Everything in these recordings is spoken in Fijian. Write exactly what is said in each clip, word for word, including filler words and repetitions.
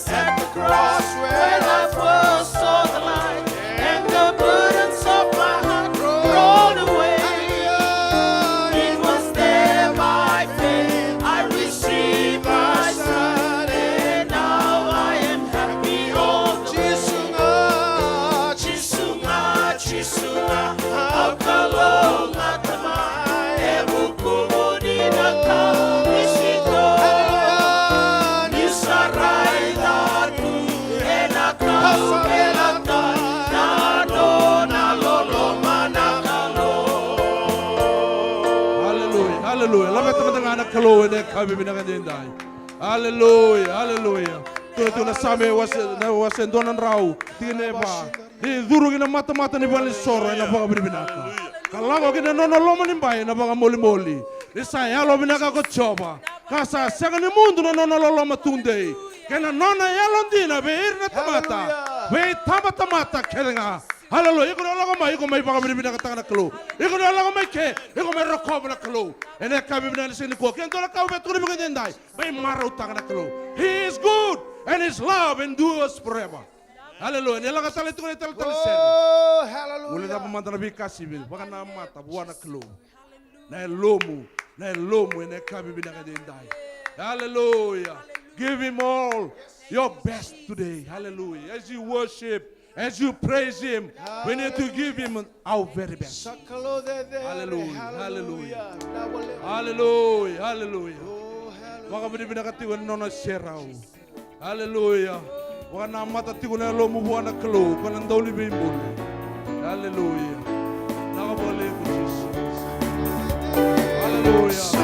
At the cross where I first saw the light, and the burdens of my heart rolled away. It was there by faith I received my sight, and now I am happy all the way. Jisu ga, Jisu ga, Jisu ga, au Kalou ga, Tamai, e vuku Hallelujah, hallelujah. Laveta mada ga na Kalou ena yakavi vinaka edaidai. Hallelujah, hallelujah. Tukuna tu na Same wase, na wase dua na drau, tikina e va. Ni curu ki na matamata ni valenisoro ena vakavinavinaka, ka lako ki na nona loma ni bai ena vakamolimoli. Ni sa yalovinaka ko Jiova, ka sa sega ni mudu na nona loloma tudei, kei na nona yalodina vei ira na tamata, hallelujah, vei tabatamata kece ga. Hallelujah. Iko na lako mai, iko mai vakavinavinakataka na Kalou. Iko na lako mai ke, iko mai rokova na Kalou. Ena yakavi vinaka ni siga nikua, ke dua na ka au via tukuna vei iko edaidai, mai marautaka na Kalou. He is good and his love endures forever. Hallelujah. Ni lako tale tiko na italatala sere. Oh, hallelujah. Guilecava mada na veika sivi, vakanamata vua na Kalou. Na yalomu, na yalomu ena yakavi vinaka edaidai. Hallelujah. Give him all your best today. Hallelujah. As you worship, as you praise him, we need to give him our very best. Hallelujah. Hallelujah. Hallelujah. Hallelujah. Vakavinavinaka tiko ena nona serau. Hallelujah. Vakanamata tiko na yalomu vua na Kalou, ko na Dauniveibuli. Hallelujah. Vinaka vakalevu Jisu. Hallelujah.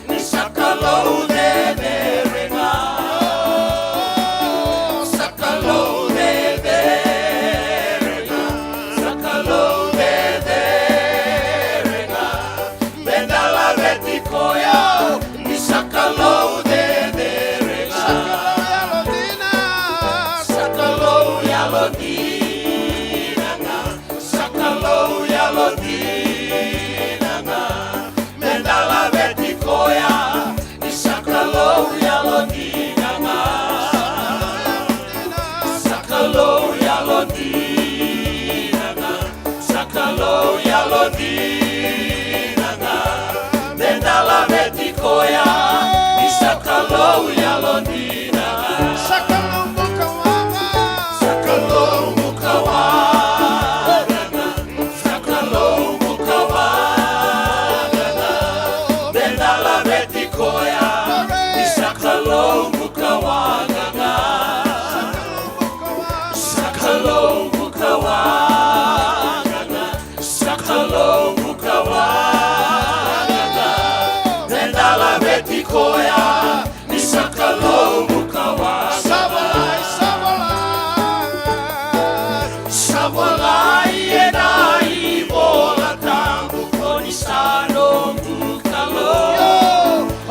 Ni sa Kalou cecere ga, sa Kalou cecere ga, sa Kalou cecere ga. Meda laveti koya, ni sa Kalou cecere ga. Sa Kalou yalodina ga, sa Kalou yalodina ga. Meda laveti koya, ni sa Kalou yalodina ga. Sa Kalou yalodina ga, sa Kalou yalodina ga. Meda laveti koya, ni sa Kalou yalodina ga. Sa Kalou bukawaqa, sa Kalou bukawaqa ga. Sa Kalou bukawaqa ga, meda laveti koya, ni sa Kalou bukawaqa ga. Sa Kalou bukawaqa ga, sa Kalou bukawaqa ga, meda laveti koya, ni sa Kalou bukawaqa. Sa volai, sa volai. Sa volai ena iVola Tabu, ko ni sa noqu Kalou. Io, o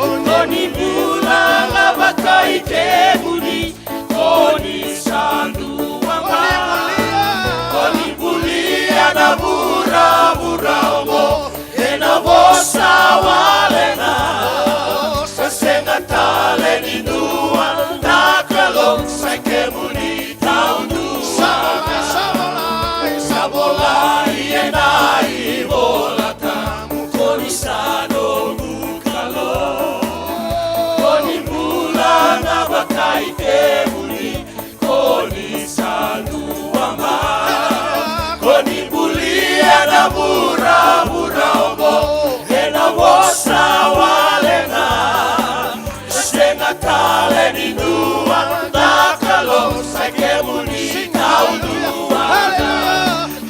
Ai kemuni, ko ni sa dua ga. Ko ni bulia na vuravura oqo ena vosa wale ga. Sega tale ni dua na Kalou, sa i kemuni kau dua ga.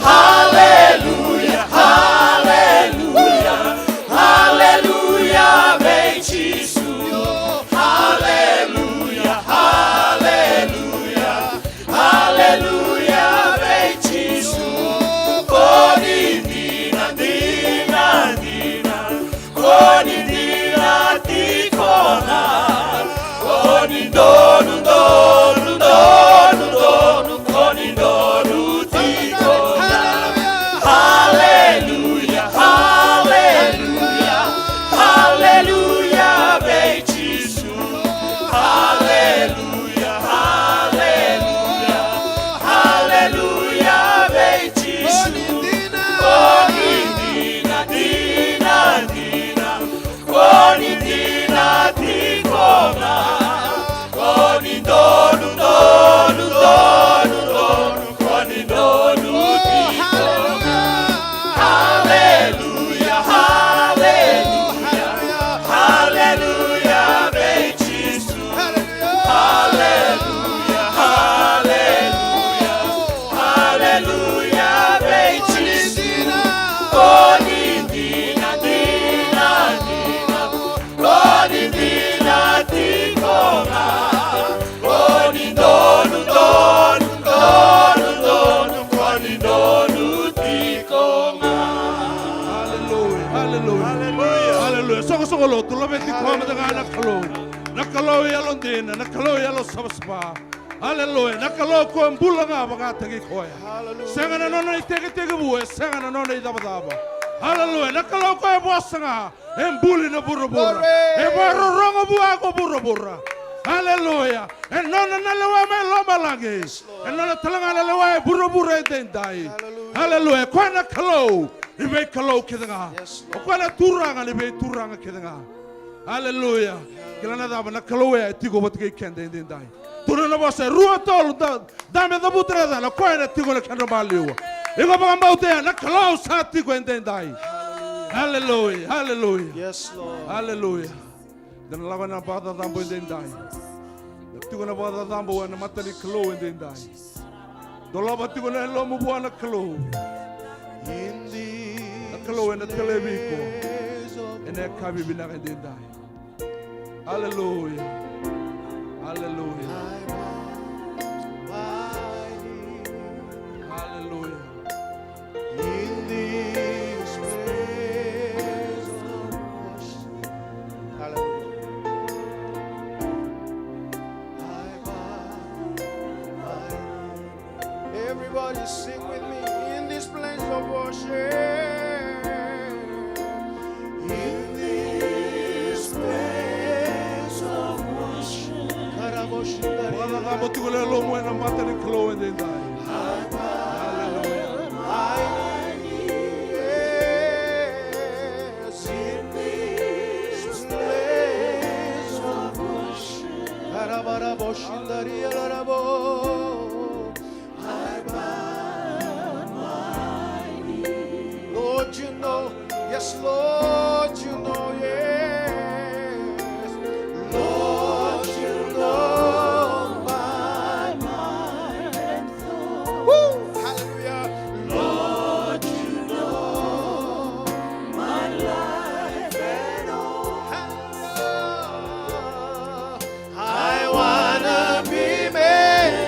Haleluya, haleluya, haleluya vei Jisu. Haleluya, haleluya, haleluya vei Jisu. Ko ni dina, dina, dina. Ko ni dina tiko ga. Ko ni donu, donu, donu, donu. Ko ni donu tiko ga. Haleluya, haleluya, haleluya vei Jisu. Haleluya, haleluya, haleluya vei Jisu. Ko ni dina, dina, dina. Ko ni dina tiko ga. Ko ni donu, donu, donu, donu. Ko ni donu tiko ga. Haleluya, haleluya, haleluya vei Jisu. Haleluya, haleluya, haleluya vei Jisu. Ko ni dina, dina, dina. Ko ni dina tiko ga. Ko ni donu, donu, donu, donu. Ko ni donu tiko ga. Haleluya, haleluya. Haleluya. Haleluya. Soqosoqo lotu, laveti koya mada ga na Kalou. Na Kalou yalodina, na Kalou yalosavasava. Haleluya. Na Kalou ko e bula ga vakataki koya. Haleluya. Sega na nona itekitekivu, e sega na nona icavacava. Haleluya. Na Kalou ko e vosa ga, e buli na vuravura. Glory. E vakarorogo vua ko vuravura. Haleluya. E nona na lewa mai lomalagi. Yes, Lord. E nona tale ga na lewa e vuravura edaidai. Haleluya. Haleluya. Koya na Kalou ni veikalou kece ga. Yes, Lord. O koya na Turaga ni veituraga kece ga. Aleluya. Kila na cava, na Kalou e tiko vata kei keda edaidai. Tukuna na vosa, e rua, tolu, da, dabe cavuta na yacana, o koya ena tiko ena kedra maliwa. Iko vakabauta ya, na Kalou sa tiko edaidai. Aleluya, aleluya. Yes, Lord. Aleluya. Da na lako ena vakacacabo edaidai. Da tiko ena vakacacabo ena mata ni Kalou edaidai. Dolava tiko na yalomu vua na Kalou. Na Kalou ena talei vei iko ena yakavi vinaka edaidai. Aleluya. Aleluya. Aleluya. Aleluya. Everybody sing with me. In this place of worship. In this place of worship. Vakacacabo tiko na yalomu ena mata ni Kalou edaidai. Aleluya. Yes. In this place of worship. Karabarabo shindaria larabo. Lord, you know, yes, Lord, you know, yes. Lord, you know my mind and thought. Woo! Hallelujah. Lord, you know my life and all. Hallelujah. I wanna be made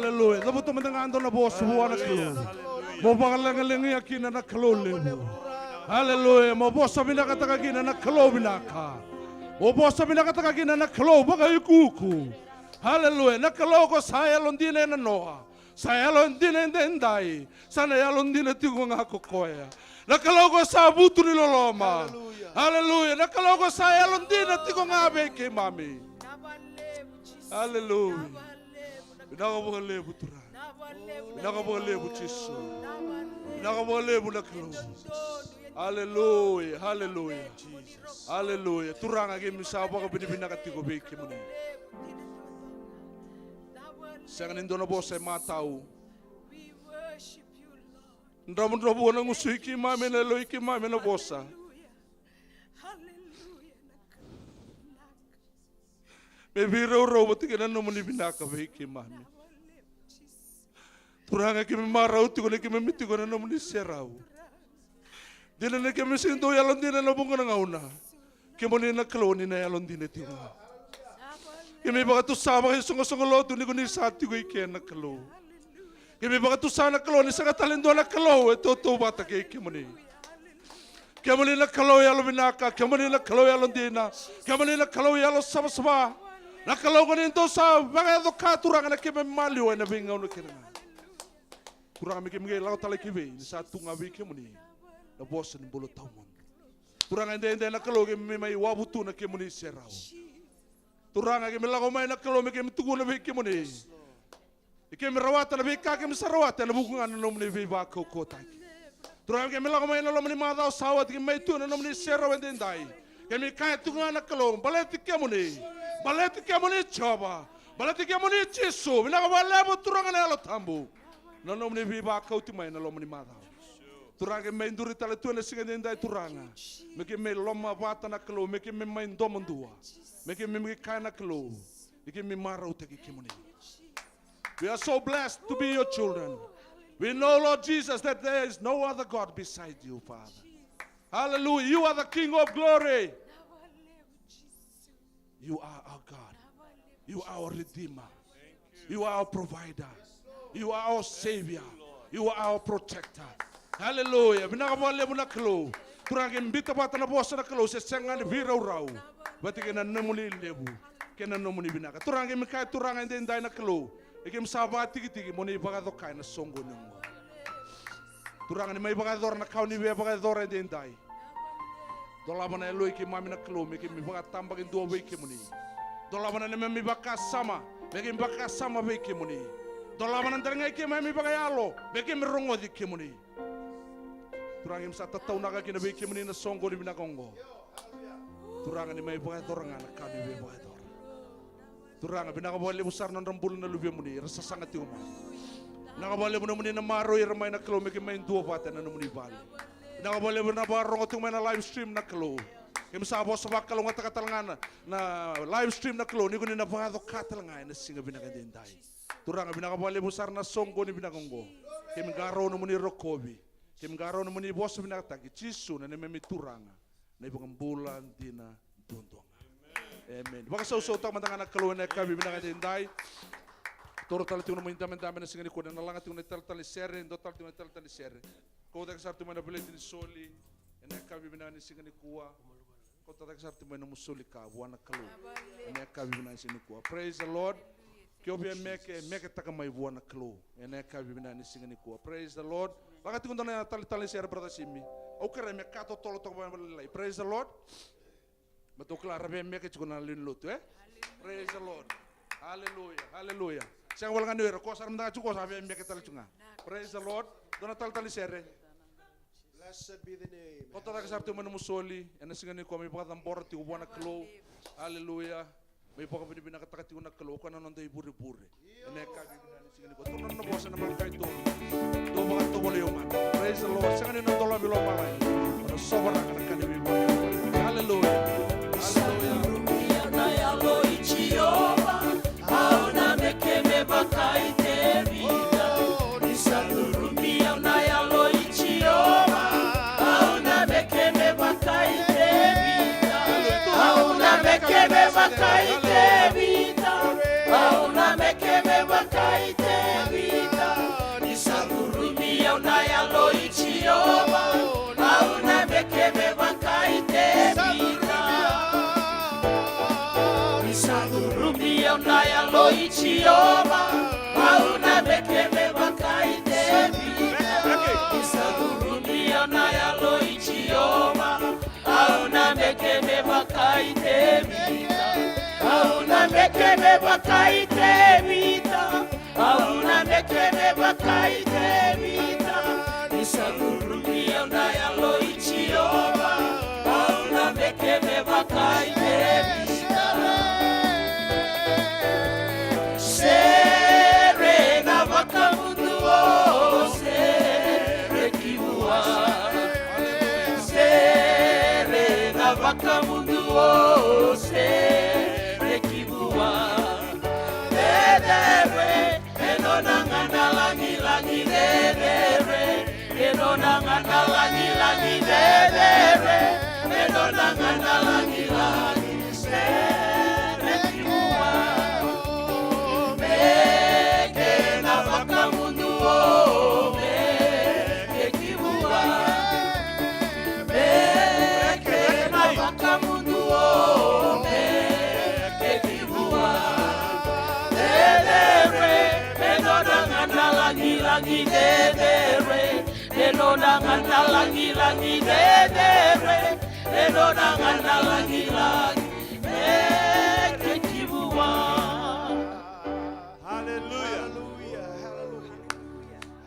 Aleluya. Cavuta mada ga dua na vosa vua na Kalou. Mo vakalagalagia kina na Kalou levu. Aleluya. Mo vosa vinakataka kina na Kalou vinaka. Mo vosa vinakataka kina na Kalou vakaiukuuku. Aleluya. Na Kalou ko sa yalodina ena noa, sa yalodina edaidai, sa na yalodina tiko ga ko koya. Na Kalou ko sa vutuniloloma. Aleluya. Na Kalou ko sa yalodina tiko ga vei keimami. Aleluya. Vinaka vakalevu Turaga. Vinaka vakalevu Jisu. Vinaka vakalevu na Kalou. Aleluya, aleluya. Aleluya. Turaga, keimami sa vakavinavinaka tiko vei kemuni. Sega ni dua na vosa e matau. Dravudravua na gusui keimami ena yaloi keimami ena vosa. Me veiraurau vata kei na nomuni vinaka vei keimami. Turaga, keimami marau tiko ni keimami tiko ena nomuni serau. Dina ni keimami sega ni dau yalodina ena vuqa na gauna, kemuni na Kalou ni na yalodina tiko. Keimami vakatusa vakaisoqosoqo lotu ni ko ni sa tiko i ke na Kalou. Keimami vakatusa na Kalou ni sega tale dua na Kalou e tautauvata kei kemuni. Kemuni na Kalou yalovinaka, kemuni na Kalou yalodina, kemuni na Kalou yalosavasava. Na Kalou ko ni dou sa vakayaco ka Turaga na keimami maliwa ena veigauna kece ga. Turaga, me keimami qai lako tale ki vei ni sa tu ga vei kemuni na vosa ni bula tawamudu. Turaga, edaidai na Kalou keimami mai wavu tu na kemuni serau. Turaga, keimami lako mai na Kalou me keimami tukuna vei kemuni. Ni keimami rawata na veika keimami sa rawata ena vuku ga na nomuni veivakaukauwataki. Turaga, keimami lako mai na loma ni macawa sa oti, keimami mai tu ena nomuni serau edaidai. Keimami kaya tu ga na Kalou, baleti kemuni. Baleti kemuni Jiova. Baleti kemuni Jisu. Vinaka vakalevu Turaga na Yalo Tabu. Na nomuni veivakauti mai na loma ni macawa. Turaga, keimami mai duri tale tu ena siga edaidai Turaga. Me keimami lomavata na Kalou, me keimami mai domodua. Me keimami kaya na Kalou. Ni keimami marautaki kemuni. We are so blessed to be your children. We know, Lord Jesus, that there is no other God beside you, Father. Hallelujah. You are the King of glory. You are our God. You are our Redeemer. You are our provider. You are our Savior. You are our protector. Hallelujah. Vinaka vakalevu na Kalou. Turaga, keimami biuta vata na vosa na Kalou, se sega ni veiraurau vata kei na nomuni levu kei na nomuni vinaka. Turaga, keimami kaya Turaga edaidai na Kalou, ni keimami sa vakatikitiki mo ni vakacoka ena soqoni oqo. Turaga, ni mai vakayacora na ka o ni via vakayacora edaidai. Dolava na yaloi keimami na Kalou me keimami vakatabakidua vei kemuni. Dolava na neimami vakasama me keimami vakasama vei kemuni. Dolava na daligai keimami vakayalo me keimami rogoci kemuni. Turaga, keimami sa tataunaka kina vei kemuni na soqoni vinaka oqo. Turaga, ni mai vakayacora ga na ka ni via vakayacora. Turaga, vinaka vakalevu sara na nodra bula na luvemuni era sasaga tiko mai. Vinaka vakalevu nomuni na maroroi ira mai na Kalou me keimami duavata ena nomuni vale. Vinaka vakalevu na vakarorogo tiko mai na live stream na Kalou. Keimami sa vosa vakalougatataka tale ga na, na live stream na Kalou, ni ko ni na vakacoka tale ga ena siga vinaka edaidai. Turaga, vinaka vakalevu sara na soqoni vinaka oqo. Keimami qarauna mo ni rokovi. Keimami qarauna mo ni vosa vinakataki. Jisu na neimami Turaga, na iVakabula dina duadua ga. Amen. Vakasausautaka mada ga na Kalou ena yakavi vinaka edaidai. Toro tale tiko na nomu idabedabe ena siga nikua, na laga tiko na italatala ni sere, dua tale tiko na italatala ni sere. Kau cake sara tu mai na veleti ni soli ena yakavi vinaka ni siga nikua. Kau cake sara tu mai na nomu soli ka vua na Kalou ena yakavi vinaka ni siga nikua. Praise the Lord. Ke o via meke, meketaka mai vua na Kalou ena yakavi vinaka ni siga nikua. Praise the Lord. Laga tiko dua na italatala ni sere, brother Simi. Au kerea me ka totolo toka vakalailai. Praise the Lord. Baleta au kila ra via meke tiko na lewe ni lotu, e? Praise the Lord. Hallelujah, hallelujah. Sega wale ga ni o ira, ko sara mada ga tiko, ko sa via meke tale tiko ga. Praise the Lord. Dua na italatala ni sere. Blessed be the name. Kauta cake sara tiko mai na nomu soli ena siga nikua, mai vakacabora tiko vua na Kalou. Hallelujah. Mai vakavinavinakataka tiko na Kalou, o koya na noda ivurevure. Ena yakavi vinaka ni siga nikua, tukuna na vosa na Malakai tolu. Dou vakatovolei au mada. Praise the Lord. Sega ni na dolavi lomalagi, na sovaraka na ka ni veivakatovolei. Hallelujah. Hallelujah. Au na yalo i Jiova, au na meke me vaka i Tevita. Ni sa curumi au na yalo i Jiova, au na meke me vaka i Tevita. Au na meke me vaka i Tevita. Au na meke me vaka i Tevita. Yalo i Jiova, au na veke me vaka i Tevita. Ni sa curumi au na Yalo i Jiova, au na veke me vaka i Tevita. Au na veke me vaka i Tevita. Au na veke me vaka i Tevita. Ni sa curumi au na Yalo i Jiova, au na veke me vaka i Tevita. Sere na vakamuduo, sere ki vua. Sere na vakamuduo, sere ki vua. Cecere me nona gana lagilagi, cecere me nona gana lagilagi, cecere me nona gana lagilagi. Sere ki vua. Me kena vakamuduo, me ke ki vua. Me kena vakamuduo, me ke ki vua. Cecere me nona gana lagilagi, cecere me nona gana lagilagi, cecere me nona gana lagilagi. Me ke ki vua. Haleluya. Haleluya, haleluya.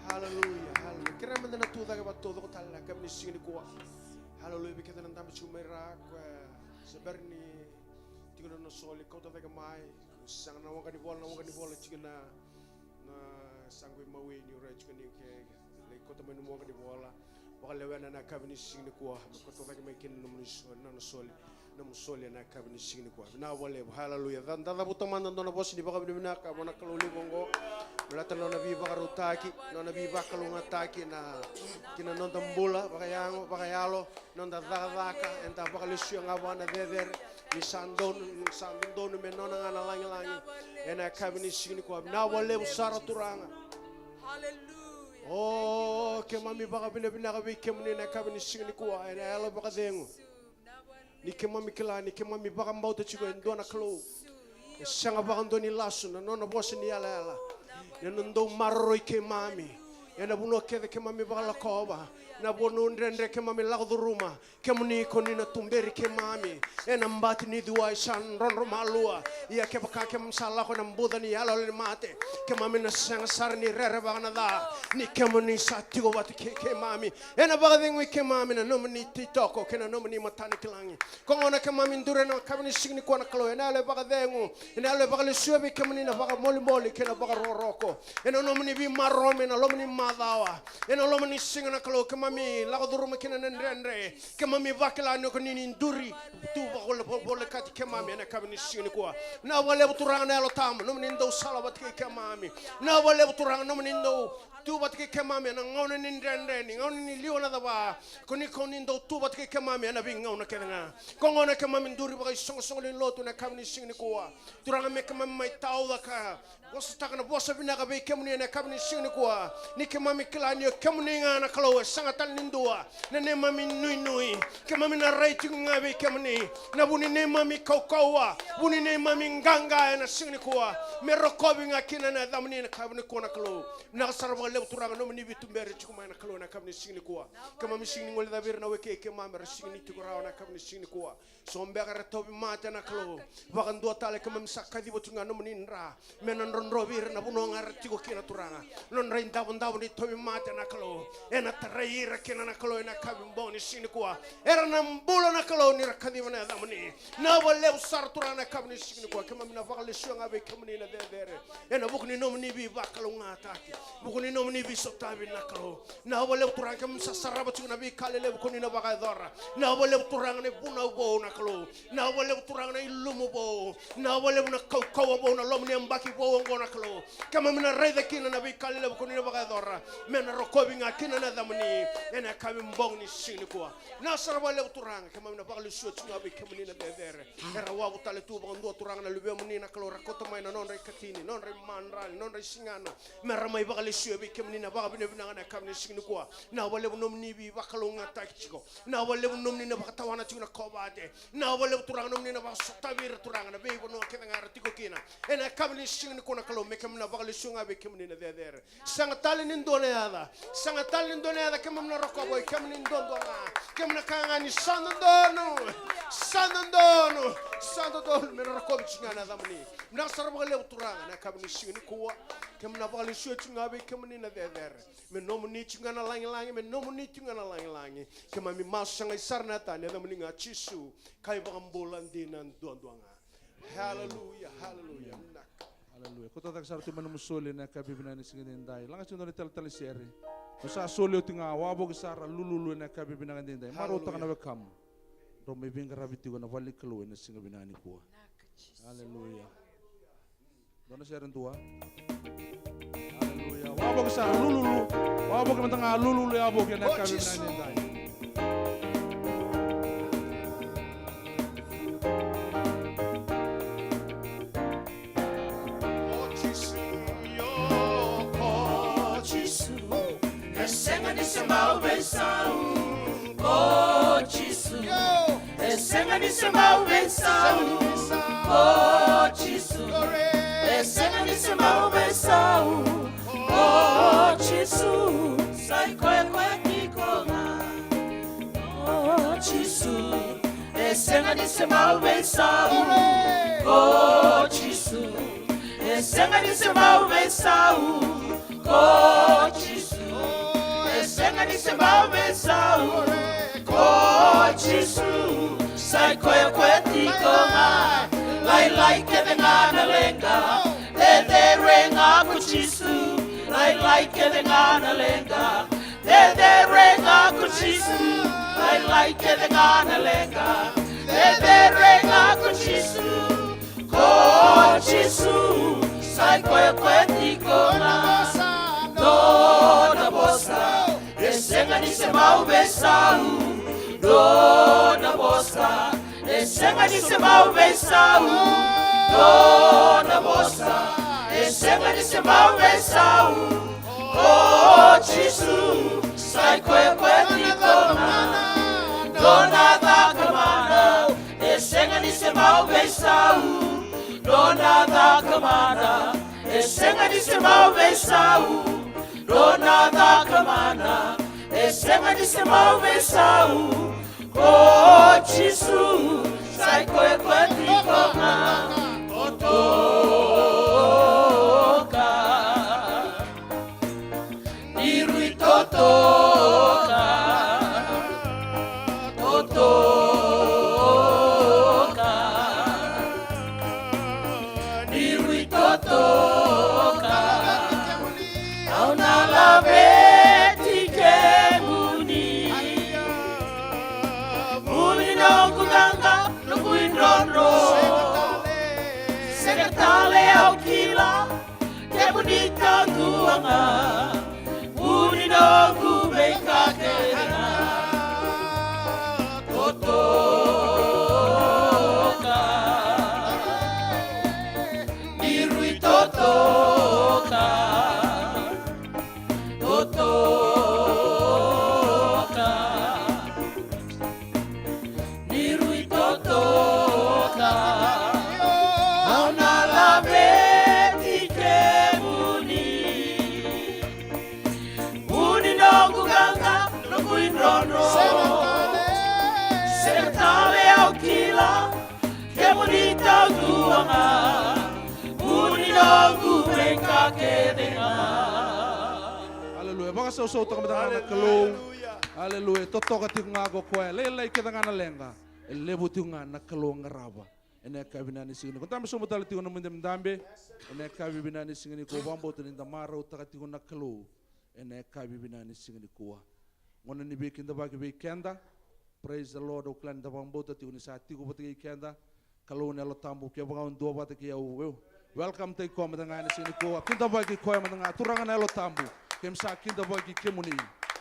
Haleluya, haleluya. Kerea meda na tu cake vakataucoko tale na yakavi ni siga nikua. Haleluya, vei keda na dabe tiko mai ra, koya se bera ni tiko na nona soli, kauta cake mai. Saga na waqa ni vola, na waqa ni vola tiko na, na saqa i mawe ni rai tiko ni ke, lai kauta mai na waqa ni vola. Vakalewena na yakavi ni siga nikua, me kauta cake mai kina na nomuni so-, na nona soli. Nomu soli ena yakavi ni siga nikua. Vinaka vakalevu. Haleluya. Da, da cavuta mada dua na vosa ni vakavinavinaka vua na Kalou levu oqo. Baleta na nona veivakarautaki, na nona veivakalougatataki na, ki na noda bula vakayago, vakayalo, noda cakacaka, eda vakalesuya ga vua na cecere. Ni sa donu, ni sa dodonu me nona ga na lagilagi. Ena yakavi ni siga nikua. Vinaka vakalevu sara Turaga. O, keimami vakavinavinaka vei kemuni ena yakavi ni siga nikua. Ena yalo vakacegu. Ni keimami kila, ni keimami vakabauta tiko e dua na Kalou. E sega vakadua ni lasu na nona vosa ni yalayala. Ena dau maroroi keimami. Ena vanua kece keimami vakalakova. Na vanua dredre keimami lako curuma. Kemuni ko ni na tuberi keimami. Ena bati ni cuwa e sa drodro malua. Ia kevaka keimami sa lako ena buca ni yaloyalo ni mate. Keimami na sega sara ni rerevaka na ca. Ni kemuni sa tiko vata kei keimami. Ena vakacegui keimami na nomuni ititoko kei na nomuni matanikilagi. Ko gona keimami duri ena yakavi ni siga nikua na Kalou, ena yalo e vakacegu, ena yalo e vakalesuya vei kemuni na vakamolimoli kei na vakarokoroko. Ena nomuni veimaroroi ena loma ni macawa, ena loma ni siga na Kalou, keimami lako curuma kina na dredre, keimami vakila ni ko ni ni duri tu vakavolekati keimami ena yakavi ni siga nikua. Vinaka vakalevu Turaga na Yalo Tabu, nomuni dau sala vata kei keimami. Vinaka vakalevu Turaga, nomuni dau tu vata kei keimami ena gauna ni dredre, ni gauna ni liwa na cava. Ko ni, ko ni dau tu vata kei keimami ena veigauna kece ga. Ko gona keimami duri vakaisoqosoqo ni lotu ena yakavi ni siga nikua. Turaga, me keimami mai tauca ka vosataka na vosa vinaka vei kemuni ena yakavi ni siga nikua. Ni keimami kila ni o kemuni ga na Kalou, e sega tale ni dua. Na neimami nuinui, keimami na rai tiko ga vei kemuni. Na vu ni neimami kaukauwa, vu ni neimami qaqa ena siga nikua. Me rokovi ga kina na yacamuni ena yakavi nikua na Kalou. Vinaka sara vakalevu Turaga nomuni veituberi tiko mai na Kalou ena yakavi ni siga nikua. Keimami sega ni guilecavi ira na wekei keimami era sega ni tiko rawa ena yakavi ni siga nikua. So beka era tauvimate na Kalou. Vakadua tale keimami sa kaciva tiko ga nomuni dra. Me na drodrovi ira na vanua ga era tiko kina Turaga. Nodra idavodavo ni tauvimate na Kalou. Ena tarai ira kina na Kalou ena yakavi bogi ni siga nikua. Era na bula na Kalou ni ra kaciva na yacamuni. Vinaka vakalevu sara Turaga na yakavi ni siga nikua. Keimami na vakalesuya ga vei kemuni na cecere. Ena vuku ni nomuni veivakalougatataki. Vuku ni nomuni veisotavi na Kalou. Vinaka vakalevu Turaga keimami sa sarava tiko na veika lelevu ko ni na vakayacora. Vinaka vakalevu Turaga na ivunau vou na Kalou. Vinaka vakalevu Turaga na ilumu vou. Vinaka vakalevu na kaukauwa vou na loma ni yabaki vou oqo na Kalou. Keimami na raica kina na veika lelevu ko ni na vakayacora. Me na rokovi ga kina na yacamuni. Ena yakavi bogi ni siga nikua. Vinaka sara vakalevu Turaga, keimami na vakalesuya tiko ga vei kemuni na cecere. Era wavu tale tu vakadua Turaga na luvemuni na Kalou, ra kauta mai na nodra ikatini, nodra imadrali, nodra isigana. Me ra mai vakalesuya vei Kemuni na vakavinavinaka na yakavi ni siga nikua. Na vakalevu nomuni veivakalougatataki tiko. Na vakalevu nomuni na vakatawana tiko na kovate. Na vakalevu Turaga nomuni na vakasotavi ira Turaga na veivanua kece ga era tiko kina. Ena yakavi ni siga nikua na Kalou me keimami na vakalesuya ga vei kemuni na cecere. Sega tale ni dua na yaca. Sega tale ni dua na yaca keimami na rokova, oi kemuni duadua ga. Keimami na kaya ga ni sa dodonu. Sa dodonu. Sa dodonu me na rokovi tiko ga na yacamuni. Vinaka sara vakalevu Turaga na yakavi ni siga nikua. Keimami na vakalesuya tiko ga vei kemuni na cecere. Me nomuni tiko ga na lagilagi, me nomuni tiko ga na lagilagi. Keimami masu sagai sara na yacani, yacamuni ga Jisu. Ka iVakabula dina duadua ga. Haleluya, haleluya. Vinaka. Haleluya. Koto cake sara tu mai na nomu soli ena yakavi vinaka ni siga edaidai. Laga tiko dua na italatala ni sere. Mo sa soli oti ga, wavoki sara, lululu ena yakavi vinaka edaidai. Marautaka na wekamu. Drau mai veiqaravi tiko ena vale ni Kalou ena siga vinaka nikua. Haleluya. Dua na sere dua. Haleluya. Wavoki sara, lululu. Wavoki mada ga, lululu, wavoki ena yakavi vinaka edaidai. O Jisu, io, o Jisu, e sega ni se bau veisau. O Jisu, e sega ni se bau veisau. O Jisu, e sega ni se bau veisau. O Jisu, sa i koya koya tiko ga. O Jisu, e sega ni se bau veisau. O Jisu, e sega ni se bau veisau. O Jisu, e sega ni se bau veisau. O Jisu, sa i koya koya tiko ga. Lailai kece ga na leqa, cecere ga ko Jisu. Lailai kece ga na leqa, cecere ga ko Jisu. Lailai kece ga na leqa, cecere ga ko Jisu. Ko Jisu, sa i koya koya tiko ga. Nona vosa, e sega ni se bau veisau. Nona vosa, e sega ni se bau veisau. Nona vosa, e sega ni se bau veisau. O Jisu, sa i koya koya tiko ga. Nona cakamana, e sega ni se bau veisau. Nona cakamana, e sega ni se bau veisau. Nona cakamana, e sega ni se bau veisau. Ko Jisu, sa i koya koya tiko ga. Totoka. Ni rui totoka. Totoka. Ni rui totoka. Au na laveti kemuni. Vu ni noqu qaqa, noqu idrodro. Sega tale au kila, kemuni taudua ga. Vu ni noqu veika kece ga. Totoka. Ni rui totoka. Totoka. Ni rui totoka. Au na laveti kemuni. Vu ni noqu qaqa, noqu idrodro. Sega tale au kila, kemuni taudua ga. Vu ni noqu veika kece ga. Aleluya. Vakasausautaka mada ga na Kalou. Aleluya. Aleluya. Totoka tiko ga ko koya. Lailai kece ga na leqa, e levu tiko ga na Kalou qarava. Ena yakavi vinaka ni siga nikua, dabe sobu tale tiko na nomu idabedabe. Ena yakavi vinaka ni siga nikua, vakabauta ni da marautaka tiko na Kalou. Ena yakavi vinaka ni siga nikua, gauna ni veikidavaki vei keda. Praise the Lord. Au kila ni da vakabauta tiko ni sa tiko vata kei keda Kalou na Yalo Tabu, kevaka o duavata kei au, eu welcome taki koya mada ga ena siga nikua. Kidavaki koya mada ga, Turaga na Yalo Tabu. Keimami sa kidavaki kemuni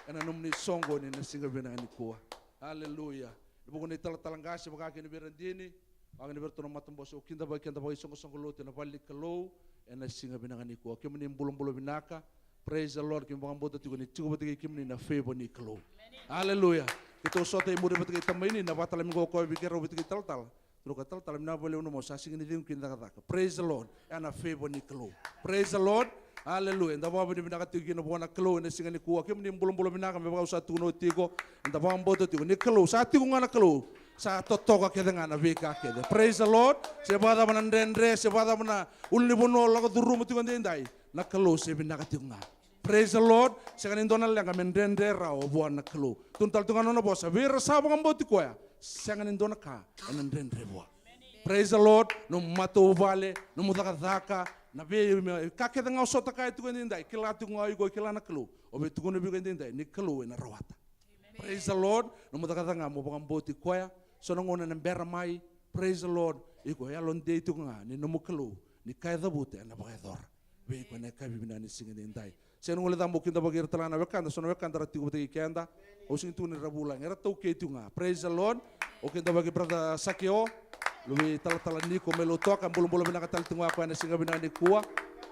ena nomuni soqoni ena siga vinaka nikua. Aleluya. Ena vuku ni talatala qase, vaka kina vei ira dina, vaka kina vei iratou na matabose, au kidavaki keda vakaisoqosoqo lotu ena vale ni Kalou ena siga vinaka nikua. Kemuni bulabula vinaka. Praise the Lord. Keimami vakabauta tiko ni tiko vata kei kemuni na favor ni Kalou. Hallelujah. Keitou sota i muri vata kei tamai ni na vakatala mai qo o koya vei keirau vata kei talatala. Turaga talatala, vinaka vakalevu na mo sa sega ni cegu ki na cakacaka. Praise the Lord. Ena favor ni Kalou. Praise the Lord. Hallelujah. Eda vakavinavinaka tiko kina vua na Kalou ena siga nikua. Kemuni bulabula vinaka, me vaka au sa tukuna oti tiko. Eda vakabauta tiko ni Kalou sa tiko ga na Kalou. Sa totoka kece ga na veika kece. Praise the Lord. Se vakacava na dredre, se vakacava na ulunivanua o lako curuma tiko edaidai, na Kalou se vinaka tiko ga. Praise the Lord. Sega ni dua na leqa me dredre rawa vua na Kalou. Tukuna tale tu ga na nona vosa, vei ira sa vakabauti koya, sega ni dua na ka ena dredre vua. Praise the Lord. Nomu matavuvale, nomu cakacaka, na vei, me, ka kece ga o sota kaya tiko edaidai, kila tiko ga o iko, kila na Kalou. O vei tukuna vei iko edaidai ni Kalou ena rawata. Praise the Lord. Nomu cakacaka ga mo vakabauti koya. So na gauna ena bera mai. Praise the Lord. Iko yalodei tiko ga ni nomu Kalou, ni ka e cavuta ena vakayacora vei iko ena yakavi vinaka ni siga edaidai. Sega ni guilecava mo kidavaki ira tale ga na wekada, so na wekada ra tiko vata kei keda. Au sega ni tukuna ni ra vulagi, era taukei tiko ga. Praise the Lord. Au kidavaki brother Sakeo, luve i talatala Niko mai Lautoka, bulabula vinaka tale tiko ga o koya ena siga vinaka nikua.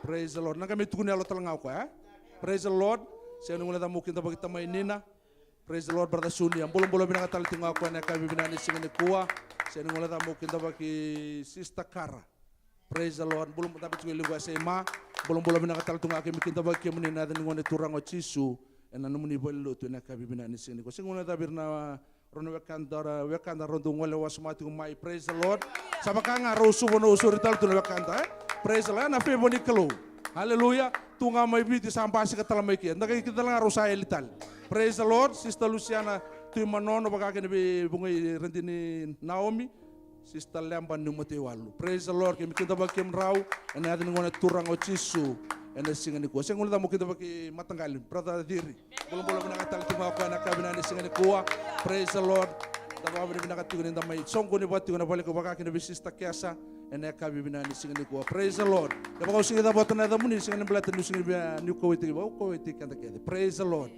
Praise the Lord. Na qai mai tukuni yalo tale ga o koya, e? Praise the Lord. Sega ni guilecava mo kidavaki tamai Nina. Praise the Lord, brother Sunia. Bulabula vinaka tale tiko ga o koya ena yakavi vinaka ni siga nikua. Sega ni guilecava mo kidavaki sister Kara. Praise the Lord. Bula, dabe tiko i liu ya, Seima. Bulabula vinaka tale tu ga, keimami kidavaki kemuni ena yaca ni Gone Turaga o Jisu, ena nomuni valenilotu ena yakavi vinaka ni siga nikua. Sega ni guilecava vei ira na, rau na wekada, ra, wekada rau dau gole wasoma tiko mai. Praise the Lord. Sa vaka ga rau suva na usori tale tu na wekada, e? Praise the Lord. Ena favor ni Kalou. Hallelujah. Tu ga mai Viti sa basika tale mai ke. Da qai kila tale ga rau sa yali tale. Praise the Lord. Sister Luciana Tuimanono, vaka kina vei vuqa i Radini Naomi. Sister Leba Niumataiwalu. Praise the Lord. Keimami kidavaki kemudrau ena yaca ni Gone Turaga o Jisu ena siga nikua. Sega ni guilecava mo kidavaki mataqali, brother Ciri. Bulabula vinaka tale tiko ga o koya ena yakavi vinaka ni siga nikua. Praise the Lord. Da vakavinavinaka tiko ni da mai soqoni vata tiko ena vale, vaka kina vei sister Kesa ena yakavi vinaka ni siga nikua. Praise the Lord. Kevaka au sega ni cavuta na yacamuni, sega ni baleta niu sega ni via, niu kauwaitaki, au kauwaitaki keda kece. Praise the Lord.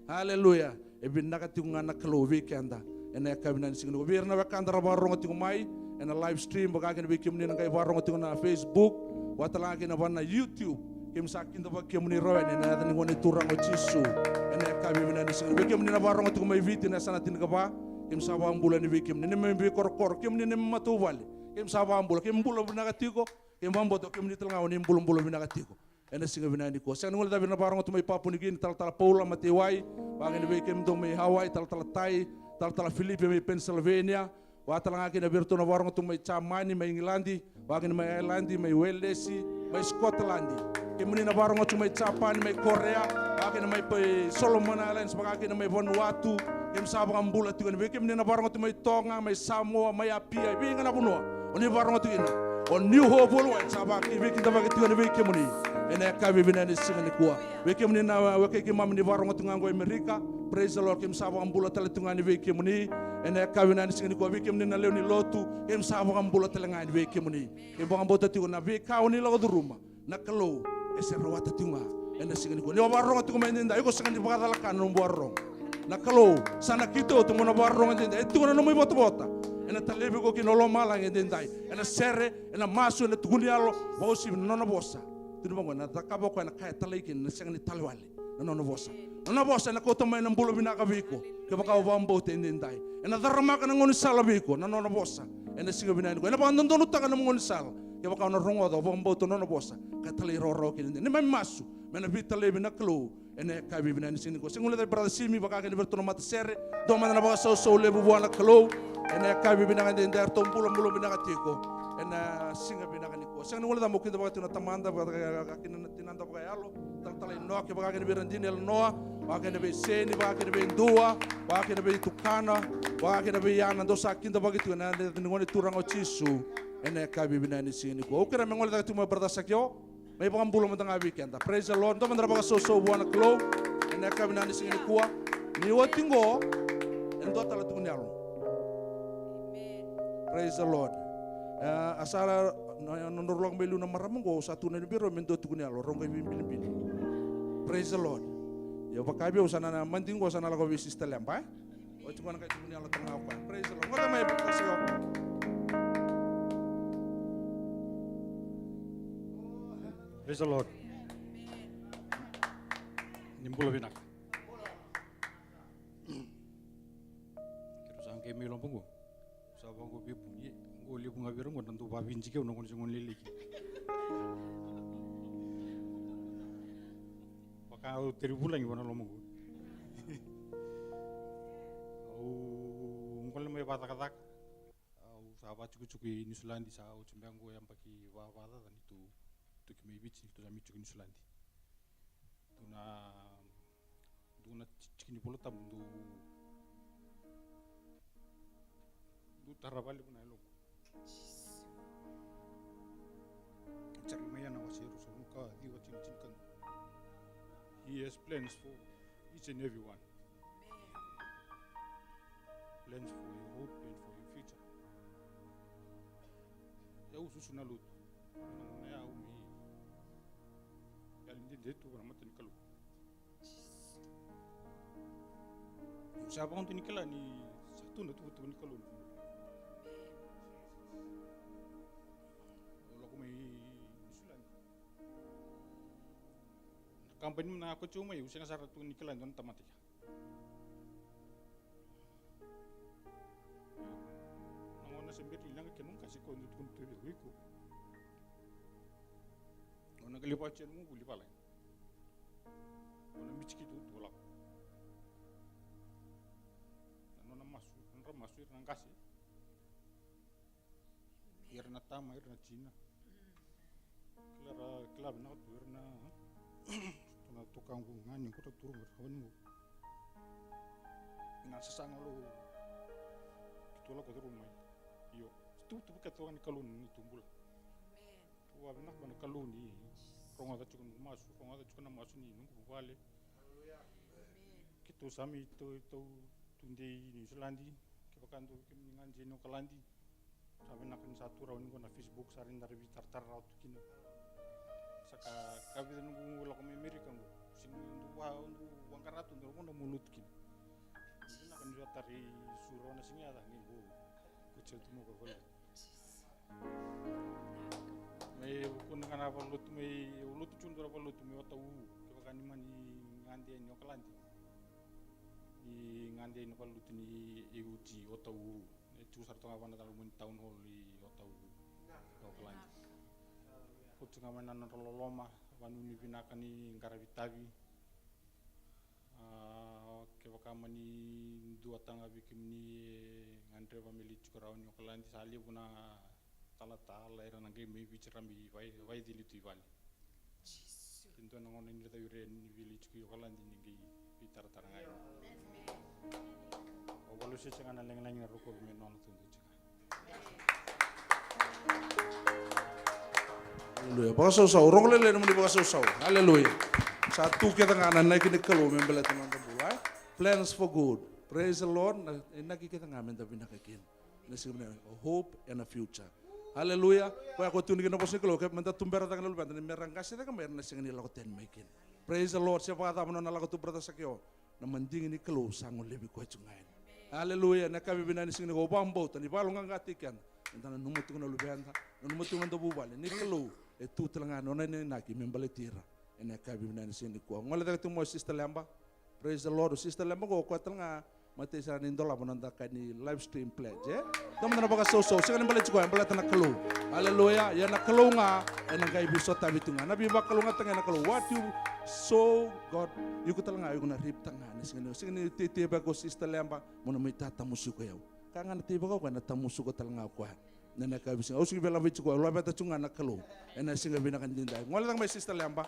Hallelujah. E vinaka tiko ga na Kalou vei keda ena yakavi vinaka ni siga nikua. Vei ira na wekada ra vakarorogo tiko mai ena live stream, vaka kina vei kemuni na qai vakarorogo tiko na Facebook, vaka tale ga kina vua na YouTube. Keimami sa kidavaki kemuni rawa yani ena yaca ni Gone Turaga o Jisu ena yakavi vinaka ni siga. Vei kemuni na vakarorogo tiko mai Viti ena yasana tinikava, keimami sa vakabula yani vei kemuni. Neimami veikorokoro, kemuni neimami matavuvale, keimami sa vakabula. Keimami bula vinaka tiko, keimami vakabauta o kemuni tale ga o ni bulabula vinaka tiko ena siga vinaka nikua. Sega ni guilecava vei ira na vakarorogo tu mai Papua New Guinea, talatala Paula Mataiwai, vaka kina vei kemudou mai Hawaii, talatala Tai, talatala Filipe mai Pennsylvania, vaka tale ga kina vei iratou na vakarorogo tu mai Jamani, mai Igiladi, vaka kina mai Ailadi, mai Welesi, mai Scotland. Kemuni na vakarorogo tu mai Japani, mai Korea, vaka kina mai, mai Solomon Islands, vaka kina mai Vanuatu. Keimami sa vakabula tiko yani. Vei kemuni na vakarorogo tu mai Toga, mai Samoa, mai Apia, vei ga na vanua o ni vakarorogo tiko kina, o New Hope Worldwide sa vakaveikidavaki tiko yani vei kemuni ena yakavi vinaka ni siga nikua. Vei kemuni na weka i keimami ni vakarorogo tiko ga qo i Amerika, praise the Lord, keimami sa vakabula tale tiko ga yani vei kemuni ena yakavi vinaka ni siga nikua. Vei kemuni na lewe ni lotu, keimami sa vakabula tale ga yani vei kemuni. Keimami vakabauta tiko na veika o ni lako curuma, na Kalou e se rawata tiko ga ena siga nikua. Ni o vakarorogo tiko mai edaidai, iko sega ni vakacalaka na nomu vakarorogo. Na Kalou sa nakiti iko tu mo na vakarorogo edaidai. E tiko na nomu ivotavota. Ena talevi iko ki na lomalagi edaidai. Ena sere, ena masu, ena tukuni yalo, vakauasivi na nona vosa. Tukuna vaqo, ena cakava o koya na ka e talai kina, ena sega ni tale wale na nona vosa. Na nona vosa ena kauta mai na bula vinaka vei iko kevaka o vakabauta edaidai. Ena caramaka na gaunisala vei iko na nona vosa ena siga vinaka nikua. Ena vakadodonutaka na nomu gaunisala kevaka o na rogoca, o vakabauta na nona vosa ka talairawarawa kina edaidai. Neimami masu me na veitalevi na Kalou ena yakavi vinaka ni siga nikua. Sega ni guilecavi brother Simi, vaka kina vei iratou na matasere, dua mada na vakasausau levu vua na Kalou ena yakavi vinaka edaidai. Eratou bulabula vinaka tiko ena siga vinaka nikua. Sega ni guilecavi mo kidavaka tiko na tamada, vaka kina na tinada vakayalo, talatala Inoke, vaka kina vei Radini Elenoa, vaka kina vei Seni, vaka kina vei Dua, vaka kina vei Tukana, vaka kina vei Ana, dou sa kidavaki tiko ena yaca ni Gone Turaga o Jisu ena yakavi vinaka ni siga nikua. Au kerea me gole cake tiko mai brother Sakio, mai vakabula mada ga vei keda. Praise the Lord. Dua mada na vakasausau vua na Kalou ena yakavi vinaka ni siga nikua. Ni oti qo, e dua tale tukuni yalo. Praise the Lord. E, a sa na, na, na nodrau lako mai liu na marama qo, au sa tukuna ni vei rau me dua tukuni yalo, rau qai veibilibili. Praise the Lord. Ia vaka vei au sa na, na madi qo sa na lako vei Sister Leba, e? Oti qo na qai tukuni yalo tale ga o koya. Praise the Lord. Gole mai, Pastor. Praise the Lord. Ni bula vinaka. Keirau sa qai mai loba qo. Sa vaqo vei Buni, e, qo levu ga vei ira qo na dau vaviji keu na gone se gone leleki. Vaka au teri vulagi vana loma qo. Au gole mai vacakacaka. Au sa vacukucuku i Niusiladi, sa oti beka qo yabaki vavacaca ni tu, tu ki mai Viti, ni tu sa mai cuku i Niusiladi. Tu na Dua na tiki ni Vola Tabu, dua, dua tara valevu na yaloqu. Jeremaia na wase e ruasagavulu ka ciwa, tikina tinikadua. He has plans for each and every one. Plans for your hope and for your future. Au susu na lotu. Na gauna ya au mai yali dede tu na mata ni Kalou. Au sa vakadua ni kila ni sa tu na tuvatuva ni Kalou. Au lako mai Niusiladi. Na kabani na koti au mai, au sega sara tu ni kila e dua na tamata kea. Na gauna se bera ni leqa kina noqu qase, ko dua tukuna tu vei iko. Au na qai lai vakacegu noqu vuli valagi. Au na mitiki tu tu lako. Na nona masu, nodra masu ira na qase. Ira na tama, ira na tina. Kila ra, kila vinaka tu ira na, tu na tokaqu ga ni qo, ra turu mai ra vani qo. Na sasaga lo ki tu lako curu mai. Io, tuvatuva kece toka ni Kalou ni tu bula. Tu vavinaka vua na Kalou ni rogoca tiko na masu, rogoca tiko na masu ni noqu vuvale. Keitou sa mai tau, tau tudei i Niusiladi, kevaka dua vei kemuni gade i Okaladi, sa vinaka ni sa tu rawa ni qo na Facebook, sa raica na veitaratara rawa tu kina. Sa ka, ka vica noqu lako mai Amerika qo, sega ni dua, dua vaqara tu, dua na vanua mo lotu kina. Vinaka ni sa tarai su rawa na siga ya, ni qo, ko tiko tu mo ko vale. Mai vukuna ga na valenilotu mai, au lotu tiko na valenilotu mai Otahuhu. Kevaka ni mani gade yani Okaladi, ni gade yani na valenilotu ni A O T Otahuhu. E tiko sara toka ga vua na loma ni town hall i Otahuhu, Okaladi. Ko tiko ga mai na nodra loloma, vanuinui vinaka ni qaravi tavi. A, kevaka mani dua tale ga vei kemuni e gadreva me lai tiko rawa ni Okaladi, sa levu na talatala era na qai mai Viti ra mai vai, vaicili tu i vale. Ke dua na gauna ni raica o ira ni via lai tiko i Okaladi ni qai veitaratara ga. Au vakalusia tiko ga na lagilagi na rokovi me nona tu dua tiko ga. Aleluya. Vakasausau, rogo lailai nomuni vakasausau. Aleluya. Sa tu kece ga na inaki ni Kalou me baleta na noda bula, e? Plans for good. Praise the Lord. Na inaki kece ga me da vinaka kina. Na siga vinaka, hope and a future. Aleluya. Koya ko tukuni kina na vosa ni Kalou, ke meda tubera cake na luveda, ni mera qase cake mai, era na sega ni lako tani mai kina. Praise the Lord. Se vakacava na nona lako tu, brother Sakeo, na madigi ni Kalou sa golevi koya tiko ga yani. Aleluya. Na ka vinaka ni siga nikua, au vakabauta ni vakayaloqaqataki keda. Eda nanuma tiko na luveda, nanuma tiko na noda vuvale, ni Kalou e tu tale ga na nona inaki me baleti ira ena yakavi vinaka ni siga nikua. Gole cake tiko mai o Sister Leba. Praise the Lord. O Sister Leba qo, o koya tale ga matai sara ni dolava na noda ka ni live stream pledge, e? Dua mada na vakasausau, sega ni baleti koya, baleta na Kalou. Aleluya. Ia na Kalou ga ena qai veisotavi tu ga. Na veivakalougatataki ga na Kalou. What you sow, God, iko tale ga iko na reap taka ga. Na sega ni, sega ni teitei vaka o Sister Leba, mo na mai tatamusuka o yau. Ka ga na teivaka o koya, na tamusuka tale ga o koya. Na nona ka visi, au sega ni via laveti koya, au laveta tu ga na Kalou ena siga vinaka ni daidai. Gole cake mai Sister Leba.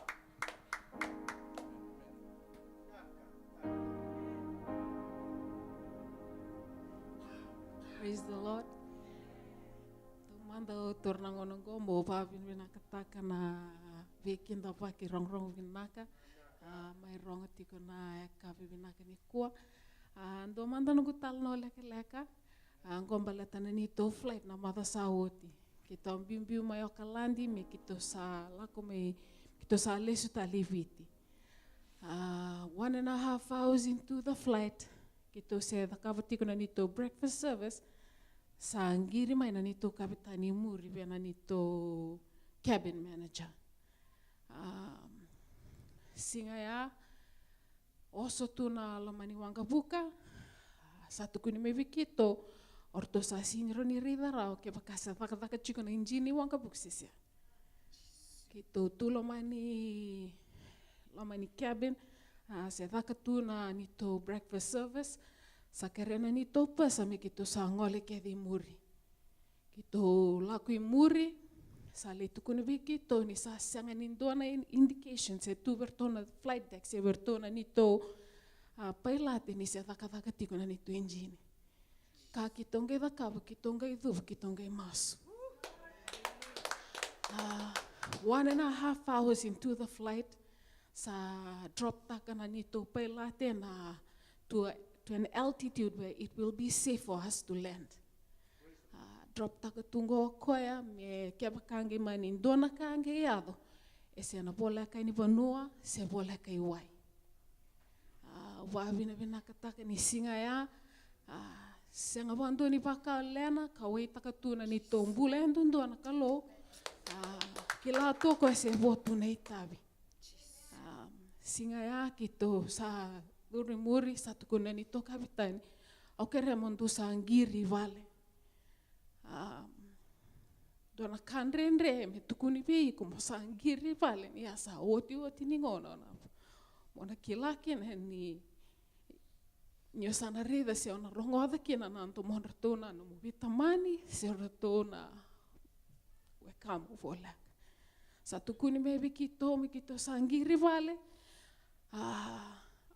Praise the Lord. Taumada au taura na gauna oqo meu vakavinavinakataka na veikidavaki rogorogo vinaka, a, mai rogo tiko na yakavi vinaka nikua. A, dua mada noqu talanoa lekaleka. A, oqo baleta na neitou flight na macawa sa oti. Keitou a biubiu mai Okaladi me keitou sa lako mai, keitou sa lesu tale i Viti. A, one and a half hours into the flight, keitou se cakava tiko na neitou breakfast service, sa qiri mai na neitou kavetani i muri vei na neitou cabin manager. A, siga ya, oso tu na loma ni waqavuka. Sa tukuni mai vei keitou, o ratou sa sini rawa ni raica rawa kevaka sa cakacaka tiko na ijini ni waqavuka se sega. Keitou tu loma ni, loma ni cabin, a, se caka tu na neitou breakfast service. Sa kerea na neitou pasa me keitou sa gole kece i muri. Keitou lako i muri, sa lai tukuna vei keitou ni sa sega ni dua na in-, indication se tu vei ratou na flight deck se vei ratou na neitou, a, pailate ni se cakacaka tiko na neitou ijini. Ka keitou qai cakava, keitou qai cuva, keitou qai masu. A, one and a half hours into the flight, sa drop taka na neitou pailate na to, to an altitude where it will be safe for us to land. A, drop taka tu qo o koya me kevaka qai mani dua na ka qai yaco, e se na voleka ni vanua se voleka i wai. A, vakavinavinakataka ni siga ya, a, sega vakadua ni vaka o Lena, kauwaitaka tu na neitou bula yadudua na Kalou. A, kila tu o koya se vo tu na itavi. A, siga ya keitou sa curu i muri, sa tukuna na neitou kavetani, au kerea mo dou sa qiri i vale. A, dua na ka dredre me tukuni vei iko mo sa qiri i vale ni a sa otioti ni gauna, na, mo na kila kina ni, ni o sa na raica se o na rogoca kina na domodratou na nomu veitamani se o ratou na wekamu voleka. Sa tukuni mai vei keitou me keitou sa qiri i vale. A,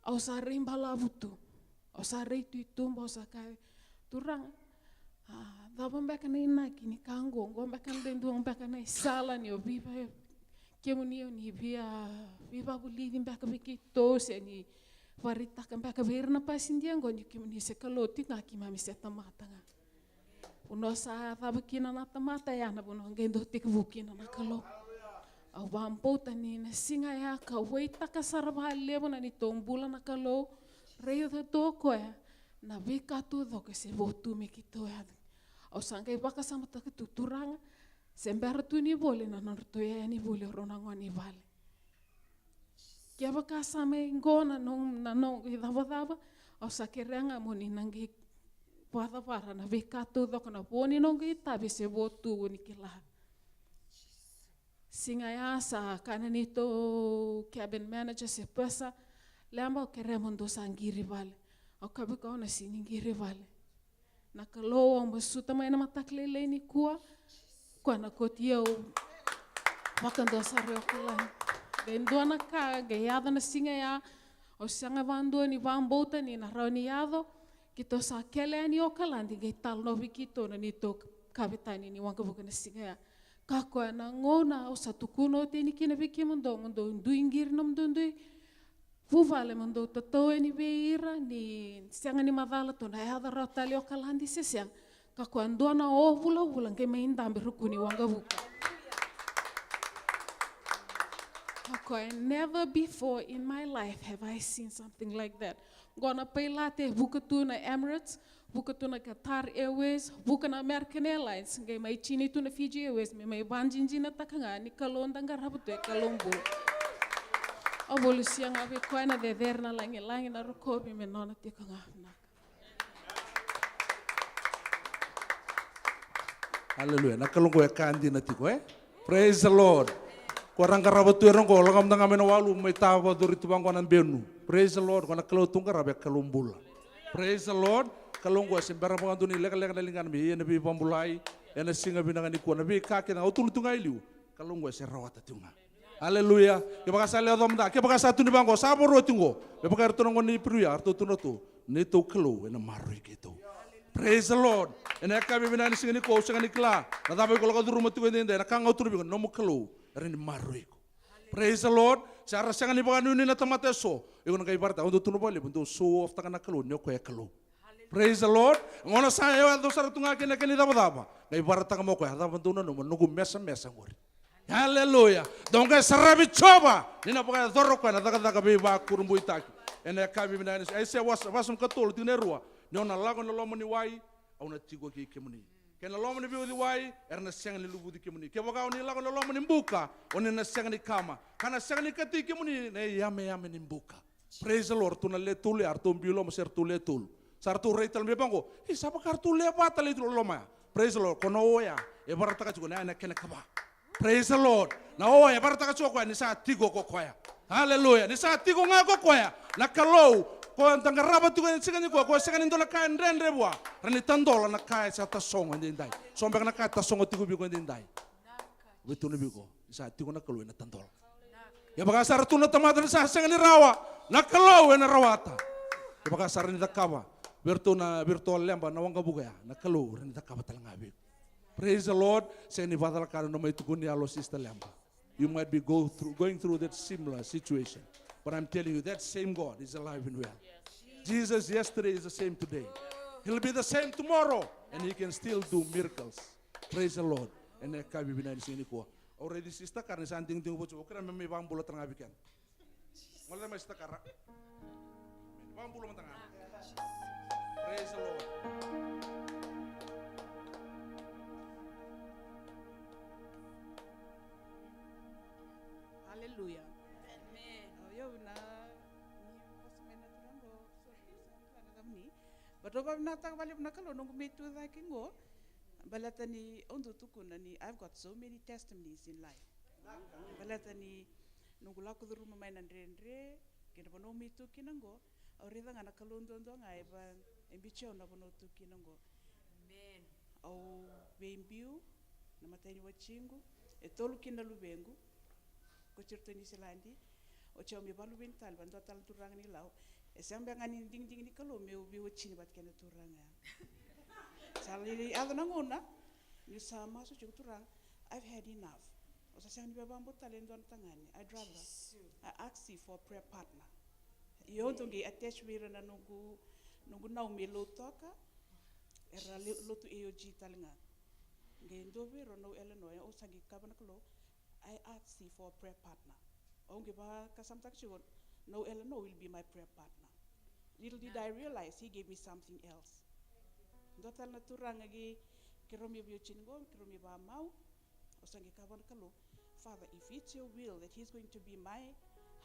au sa rai balavu tu. Au sa rai tu i tuba, au sa kaya, Turaga, a, cava beka na inaki ni ka qo? Qo beka na dua beka na isala ni o veiva, kemuni o ni via veivavulici beka vei keitou se ni vakaraitaka beka vei ira na pasidia qo ni kemuni se Kalou tiko ga, keimami se tamata ga. Vanua sa cava kina na tamata, ya na vanua qai dau tekivu kina na Kalou. Au vakabauta ni na siga ya kauwaitaka sara vakalevu na neitou bula na Kalou. Raica tu o koya na veika taucoko e se vo tu me keitou yaco. Au sa qai vakasamataka tu, Turaga, se bera tu ni voli na nodratou iyaya ni vuli o rau na gone i vale. Kevaka sa mai qo na noqu, na noqu icavacava, au sa kerea ga mo ni na qai vakacavara na veika taucoko, na vo ni noqu itavi se vo tu, o ni kila. Siga ya sa kaya na neitou cabin manager se purser, Leba, au kerea mo dou sa qiri vale. Au kaya vei koya, au na sini qiri vale. Na Kalou au masuta mai na mataka lailai nikua, koya na kauti au vakadua sara i Okaladi. Qai dua na ka qai yaco na siga ya, au sega vakadua ni vakabauta ni na rawa ni yaco. Keitou sa kele yani i Okaladi, qai talanoa vei keitou na neitou kavetani ni waqavuka na siga ya. Ka koya na gauna au sa tukuna oti yani kina vei kemudou, mo dou dui qiri nomudou dui vuvale, mo dou tatau yani vei ira, ni sega ni macala tou na yaco rawa tale i Okaladi se sega. Ka koya dua na o vulavula qai mai dabe ruku ni waqavuka. Ka koya, never before in my life have I seen something like that. Qo na pailate e vuka tu na Emirates, vuka tu na Qatar Airways, vuka na American Airlines, qai mai tini tu na Fiji Airways, me mai vajijinataka ga ni Kalou da qarava tu e Kalou bula. Au vakalesuya ga vei koya na cecere, na lagilagi, na rokovi me nona tiko ga. Vinaka. Aleluya. Na Kalou qo e ka dina tiko, e? Praise the Lord. Ko ra qarava tu era qo, lako mada ga mai na walu, mai tavacori tu vaqo na benu. Praise the Lord. Ko na Kalou tou qarava e Kalou bula. Praise the Lord. Kalou qo e se bera vakadua ni lekaleka na ligana me ia na veivabulai ena siga vinaka nikua. Na veika kece ga au tukuna tu ga e liu, Kalou qo e se rawata tu ga. Aleluya. Kevaka sa lewe coma da, kevaka sa tu ni vaqo, sa voroti qo. Me vaka eratou na gone ni Iperiu ya, eratou tu na tu, neitou Kalou ena maroroi keitou. Praise the Lord. Ena yakavi vinaka ni siga nikua, au sega ni kila na cava iko lako curuma tiko edaidai, na ka ga au tukuna vei iko, nomu Kalou e rawa ni maroroi iko. Praise the Lord. Se era sega ni vakanuinui na tamata eso, iko na qai vakaraitaka, au dau tukuna vakalevu, dou show off taka na Kalou ni o koya e Kalou. Praise the Lord. Gauna sa yaco sara tu ga kina kena icavacava, qai vakaraitaka mai o koya, a cava dou nanuma, noqu mesamesa qori. Aleluya. Dou qai saravi Jiova ni na vakayacora o koya na cakacaka veivakurabuitaki. Ena yakavi vinaka ni siga, Aisea wase, wase vasagavulu ka tolu, tikina e rua. Ni au na lako ena loma ni wai, au na tiko kei kemuni. Kei na loma ni veiuciwai, era na sega ni luvuci kemuni. Kevaka o ni lako ena loma ni buka, o ni na sega ni kama. Ka na sega ni kati kemuni na iyameyame ni buka. Praise the Lord. Ratou na le tolu ya, ratou biu loma se ratou le tolu. Sa ratou rai tale mai vaqo. E, sa vaka ratou le va tale i loma ya. Praise the Lord. Ko na o ya e vakaraitaka tiko na, na kena ikava. Praise the Lord. Na o ya e vakaraitaka tiko o koya ni sa tiko ko koya. Hallelujah. Ni sa tiko ga ko koya na Kalou. Ko da qarava tiko ena siga nikua, ko sega ni dua na ka e dredre vua. Rawa ni tadola na ka e sa tasogo edaidai. So beka na ka e tasogo tiko vei iko edaidai. Vei tu na vei iko. Ni sa tiko na Kalou ena tadola. Kevaka sa ratou na tamata ni sa sega ni rawa, na Kalou ena rawata. Kevaka sa rawa ni cakava vei ratou na, vei ratou a Leba na waqavuka ya, na Kalou rawa ni cakava tale ga vei iko. Praise the Lord. Sega ni vakacalaka na nomu itukuni yalo, Sister Leba. You might be go through, going through that similar situation. But I'm telling you, that same God is alive and well. Jesus yesterday is the same today. He'll be the same tomorrow. And he can still do miracles. Praise the Lord. Ena yakavi vinaka ni siga nikua. Au raici Sister Kara ni sa digidigi vou, au kerea me mai vakabula tale ga vei keda. Gole mai Sister Kara. Vakabula mada ga. Praise the Lord. Hallelujah. Amen. Io, na, ni vosa mai na turaga qo, sorry, sa na turaga na damuni. But au vakavinavinakataka vakalevu na Kalou noqu mai tu cake qo. Baleta ni au dau tukuna ni I've got so many testimonies in life. Baleta ni noqu lako curuma mai na dredre kei na vanua au mai tu kina qo, au raica ga na Kalou duadua ga e va, e biuti au na vanua au tu kina qo. Amen. Au veibiu na imatai ni watiqu, e tolu kina na luvequ, ko iratou i Niusiladi. Oti au mai vakaluveni tale vua e dua tale na turaga ni Lau. E sega beka ga ni digidigi ni Kalou meu veiwatini vata kei na turaga ya. Sa lai yaco na gauna niu sa masu tiko, Turaga, I've had enough. Au sa sega ni via vakabauta tale e dua na tagane. I'd rather I ask you for a prayer partner. Io, au dau qai attach vei ira na noqu, noqu nau mai Lautoka. Era le-, lotu A O G tale ga. Qai dua vei ira o nau Eleanor, au sa qai kaya vua na Kalou, I ask you for a prayer partner. Au qai vakasamataka tiko, nau Eleanor will be my prayer partner. Little did I realize he gave me something else. Dua tale na turaga qai keirau mai veiwatini qo, keirau mai vakamau. Au sa qai kaya vua na Kalou, Father, if it's your will that he's going to be my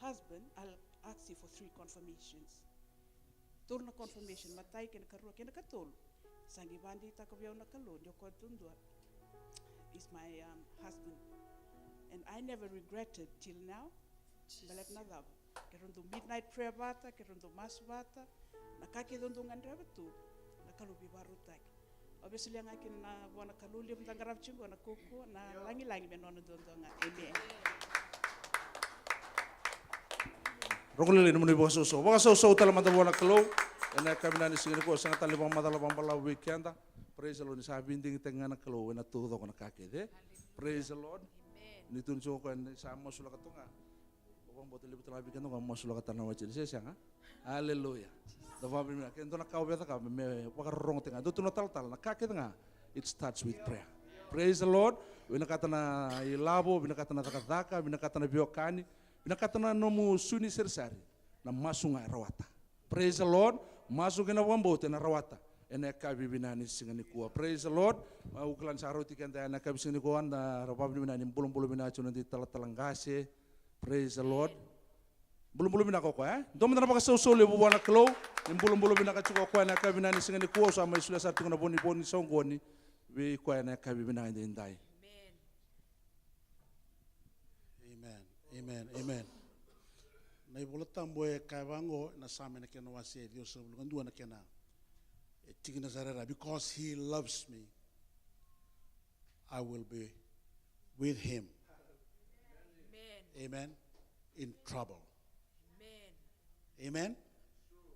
husband, I'll ask you for three confirmations. Tolu na confirmation, matai kei na karua kei na katolu. Sa qai vakadeitaka vei au na Kalou ni o koya duadua is my, um, husband. And I never regretted till now. Baleta na cava? Keirau dau midnight prayer vata, keirau dau masu vata. Na ka kece au dau gadreva tu, na Kalou veivakarautaki. Au via solia ga kina vua na Kalou levu da qarava tiko qo na kaukauwa, na lagilagi me nona duadua ga. Amen. Rogo lailai nomuni vakasausau. Vakasausau tale mada vua na Kalou. Ena yakavi vinaka ni siga nikua, sega tale ni vakamacala vakabalavu vei keda. Praise the Lord. Ni sa veidigitaki ga na Kalou ena taucoko na ka kece. Praise the Lord. Ni tu ni tiko o koya ni sa masulaka tu ga. Au vakabauta levu tale ga vei keda qo masulaka tale na wati, se sega? Aleluya. Da vakavinavinaka. Ke dua na ka o via cakava me vakarorogo tiko ga. Dua tu na talatala, na ka kece ga, it starts with prayer. Praise the Lord. Vinakata na ilavo, vinakata na cakacaka, vinakata na veiwekani, vinakata na nomu sui ni sarisari. Na masu ga e rawata. Praise the Lord. Masu kei na vakabauta ena rawata ena yakavi vinaka ni siga nikua. Praise the Lord. Au kila ni sa rauti keda ena yakavi siga nikua, da vakavinavinaka ni bulabula vinaka tiko na noda italatala qase. Praise the Lord. Bulabula vinaka o koya, e? Dua mada na vakasausau levu vua na Kalou. Ni bulabula vinaka tiko o koya ena yakavi vinaka ni siga nikua. Au sa mai solia sara tiko na vo ni, vo ni soqoni vei koya ena yakavi vinaka edaidai. Amen. Amen. Amen. Na iVola Tabu e kaya vaqo, na Same na kena wase e ciwasagavulu ka dua na kena, e tikina sara e ra, because he loves me, I will be with him. Amen. Amen. In trouble. Amen. Amen.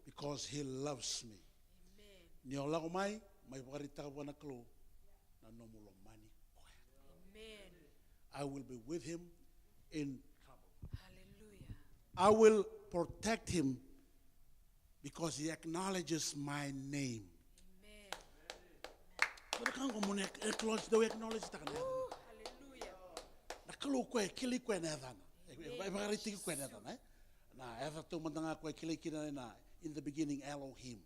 Because he loves me. Amen. Ni o lako mai, mai vakaraitaka vua na Kalou na nomu lomani koya. Amen. I will be with him in trouble. Hallelujah. I will protect him because he acknowledges my name. Amen. Dua na ka qo mo na acknowledge, dau acknowledge taka na yaca. Ooh, hallelujah. Na Kalou koya e kilai koya na yacana. E, e, e vakaraitaki koya na yacana, e? Na yaca taumada ga koya e kilai kina na, in the beginning, Elohim.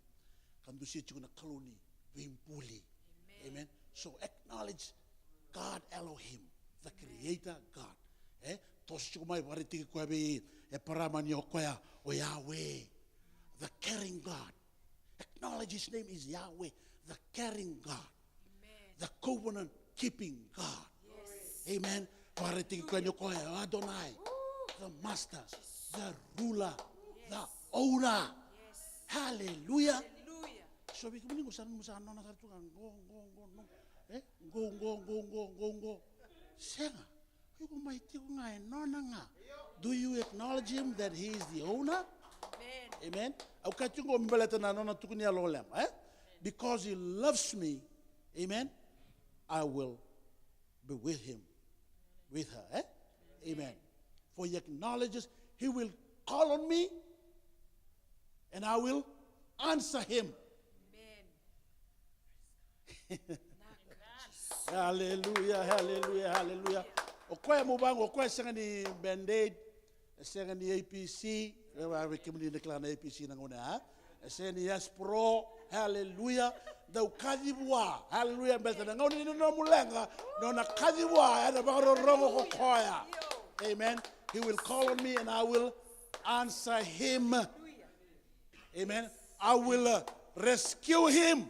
Ka dusia tiko na Kalou ni veibuli. Amen. Amen. So acknowledge God Elohim, the creator God. E toso tiko mai, vakaraitaki koya vei Eparama ni o koya o Yahweh, the caring God. Acknowledge his name is Yahweh, the caring God, the covenant keeping God. Amen. Vakaraitaki koya ni o koya o Adonai, the master, the ruler, the owner. Hallelujah. So vei kemuni qo sa nomu sa nona sara tu ga qo, qo, qo, no. E? Qo, qo, qo, qo, qo, qo. Sega. Iko mai tiko ga e nona ga. Do you acknowledge him that he is the owner? Amen. Au kaya tiko qo me baleta na nona tukuni yalololoma, e? Because he loves me, amen, I will be with him, with her, e? Amen. For he acknowledges, he will call on me and I will answer him. Haleluya, haleluya, haleluya. O koya mo vaqo, o koya sega ni Band-Aid, e sega ni A P C, e vei kemuni na kila na A P C na gauna ya. E sega ni Aspirin, haleluya. Dau kaci vua, haleluya, baleta na gauna ni nomu leqa, nona kaci vua, ena vakarorogo ko koya. Amen. He will call on me and I will answer him. Amen. I will, uh, rescue him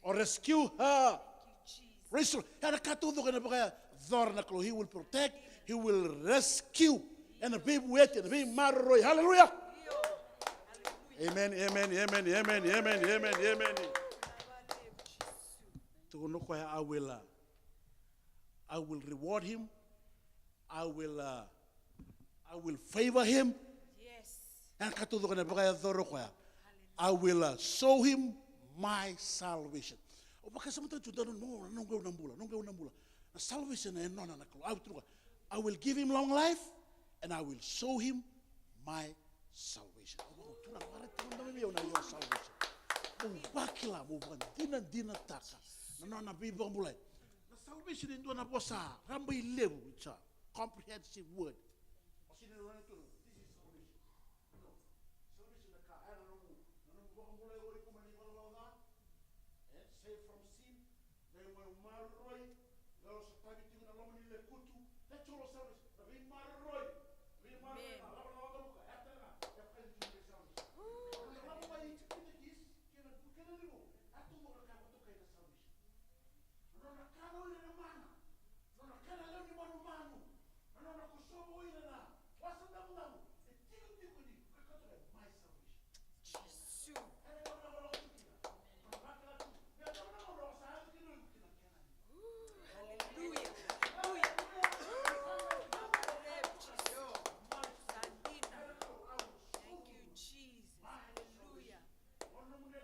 or rescue her. Praise the Lord. Ena ka taucoko ena vakayacora na Kalou. He will protect, he will rescue. Ena veivueti, ena veimaroroi. Hallelujah. Amen, amen, amen, amen, amen, amen, amen. Tukuna o koya, I will, uh, I will reward him. I will, uh, I will favor him. Ena ka taucoko ena vakayacora o koya. I will, uh, show him my salvation. O vakasamataka tu, da, no, no, noqu na bula, noqu na bula. Na salvation e nona na Kalou. Au tukuna, I will give him long life and I will show him my salvation. Au vaka, Turaga, vakaraitaka mada vei au na your salvation. Mo vakila, mo vakadinadinataka na nona veivakabulai. Na salvation e dua na vosa rabailevu, it's a comprehensive word. O sega ni rauta na turaga, this is salvation. No. Salvation na ka, e na nomu, na nomu vakabulai o iko mai na ivalavala ca. E, save from sin. Qai mai maroroi, qai o sotavi tiko na loma ni lekutu. That's all salvation. Na veimaroroi. Veimaroroi na loma na wakavuka, e tale ga, e vakayagataki tiko na salvation. Na loma mai Ijipita kis, kei na, kei na Livu, e tu na ka vakatokai na salvation. Na nona kana o ira na mana. Na nona kana lewe ni manumanu. Na nona kosova o ira na wasa davudavu. E tiko tiko ni kakatoka e my salvation. Jisu. Hallelujah. Hallelujah. Thank you, Jesus. Hallelujah. Oh, nabale,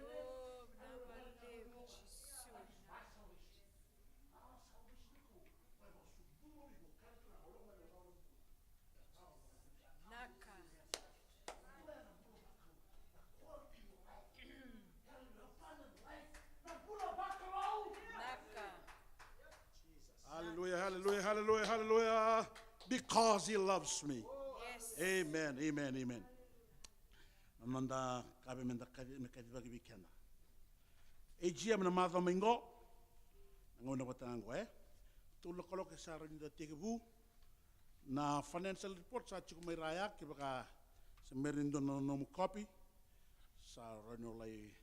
Jisu. Naka. Naka. Hallelujah, hallelujah, hallelujah, hallelujah. Because he loves me. Yes. Amen, amen, amen. Na noda kavi me da kaci, me kacivaki vei keda. E jia me na macawa mai qo. Na gauna vata ga qo, e. Tolu na kaloko e sa rawa ni da tekivu. Na financial report sa tiko mai ra ya, kevaka se bera ni dua na nomu kopi. Sa rawa ni o lai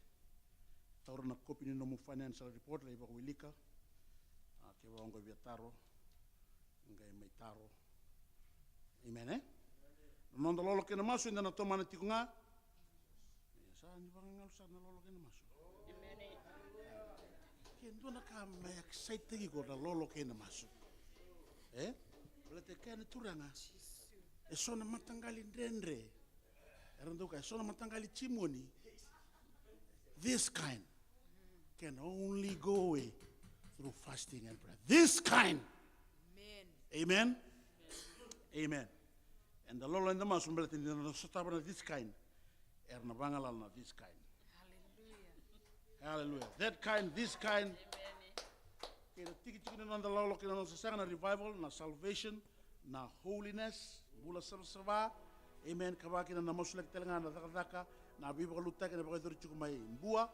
taura na kopi ni nomu financial report, lai vakawilika. A, kevaka o qai via taro. Qai mai taro. Amen, e? Na noda lolo kei na masu, eda na tomana tiko ga. E, sa ni vakagalu sara na lolo kei na masu. Ke dua na ka me excite-taki iko na lolo kei na masu. E? Baleta e kaya na Turaga. E so na mataqali dredre. Era dau kaya, so na mataqali jimoni. This kind can only go away through fasting and prayer. This kind. Amen. Amen. Amen. Eda lolo, eda masu baleta ni da na sotava na this kind. Era na vagalala na this kind. Hallelujah. Hallelujah. That kind, this kind. Amen. Kei na tikitiki ni noda lolo, kei na noda sasaga na revival, na salvation, na holiness, bula savasava. Amen. Ka vaka kina na masulaki tale ga na cakacaka, na veivakalotutaki, na vakayacori tiko mai Bua,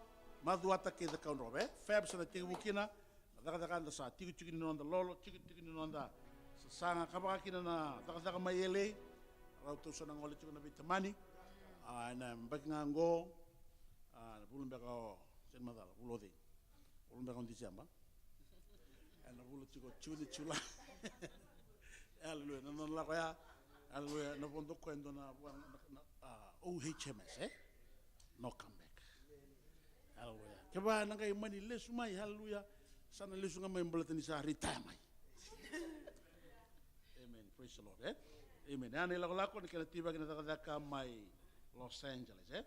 Macuata kei Cakaudrove. Feb sa na tekivu kina na cakacaka, da sa tikitiki ni noda lolo, tikitiki ni noda sasaga, ka vaka kina na cakacaka mai L A. Rauta sa na gole tiko na veitamani. A, ena baki ga oqo. A, na vula beka o, sega ni macala, vula o cei? Vula beka o December. Ena vula tiko June, July. Aleluya. Na nona lako ya. Aleluya. Na vodo koya e dua na, na, na, a, O H M S, e? No comeback. Aleluya. Kevaka na qai mani lesu mai, aleluya. Sa na lesu ga mai baleta ni sa retire mai. Amen. Praise the Lord, e? Amen. Ya na ilakolako ni kena tivaki na cakacaka mai Los Angeles, e?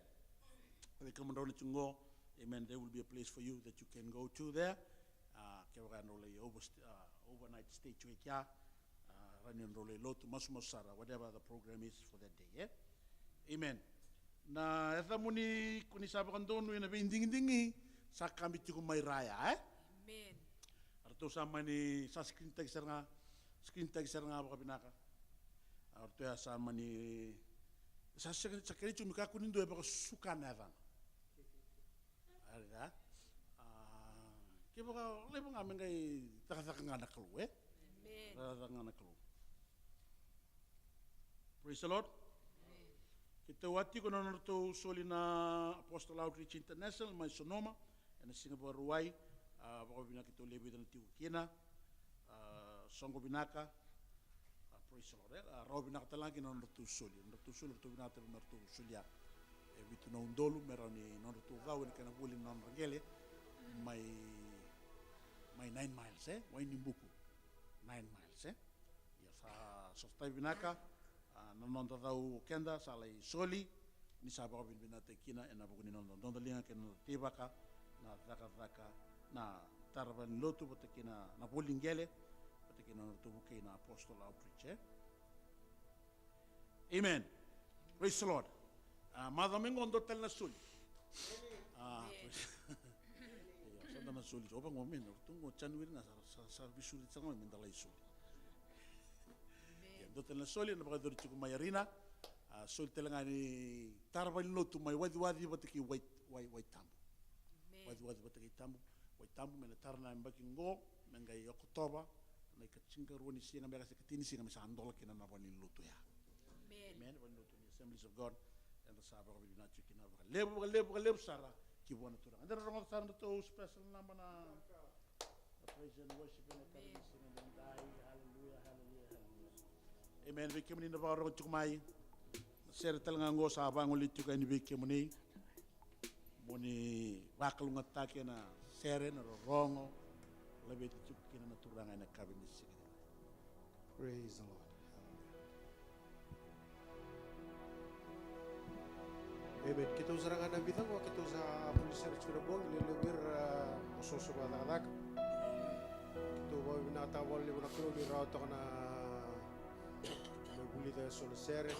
Vei kemudrau na tiko qo, amen, there will be a place for you that you can go to there. A, kevaka drau lai overst-, a, overnight stay tiko i kea, a, rawa ni drau lai lotu, masumasu sara, whatever the program is for that day, e? Amen. Na yacamuni ko ni sa vakadonui ena veidigidigi sa kabi tiko mai ra ya, e? Amen. A ratou sa mani sa screen taki sara ga, screen taki sara ga vakavinaka. A ratou ya sa mani, sa, sa, sa kerei tiko me kakua ni dua e vakasuka na yacana. Ari ga. A, kevaka laiva ga me qai cakacaka ga na Kalou, e? Amen. Cakacaka ga na Kalou. Praise the Lord. Amen. Keitou a tiko na nodratou soli na Apostle Outreach International mai Sonoma ena siga Vakarauwai. A, vakavinavinaka keitou lewe vica na tiko kina. A, soqo vinaka. A, praise the Lord, e? A, rawa vinaka tale ga kina na nodratou soli. Nodratou soli, ratou vinaka tale me ratou solia e vitu na udolu me rawa ni nodratou cau ena kena voli na nodra qele mai, mai nine miles, e? Wainibuku. Nine miles, e? Ia sa, sa sotavi vinaka, a, na noda cau o keda sa lai soli, ni sa vakavinavinakataki kina ena vuku ni noda dodoliga kei na noda teivaka na cakacaka na tara valenilotu vata kei na, na voli qele vata kei na nodratou vukei na Apostle Outreach, e? Amen. Praise the Lord. A, macawa mai qo dua tale na soli. A, praise. Ia, sa da na soli. O vaqo me na tu qo January ga sa, sa, sa veisoli sara ga me da lai soli. Ia, dua tale na soli ena vakayacori tiko mai arena. A, soli tale ga ni tara valenilotu mai Waciwaci vata kei Wai, Wai, Waitabu. Waciwaci vata kei Tabu, Waitabu, me na tara na yabaki qo, me qai Okotova, na ikatinikarua ni siga beka se ikatini ni siga me sa dola kina na valenilotu ya. Amen. Amen. Valenilotu ni Assemblies of God. Eda sa vakavinavinaka tiko kina vakalevu, vakalevu, vakalevu sara ki vua na Turaga. Eda na rogoca sara na nodratou special number na, na praise and worship ena yakavi ni siga edaidai. Hallelujah, hallelujah, hallelujah. Amen. Vei kemuni na vakarorogo tiko mai, na sere tale ga oqo sa vagolei tiko yani vei kemuni. Mo ni vakalougatataka na sere, na rorogo, laveti tiko kina na Turaga ena yakavi ni siga. Praise the Lord. Amen. Keitou sara ga na vica qo, keitou sa vuli sara tiko na bogi, lewe levu vei ira, a, osooso vakacakacaka. Keitou vakavinavinakataka vakalevu na Kalou ni rawa toka na, na vulica eso na sere.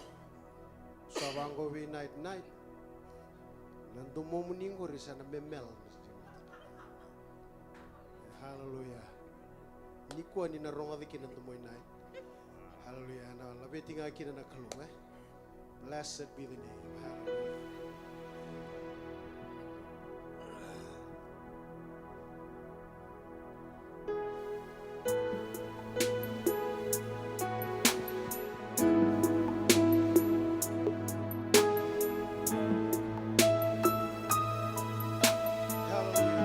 Sa vaqo vei night night. Na domomuni qori sa na memel. Hallelujah. Nikua ni na rogoca kina na domoi night. Hallelujah. Na laveti ga kina na Kalou, e? Blessed be the name. Hallelujah.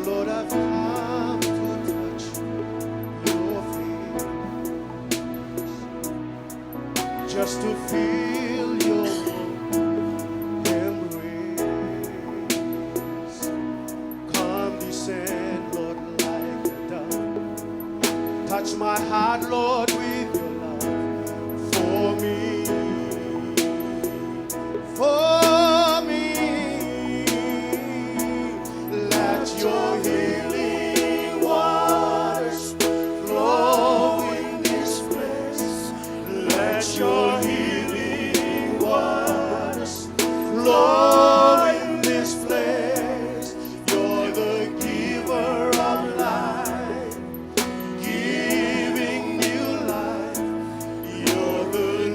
Lord, I've come to touch your feet, just to feel your embrace. Come descend, Lord, like a dove. Touch my heart, Lord, with your love for me. For me. Let your healing waters flow in this place. Let your healing waters flow in this place. You're the giver of life, giving new life. You're the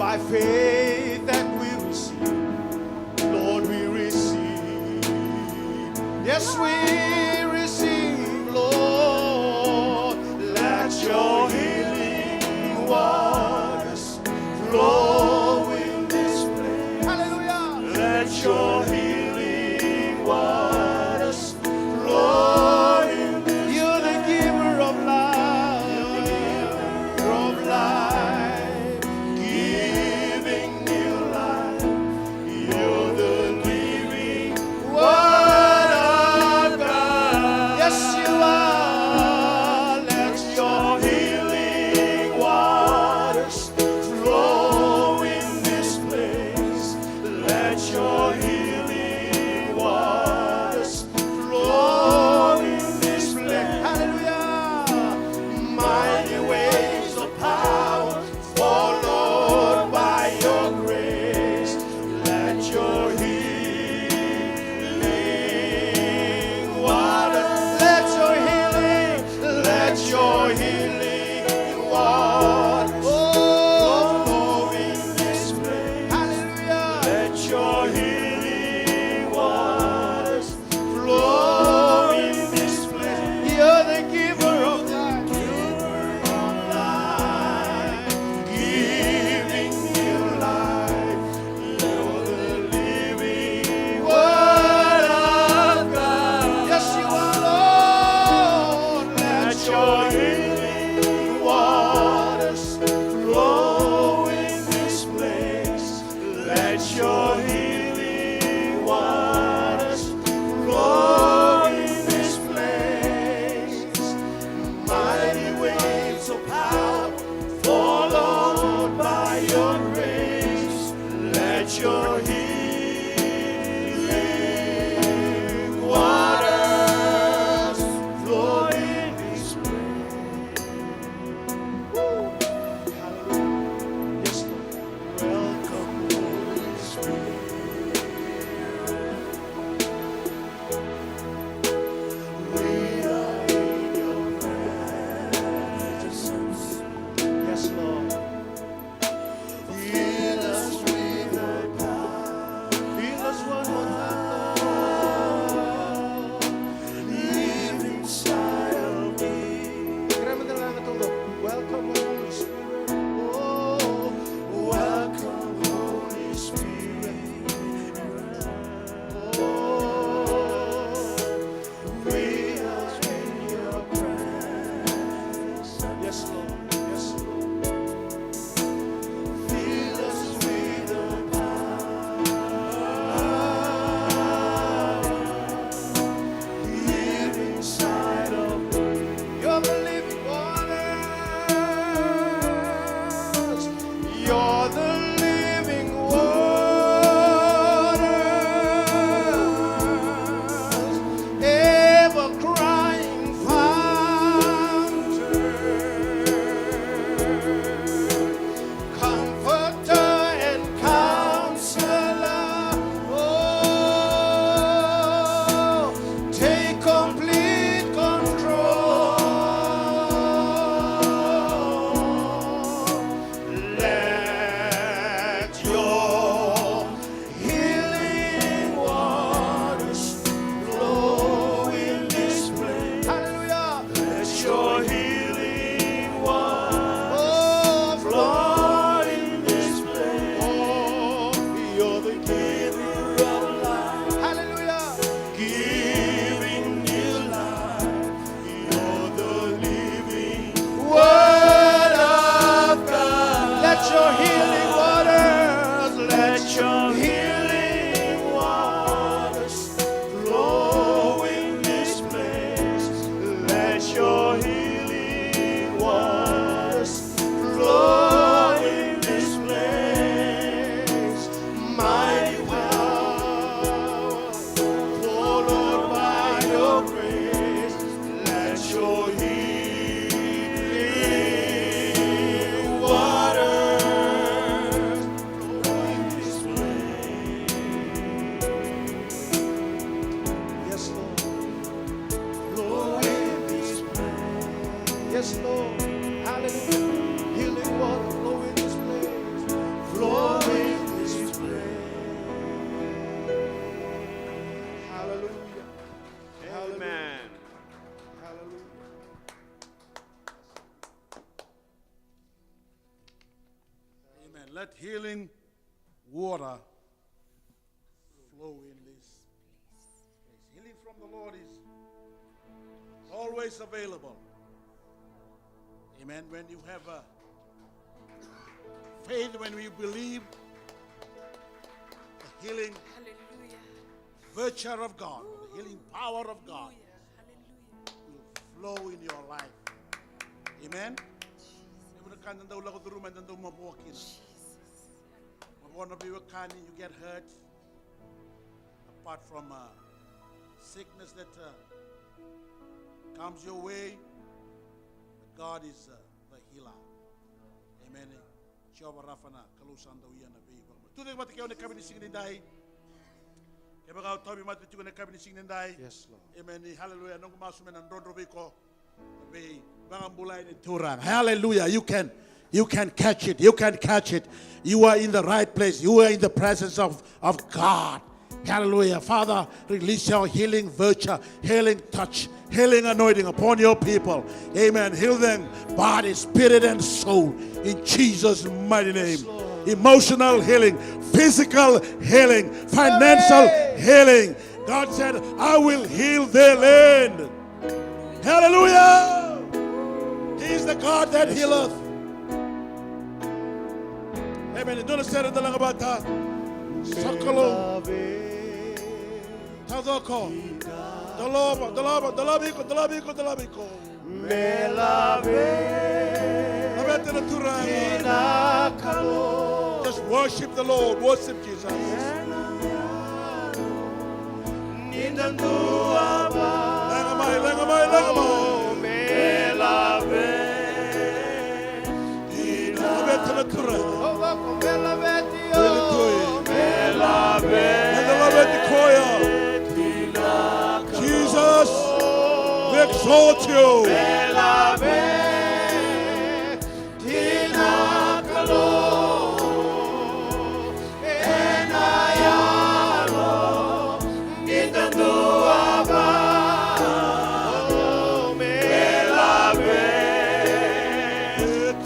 By faith that we receive, Lord, we receive. Yes, we receive, Lord. Let your healing waters flow in this place. Hallelujah. Let your healing waters flow in this place. You're the giver of life, of life, giving new life. You're the living Word of God. Yes, you are. Let your healing waters flow in this place. Let your healing waters flow in this place. Hallelujah. Mighty waves of power, fall, Lord, by your grace. Let your healing water, let your healing, let your healing water, oh, flow in this place. Hallelujah. Let your healing waters flow in this place. You're the giver of life. Giver of life, giving new life. You're the living Word of God. Yes, you are, Lord. Let your healing waters flow in this place. Let your healing waters flow in this place. Mighty waves of power, fall, Lord, by your grace. Let your healing waters flow in this place. Woo. Hallelujah. Yes, Lord. Welcome, Holy Spirit. We are in your presence. Yes, Lord. Fill us with your power. Fill us one more time, Lord. Live inside of me. Welcome, Holy Spirit. Oh, welcome, Holy Spirit. Oh, we are in your presence. Yes, Lord. Yes, Lord. Fill us with your power. Live inside of me. You're the living waters. You're the living waters, ever crying fountain, comforter and counselor. Oh, take complete control. Let your healing waters flow in this place. Hallelujah. Let your healing waters, oh, flow in this place. Oh, you're the giver of life. Hallelujah. Giving new life. You're the living Word of God. Let your healing waters, let your healing waters flow in this place. Let your healing waters flow in this place. Mighty power, oh Lord, by your grace, let your healing waters flow in this place. Yes, Lord. Flow in this place. Yes, Lord. Hallelujah. Healing water, flow in this place. Let healing water flow in this place. Healing from the Lord is always available. Amen. When you have a faith, when we believe, the healing Hallelujah. Virtue of God, the healing power of God Hallelujah. Hallelujah. Will flow in your life. Amen. Even the kind of lako through and the mavoa kina. Mavoa na veiwekani, you get hurt. Apart from uh, sickness that uh, comes your way, but God is uh, the healer. Amen. Jehovah Rapha na Kalou sa dau ia na veivakamalua. Tucake vata kei au na yakavi ni siga nidai. Kevaka o tauvimate tiko na yakavi ni siga nidai. Yes, Lord. Amen. Hallelujah. Noqu masu me na drodro vei iko. Veivakabulai ni Turaga. Hallelujah. You can, you can catch it. You can catch it. You are in the right place. You are in the presence of, of God. Hallelujah. Father, release your healing virtue, healing touch, healing anointing upon your people. Amen. Heal them, body, spirit, and soul. In Jesus' mighty name. Emotional healing, physical healing, financial healing. God said, "I will heal their land." Hallelujah. He is the God that healeth. Amen. Dua na sere da lagavata. Sa Kalou. Taucoko. Dolava, dolava, dolava iko, dolava iko, dolava iko. Me lave. Laveta na Turaga. Just worship the Lord. Worship Jesus. Ni da dua vata. Leqa mai, leqa mai, leqa mai. Me lave. Laveta na Turaga. Au vaka me laveti au. Me lave. Me laveti koya. Jesus, we exalt you. Me lave. Ena Kalou, ena Yalo, ni da dua vata, me lave.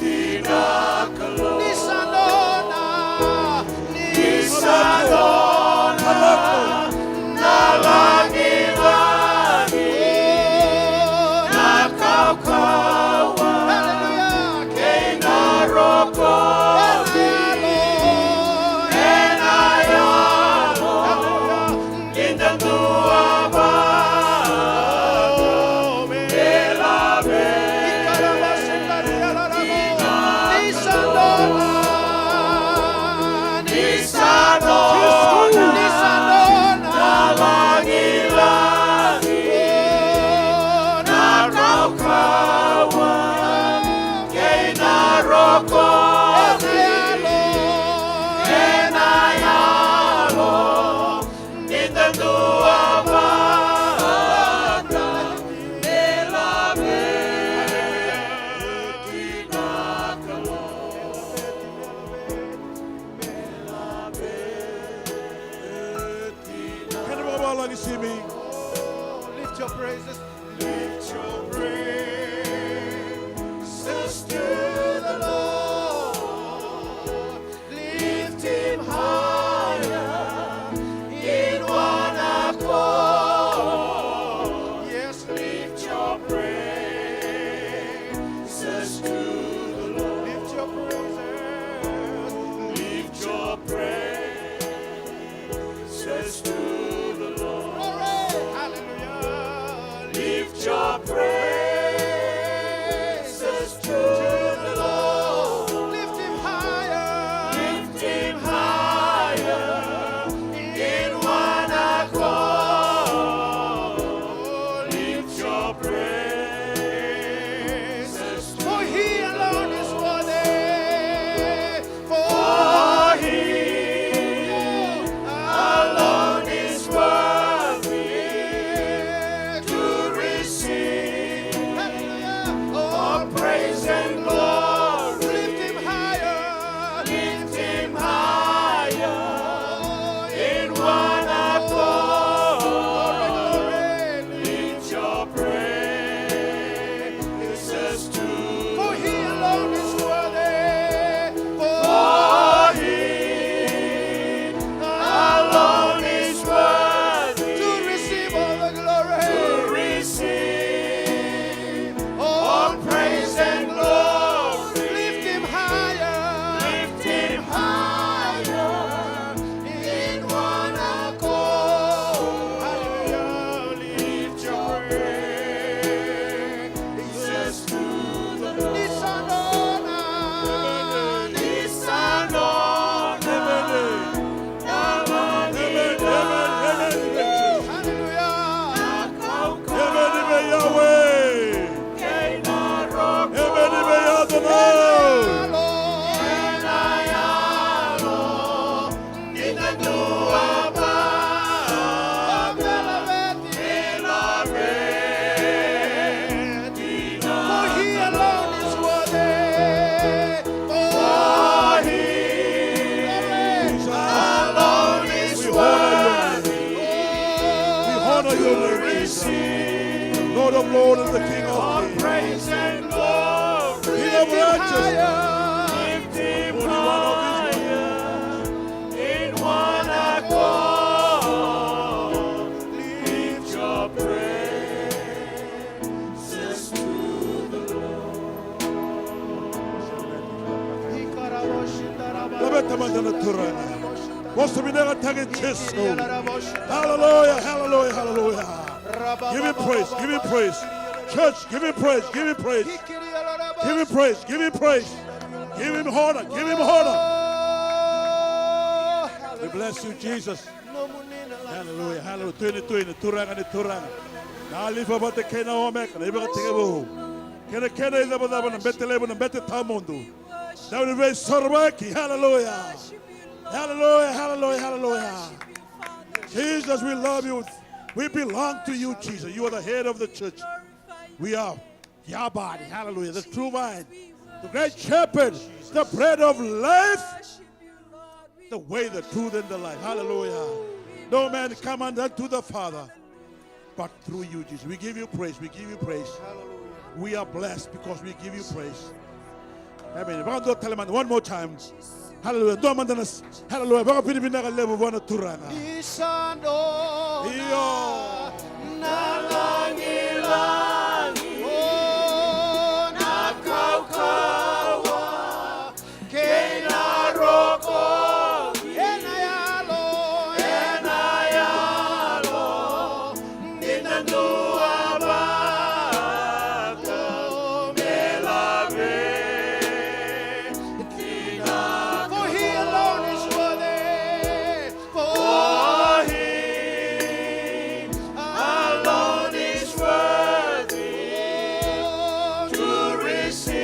Ena Kalou. Ni sa nona, ni sa nona, na lagilagi, na kaukauwa, kei na rokovi, ena Yalo, ni da dua vata, me lave. Kena vakavavalagi simi. Lift your praises. Lift your praises to the Lord. Lift him higher in one accord. Yes, lift your praises to the Lord. Lift your praises. Lift your praises to the Lord. Glory. Hallelujah. Lord of lords and the King of kings. Praise and glory. King of righteousness. Lift him higher. Only one of Israel. In one accord, lift your praises to the Lord. Laveta mada na Turaga. Vosa vinakataki Jisu. Hallelujah, hallelujah, hallelujah. Give him praise, give him praise. Church, give him praise, give him praise. Give him praise, give him praise. Give him honor, give him honor. We bless you, Jesus. Hallelujah, hallelujah. Tui ni tui, na Turaga ni turaga. Na Alifa vata kei na Omeka, na ivakatekivu. Kena kena icavacava, na bete levu, na bete tawamudu. Dauniveisoro vaki, hallelujah. Hallelujah, hallelujah, hallelujah. Jesus, we love you. We belong to you, Jesus. You are the head of the church. We are your body. Hallelujah. The true vine. The great shepherd. The bread of life. The way, the truth, and the life. Hallelujah. No man come unto the Father but through you, Jesus. We give you praise. We give you praise. Hallelujah. We are blessed because we give you praise. Amen. Vakadua tale mada. One more time. Hallelujah. Dua mada na s-, hallelujah. Vakavinavinaka levu vua na Turaga. Ni sa dona. Io. Na lagilagi. O na kaukauwa. Kei na rokovi. Ena yalo. Ena yalo. Ni na dua vata me laveti. For he alone is worthy. For he alone is worthy to receive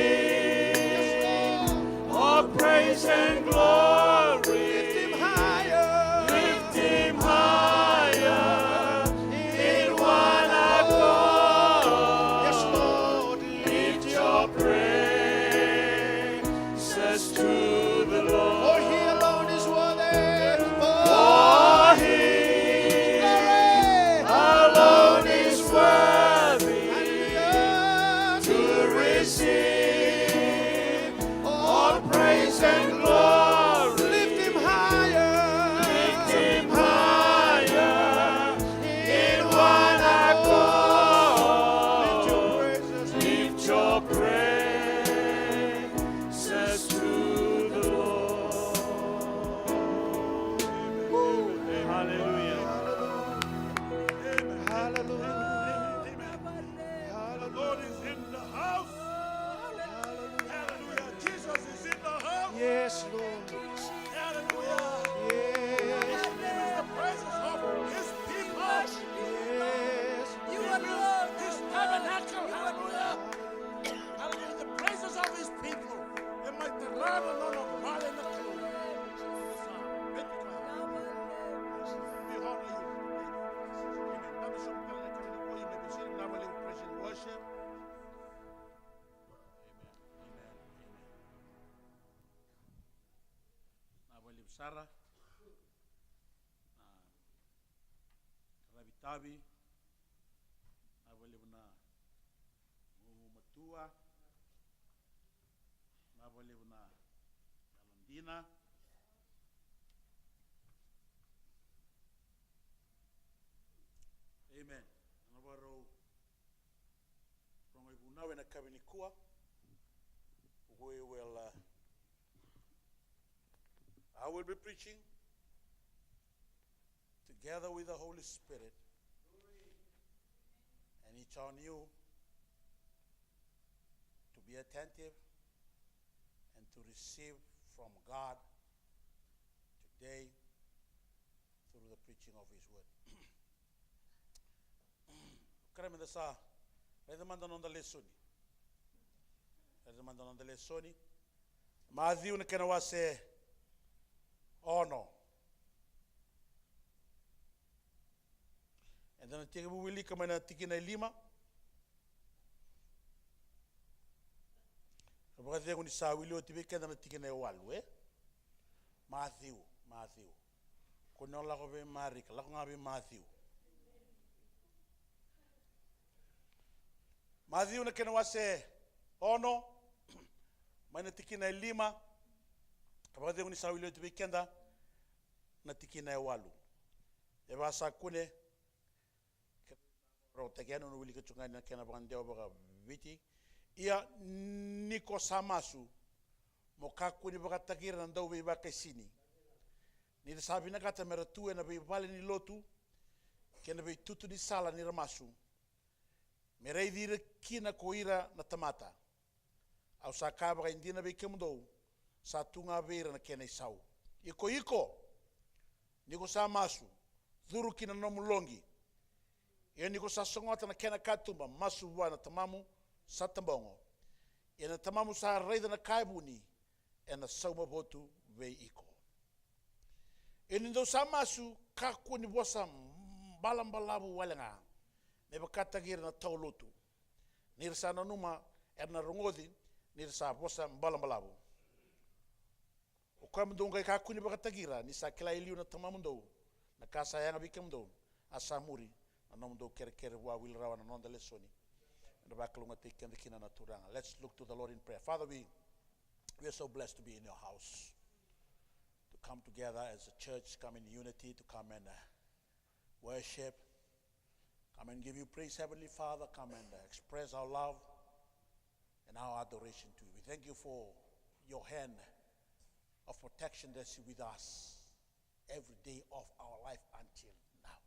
all praise and glory. Lift him higher. Lift him higher. In one accord. Yes, Lord. Lift your praise. Says to the Lord. For he alone is worthy. For he alone is worthy to receive all praise and glory. Lift him higher. Lift him higher. In one accord. Lift your praises. Lift your praise. Says to the Lord. Hallelujah. Hallelujah. Amen. Amen. The Lord is in the house. Hallelujah. Jesus is in the house. Yes, Lord. Hallelujah. Yes. He believes the praises of his people. Yes. He believes his tabernacle. Hallelujah. Hallelujah. The praises of his people. E mai tara na nona vale na Kalou. Sa veti koya. We honor you. Amen. Dabe sobu tale na Kalou ni ko ime, praise and worship. Amen. Amen. Amen. Vinaka vakalevu sara na qaravi tavi. Vinaka vakalevu na gumatua. Vinaka vakalevu na yalodina. Amen. Na vakarau rogo ivunau ena yakavi nikua. We will, uh, I will be preaching together with the Holy Spirit, and it's on you to be attentive and to receive from God today through the preaching of His word. Kerea meda sa raica mada na noda lesoni. Raica mada na noda lesoni. Maciu na kena wase ono. Eda na tekivu wilika mai na tikina e lima. Vakacegu ni sa wili oti vei keda na tikina e walu, e? Maciu, Maciu. Kua ni o lako vei Marika, lako ga vei Maciu. Maciu na kena wase ono, mai na tikina e lima, ka vakacegu ni sa wili oti vei keda na tikina e walu. E vaka sa kune, rautaki yani, au na wilika tiko ga na kena vakadewa vakaviti. Ia ni ko sa masu, mo kakua ni vakataki ira na dauveivakaisini, ni ra sa vinakata me ra tu ena veivale ni lotu kei na veitutu ni sala ni ra masu, me raici ira kina ko ira na tamata. Au sa kaya vakaidina vei kemudou, sa tu ga vei ira na kena isau. Ia ko iko, ni ko sa masu, curu ki na nomu loqi. Ia ni ko sa sogota na kena katuba, masu vua na Tamamu sa tabogo. Ia na Tamamu sa raica na ka e vuni, ena sauma votu vei iko. Ia ni dou sa masu, kakua ni vosa balabalavu wale ga, me vakataki ira na tawa lotu, ni ra sa nanuma era na rogoci ni ra sa vosa balabalavu. O koya mo dou qai kakua ni vakataki ira, ni sa kila e liu na Tamamudou na ka sa yaga vei kemudou, a sa muri na nomudou kerekere vua. Wili rawa na noda lesoni, me na vakalougatataki keda kina na Turaga. Let's look to the Lord in prayer. Father, we, we are so blessed to be in your house, to come together as a church, come in unity, to come and, uh, worship, come and give you praise, Heavenly Father, come and, uh, express our love and our adoration to you. We thank you for your hand of protection that's with us every day of our life until now.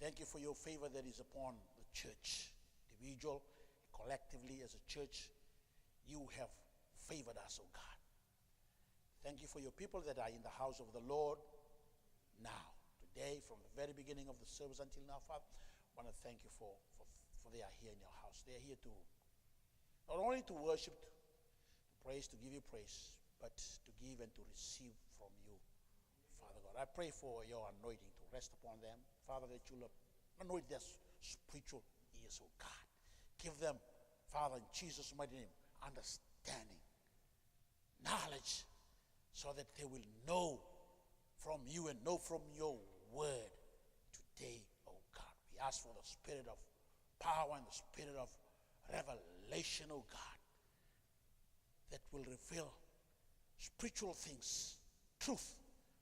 Thank you for your favor that is upon the church, individual, collectively as a church. You have favored us, oh God. Thank you for your people that are in the house of the Lord now, today, from the very beginning of the service until now, Father. I want to thank you for, for, for they are here in your house. They are here to not only to worship, to praise, to give you praise, but to give and to receive from you, Father God. I pray for your anointing to rest upon them, Father, that you'll anoint their s-, spiritual ears, oh God. Give them, Father, in Jesus' mighty name, understanding, knowledge, so that they will know from you and know from your word today, oh God. We ask for the spirit of power and the spirit of revelation, oh God, that will reveal spiritual things, truth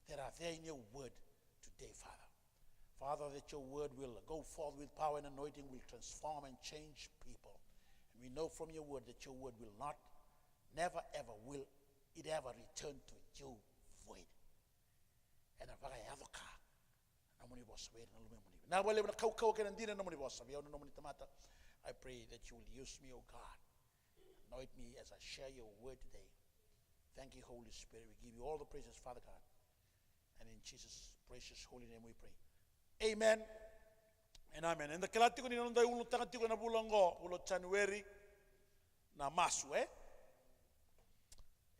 that are there in your word today, Father. Father, that your word will go forth with power and anointing, will transform and change people. And we know from your word that your word will not, never ever will it ever return to you void. Ena vakayaco ka na nomuni vosa vei ira na luvemuni. Vinaka vakalevu na kaukauwa kei na dina na nomuni vosa vei au na nomuni tamata. I pray that you will use me, O God. Anoint me as I share your word today. Thank you, Holy Spirit. We give you all the praises, Father God. And in Jesus' precious holy name we pray. Amen and amen. Eda kila tiko ni noda ulutaga tiko ena vula oqo, vula o January, na masu, e?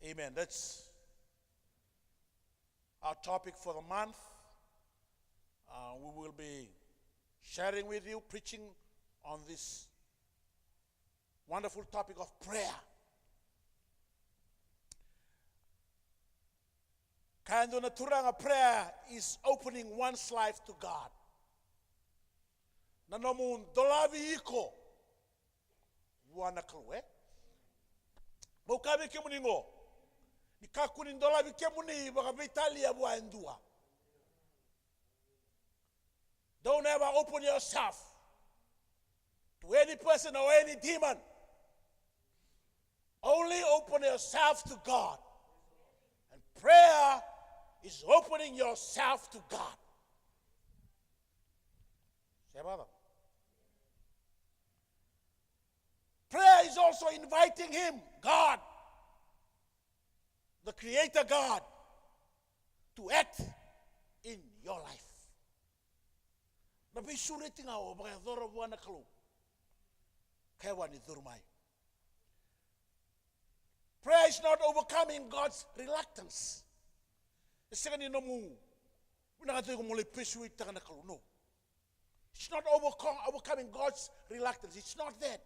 Amen. That's our topic for the month. Uh, we will be sharing with you, preaching on this wonderful topic of prayer. Kaya e dua na turaga, prayer is opening one's life to God. Na nomu dolavi iko vua na Kalou, e? Meu kaya vei kemuni oqo, ni kakua ni dolavi kemuni vakaveitalia vua e dua. Don't ever open yourself to any person or any demon. Only open yourself to God. And prayer is opening yourself to God. Say, brother. Prayer is also inviting Him, God, the Creator God, to act in your life. Na veisureti ga o vakayacora vua na Kalou. Kaya vua ni curu mai. Prayer is not overcoming God's reluctance. E sega ni nomu vinakata iko mo lai persuade-taka na Kalou, no. It's not overcome, overcoming God's reluctance. It's not that.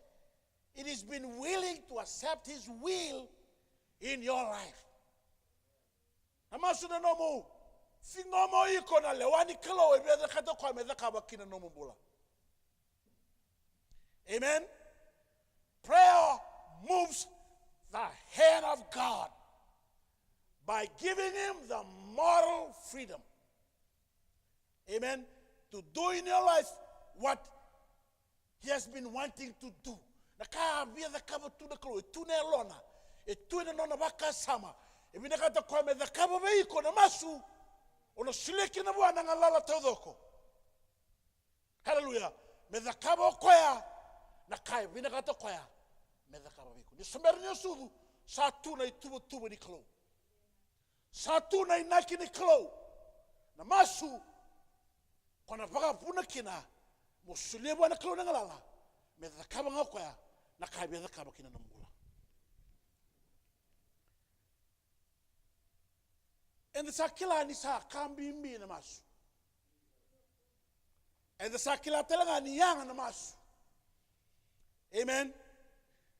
It is being willing to accept His will in your life. Na masu na nomu ciqoma o iko na lewa ni Kalou e via cakata o koya me cakava ki na nomu bula. Amen. Prayer moves the hand of God by giving him the moral freedom. Amen. To do in your life what he has been wanting to do. Na ka a via cakava tu na Kalou, e tu na yalona, e tu ena nona vakasama. E vinakata o koya me cakava vei iko na masu, o na solia kina vua na galala taucoko. Haleluya. Me cakava o koya na ka e vinakata o koya me cakava vei iko. Ni se bera ni o sucu, sa tu na ituvatuva ni Kalou. Sa tu na inaki ni Kalou. Na masu, ko na vakavuna kina mo solia vua na Kalou na galala me cakava ga o koya na ka e via cakava kina na bula. Eda sa kila ni sa ka bibi na masu. Eda sa kila tale ga ni yaga na masu. Amen.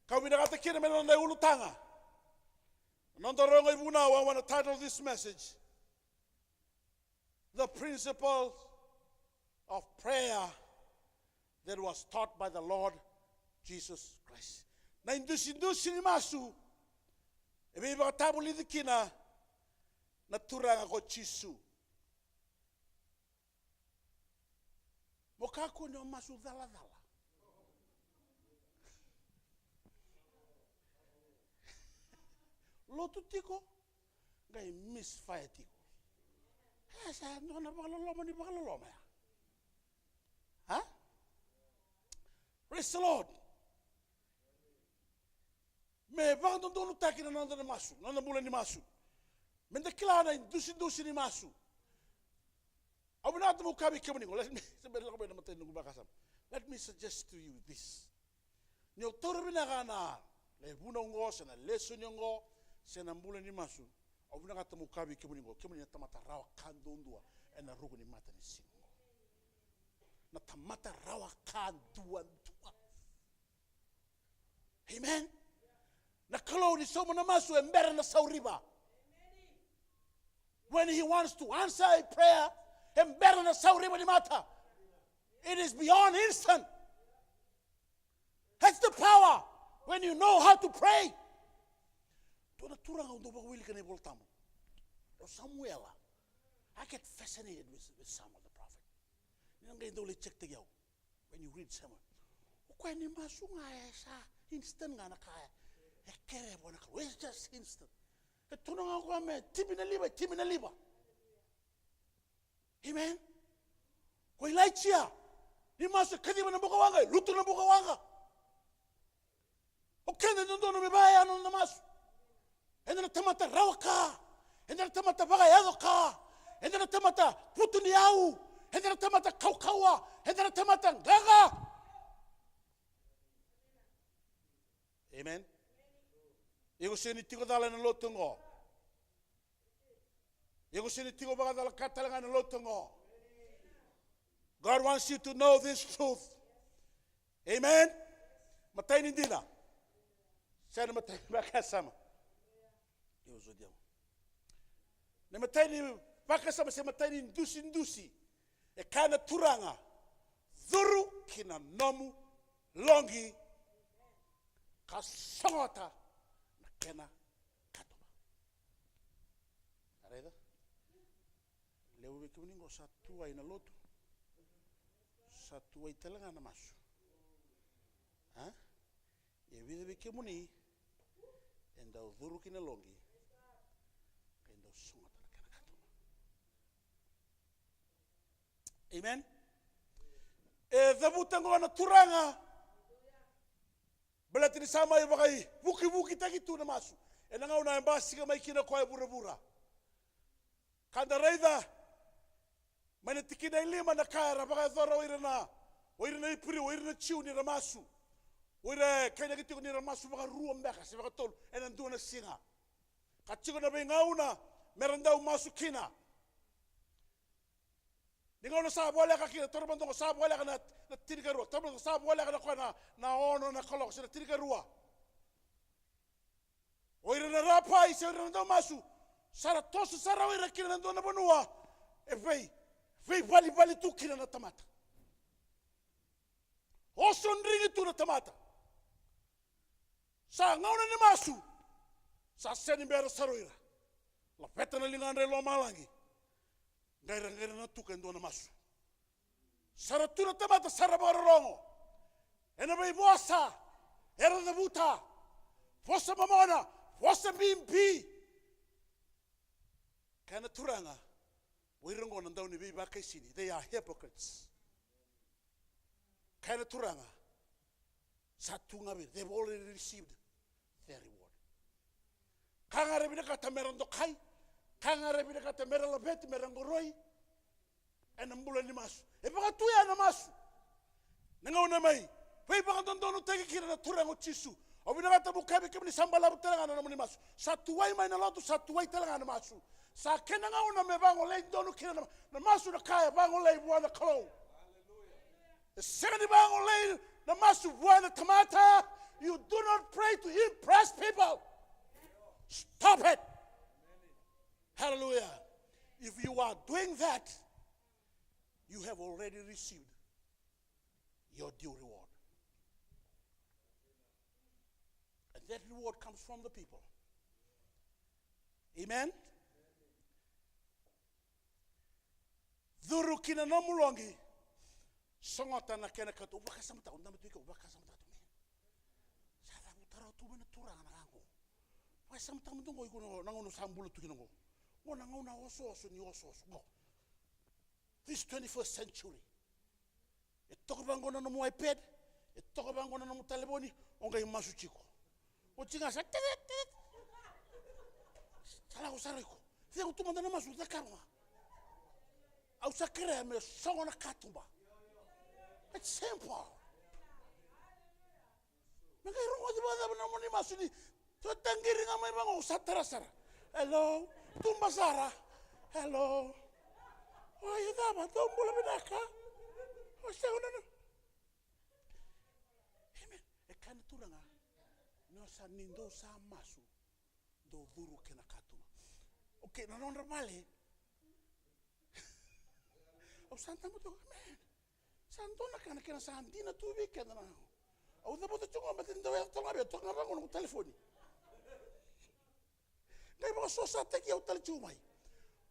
Kau vinakata kina me na noda ulutaga, noda rogo ivunau. I want to title this message, The Principles of Prayer that was taught by the Lord Jesus Christ. Na idusidusi ni masu e veivakatavulici kina na Turaga ko Jisu. Mo kakua ni o masu calacala. Lotu tiko, qai misfire tiko. E sa dua na vakaloloma ni vakaloloma ya. Ha? Praise the Lord. Me vakadodonutaki na noda na masu, noda bula ni masu. Me da kila na idusidusi ni masu. Au vinakata meu kaya vei kemuni qo, let me, se bera lako mai na matai ni noqu vakasama. Let me suggest to you this. Ni o taura vinaka na, na ivunau oqo, se na lesoni oqo, se na bula ni masu, au vinakata meu kaya vei kemuni qo, kemuni na tamata rawa ka duadua ena ruku ni matanisiga oqo. Na tamata rawa ka duadua. Amen. Na Kalou ni sauma na masu e bera na sauriva. When he wants to answer a prayer, e bera na sauriva ni mata. It is beyond instant. That's the power when you know how to pray. Dua na turaga au dau vakawilika na iVolatabu. O Samuela. I get fascinated with, with Samuel the prophet. Ni na qai dau lai check-taki au. When you read Samuel, o koya ni masu ga e sa instant ga na ka e kere vua na Kalou. It's just instant. E tukuna ga o koya me timi na liva, e timi na liva. Amen. Ko Ilaija, ni masu e kaciva na bukawaqa, e lutu na bukawaqa. O keda e dodonu me vakayaco na noda masu. Eda na tamata rawa ka. Eda na tamata vakayaco ka. Eda na tamata vutuniyau. Eda na tamata kaukauwa. Eda na tamata qaqa. Amen. Iko sega ni tiko cala ena lotu oqo. Iko sega ni tiko vakacalaka tale ga ena lotu oqo. God wants you to know this truth. Amen. Matai ni dina. Se na matai ni vakasama. Io, so dia. Na matai ni vakasama se matai ni dusidusi. E kaya na Turaga, curu ki na nomu loqi ka sogota na kena katuba. A raica? Levu vei kemuni qo sa tuai na lotu. Sa tuai tale ga na masu. A? E vica vei kemuni e dau curu ki na loqi, ka e dau sogota na kena katuba. Amen. E cavuta qo na Turaga. Baleta ni sa mai vakaivukivukitaki tu na masu. Ena gauna e basika mai kina o koya e vuravura. Ka da raica mai na tikina e lima na ka era vakayacora o ira na, o ira na Iperiu, o ira na Jiu ni ra masu. O ira e kainaki tiko ni ra masu vakarua beka se vakatolu ena dua na siga. Ka tiko na veigauna me ra dau masu kina. Ni gauna sa voleka kina, taura mada qo, sa voleka na, na tinikarua, taura mada qo, sa voleka na koya na, na ono na kaloko se na tinikarua. O ira na rapai se o ira na daumasu, sa ra toso sara o ira kina na dua na vanua e vei, veivalivali tu kina na tamata. Oso drigi tu na tamata. Sa gauna ni masu. Sa sega ni bera sara o ira. Laveta na ligadra i lomalagi. Qai ra, qai ra na tuka e dua na masu. Sa ra tu na tamata sa ra vakarorogo ena veivosa era cavuta. Vosa mamona, vosa bibi. Kaya na Turaga, o ira oqo na dau ni veivakaisini. They are hypocrites. Kaya na Turaga, sa tu ga vei ira. They've already received their reward. Ka ga era vinakata mera dokai, ka ga era vinakata mera laveti, mera qoroi. Ena bula ni masu. E vakatu ya na masu. Na gauna mai veivakadodonutaki kina na Turaga o Jisu. Au vinakata meu kaya vei kemuni, sa balavu tale ga na nomuni masu. Sa tuwai mai na lotu, sa tuwai tale ga na masu. Sa kena gauna me vagolei donu kina na, na masu, na ka e vagolei vua na Kalou. E sega ni vagolei na masu vua na tamata. You do not pray to impress people. Stop it. Hallelujah. If you are doing that, you have already received your due reward. And that reward comes from the people. Amen? Curu ki na nomu loqi, sogota na kena katuba. Vakasamataka, au dabe tu ike, au vakasamataka tu me. Sa cavuta rawa tu mai na Turaga na ka qo. Vakasamataka mada qo, iko na, na gauna sa bula tu kina qo. Qo na gauna osooso ni osooso qo. This twenty-first century. E toka vaqo na nomu iPad, e toka vaqo na nomu talevoni, o qai masu tiko. Oti ga sa tete, tete. Sa lako sara iko. Cegu tu mada na masu, cakava ga. Au sa kerea me sogo na katuba. It's simple. Me qai rogoci vakacava na nomuni masu ni? Sa taqiri ga mai vaqo, sa tara sara. Hello, tuba sara. Hello. Oi, cava, dou bula vinaka? O sa na. Amen. E kaya na Turaga, ni o sa, ni dou sa masu, dou curu kei na katuba. Okay, na nodra vale. Au sa dabe tu, amen. Sa dua na ka na kena sa dina tu vei keda na. Au cavuta tiko ga, baleta ni dau yaco tale ga vei au, toka ga vaqo noqu talevoni. Qai vakasosataki au tale tiko mai.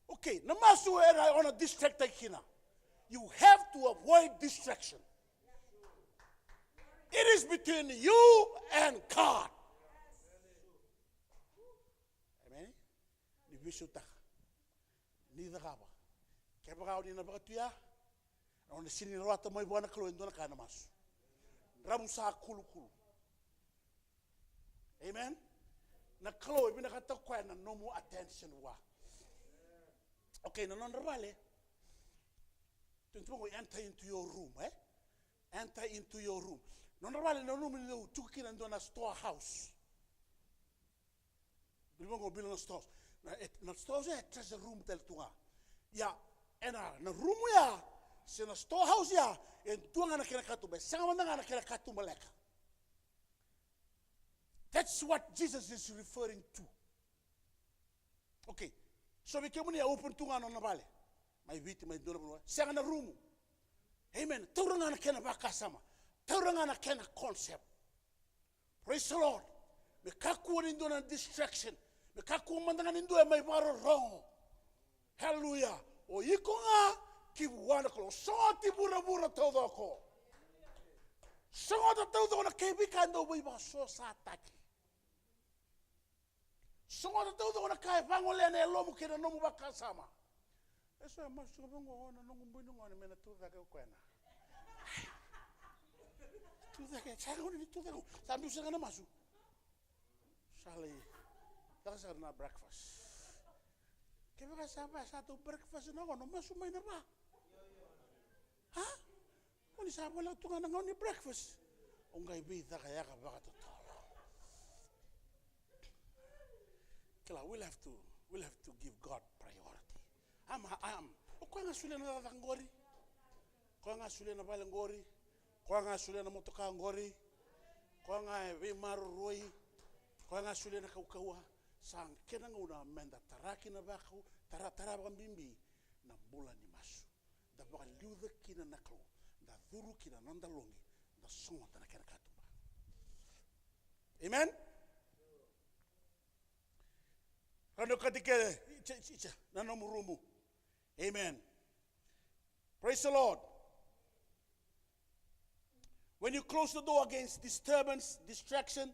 Okay, na masu era, o na distracttaki kina. You have to avoid distraction. It is between you and God. Amen. Ni veisautaka. Ni cakava. Kevaka o ni na vakatuya, o na sega ni rawata mai vua na Kalou e dua na ka ena masu. Dravusa kulukulu. Amen. Na Kalou e vinakata o koya na nomu attention vua. Okay, na nodra vale. Tukuna tiko qo, enter into your room, eh? Enter into your room. Nodra vale na room ni dau tiko kina e dua na storehouse. Bila qo, bila na storehouse. Na, e, na storehouse e treasure room tale tu ga. Ia, ena, na room ya, se na storehouse ya, e dua ga na kena katuba, e sega mada ga na kena katuba leka. That's what Jesus is referring to. Okay. So vei kemuni e open tu ga na nona vale. Mai Viti, mai dua na vanua. Sega na rumu. Amen. Taura ga na kena vakasama. Taura ga na kena concept. Praise the Lord. Me kakua ni dua na distraction. Me kakua mada ga ni dua e mai vakarorogo. Hallelujah. O iko ga ki vua na Kalou. Sogoti vuravura taucoko. Sogota taucoko na kena veika e dau veivakasosataki. Sogota taucoko na ka e vagolea na yalomu kei na nomu vakasama. E so e masu tiko vaqo na noqu bui ni gone me na tucake o koya na. Tucake, sa gauna ni tucake, sa biu sara ga na masu. Sa lai caka sara na breakfast. Kevaka sa va sa tau breakfast na gone, o masu mai na va. Ha? O ni sa voleka tu ga na gauna ni breakfast. O qai veicakayaka vakatotolo. Kila, we'll have to, we'll have to give God priority. Ama, am, o koya ga solia na cakacaka qori. Koya ga solia na vale qori. Koya ga solia na motoka qori. Koya ga e veimaroroi. Koya ga solia na kaukauwa. Sa kena gauna meda tara kina vakau, tara, tara vakabibi na bula ni masu. Da vakaliuca kina na Kalou, da curu kina na noda loqi, da Sogota na kena katuba. Amen. Rau na kati ke, icha, icha, icha, na nomu rumu. Amen. Praise the Lord. When you close the door against disturbance, distraction,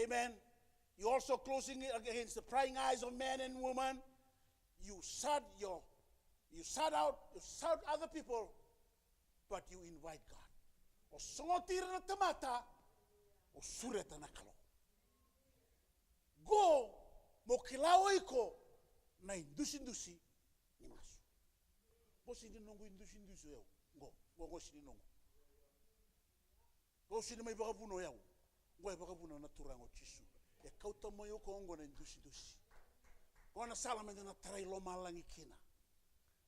amen, you're also closing it against the prying eyes of men and women. You shut your, you shut out, you shut other people, but you invite God. O sogoti ira na tamata, o sureta na Kalou. Qo mo kila o iko na idusidusi ni masu. Qo sega ni noqu idusidusi o yau. Qo, qo, qo sega ni noqu. Qo sega ni mai vakavuna o yau. Qo e vakavuna na Turaga o Jisu. E kauta mai o koya qo na idusidusi. Qo na sala meda na tarai lomalagi kina.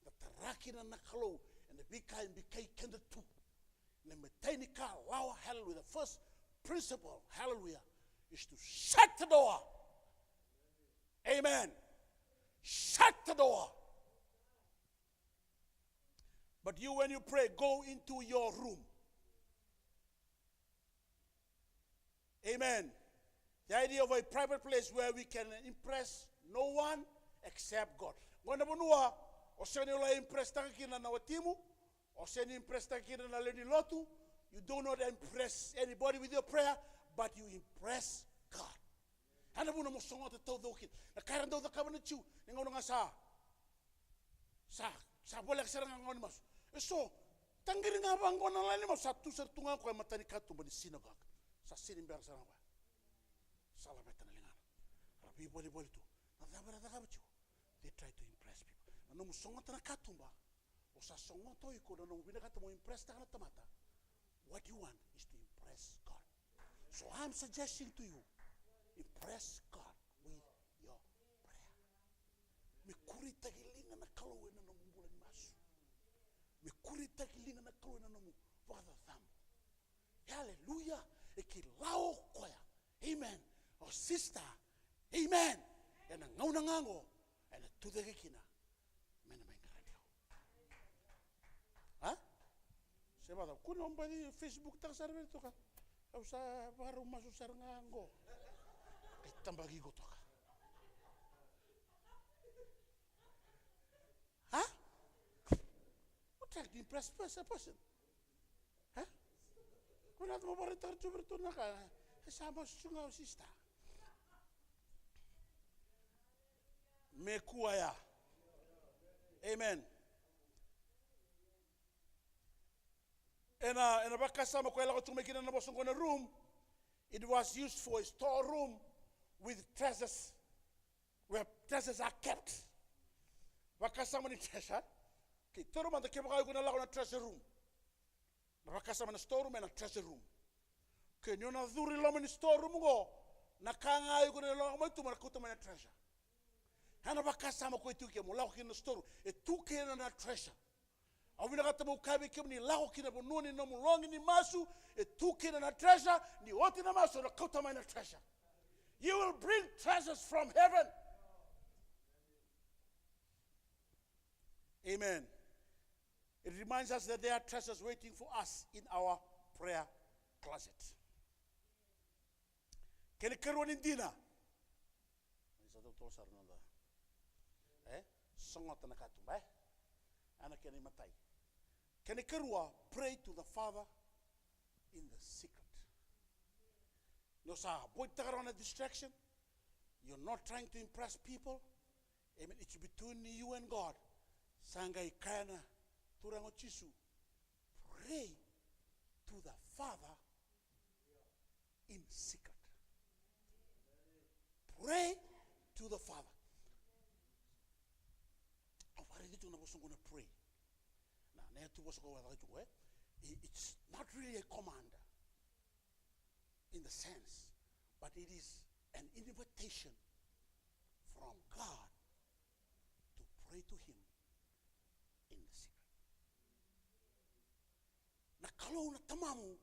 Da tara kina na Kalou ena veika e bikai keda tu. Na imatai ni ka, lawa, hallelujah. The first principle, hallelujah, is to shut the door. Amen. Shut the door. But you, when you pray, go into your room. Amen. The idea of a private place where we can impress no one except God. Qo na vanua o sega ni lai impress taka kina na watimu, o sega ni impress taka kina na lewe ni lotu. You do not impress anybody with your prayer, but you impress God. Ya na vuna mo sogota taucoko kina. Na ka era dau cakava na Jiu ni gauna ga sa, sa, sa voleka sara ga qo ni masu. E so, taqiri ga vaqo na laini masu, sa tu sara tu ga o koya e mata ni katuba ni sinagoga. Sa sega ni bera sara ga o koya. Sa laveta na ligana. Ra veivolivoli tu. Na cava era cakava tiko? They try to impress people. Na nomu sogota na katuba, o sa sogota o iko na nomu vinakata mo impress taka na tamata. What you want is to impress God. So I'm suggesting to you, impress God with your prayer. Me kureitaki liga na Kalou ena nomu bula ni masu. Me kureitaki liga na Kalou ena nomu vakacacabo. Hallelujah. E kila o koya. Amen. O sister. Amen. Ena gauna ga qo ena tucake kina me na mai qarava au. A? Se vacava, kua ni o baci Facebook taka sara vei ira toka. Au sa vakarau masu sara ga qo. Kai tabaki iko toka. A? What trying to impress a person? A? Kua ni o vakaraitaka tu vei iratou na ka. E sa masu tu ga o sister. Me kua ya. Amen. Ena, ena vakasama ko e lako tu mai kina na vosa qo na room, it was used for a storeroom with treasures, where treasures are kept. Vakasama ni treasure. Okay, taura mada kevaka iko na lako na treasure room. Na vakasama na storeroom ena treasure room. Ke ni o na curu i loma ni storeroom qo, na ka ga iko na lako mai tu mo na kauta mai na treasure. Ena vakasama ko e tu ke mo lako kina na storeroom, e tu kina na treasure. Au vinakata meu kaya vei kemuni, lako ki na vanua ni nomu logi ni masu, e tu kina na treasure, ni oti na masu na kauta mai na treasure. You will bring treasures from heaven. Amen. It reminds us that there are treasures waiting for us in our prayer closet. Kena ikarua ni dina. Sa totolo sara noda. E? Sogota na katuba, e? Ena kena imatai. Kena ikarua, pray to the Father in the secret. Ni o sa avoid taka rawa na distraction. You're not trying to impress people. Amen. It's between you and God. Sa qai kaya na Turaga o Jisu, pray to the Father in secret. Pray to the Father. Au vakaraica tu na vosa qo na pray. Na, na yatu vosa qo au vakaraica tu qo, e? I-, it's not really a command in the sense, but it is an invitation from God to pray to Him in the secret. Na Kalou na Tamamu,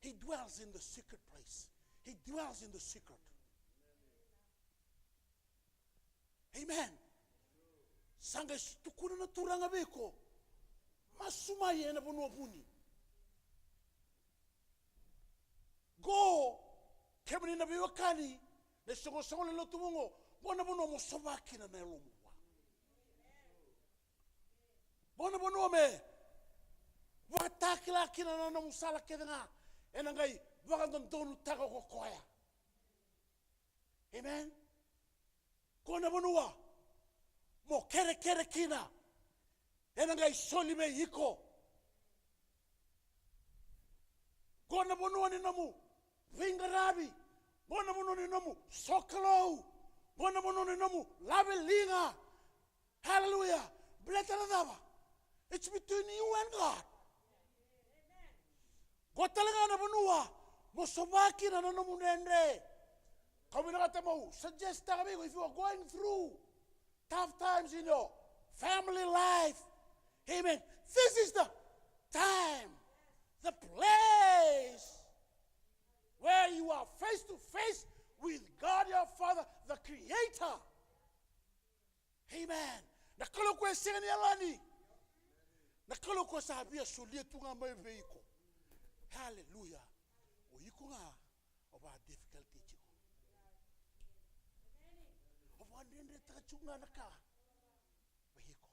He dwells in the secret place. He dwells in the secret. Amen. Sa qai tukuna na Turaga vei iko, masu mai ena vanua vuni. Qo, kemuni na veiwekani, na isoqosoqo lewe ni lotu vou qo, qo na vanua mo sova kina na yalomu vua. Qo na vanua me vakatakila kina na nomu sala kece ga, ena qai vakadodonutaka ko koya. Amen. Qo na vanua mo kerekere kina, ena qai soli vei iko. Qo na vanua ni nomu veiqaravi. Qo na vanua ni nomu sokalou. Qo na vanua ni nomu laveliga. Hallelujah. Baleta na cava? It's between you and God. Qo tale ga na vanua mo sova kina na nomu dredre. Kau vinakata meu suggest-taka vei iko, if you are going through tough times in your family life, amen, this is the time, the place where you are face to face with God your Father, the Creator. Amen. Na Kalou ko e sega ni yalani. Na Kalou ko sa via solia tu ga mai vei iko. Hallelujah. O iko ga o va difficulty tiko. O vakadredretaka tiko ga na ka vei iko.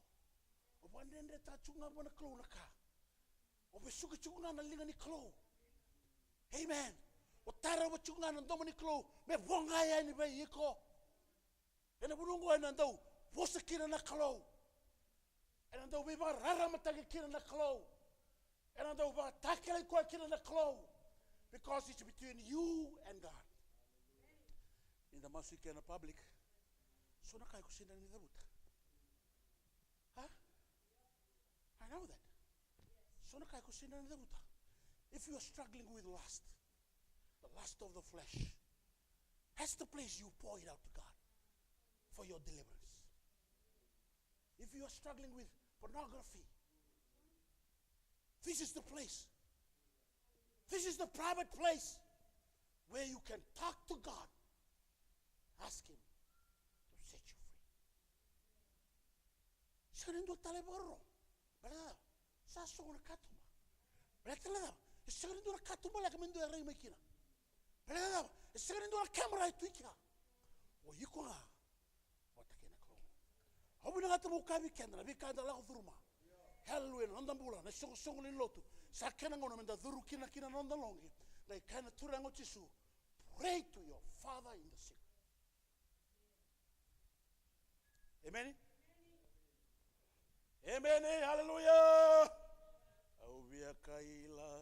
O vakadredretaka tiko ga vua na Kalou na ka. O vesuki tiko ga na liga ni Kalou. Amen. O tarova tiko ga na domo ni Kalou me voqa yani vei iko. Ena vanua oqo ena dau vosa kina na Kalou. Ena dau veivakararamataki kina na Kalou. Ena dau vakatakilai koya kina na Kalou. Because it's between you and God. Ni da masu i ke na public, so na ka iko sega ni cavuta. Ha? I know that. So na ka iko sega ni cavuta. If you are struggling with lust, the lust of the flesh, that's the place you pour it out to God for your deliverance. If you are struggling with pornography, this is the place. This is the private place where you can talk to God. Ask Him to set you free. Sega ni dua tale e vakarorogo. Baleta cava? Sa sogo na katuba. Baleta na cava? E sega ni dua na katuba leka me dua e rai mai kina. Baleta na cava? E sega ni dua na camera e tu i kea. O iko ga vata kei na Kalou. Au vinakata meu kaya vei keda na veika eda lako curuma. Hallelujah, na noda bula, na isoqosoqo lewe ni lotu. Sa kena gauna meda curu kina kina na noda loqi. Qai kaya na Turaga o Jisu, pray to your Father in the secret. Amen. Amen. Hallelujah. Au via kaila.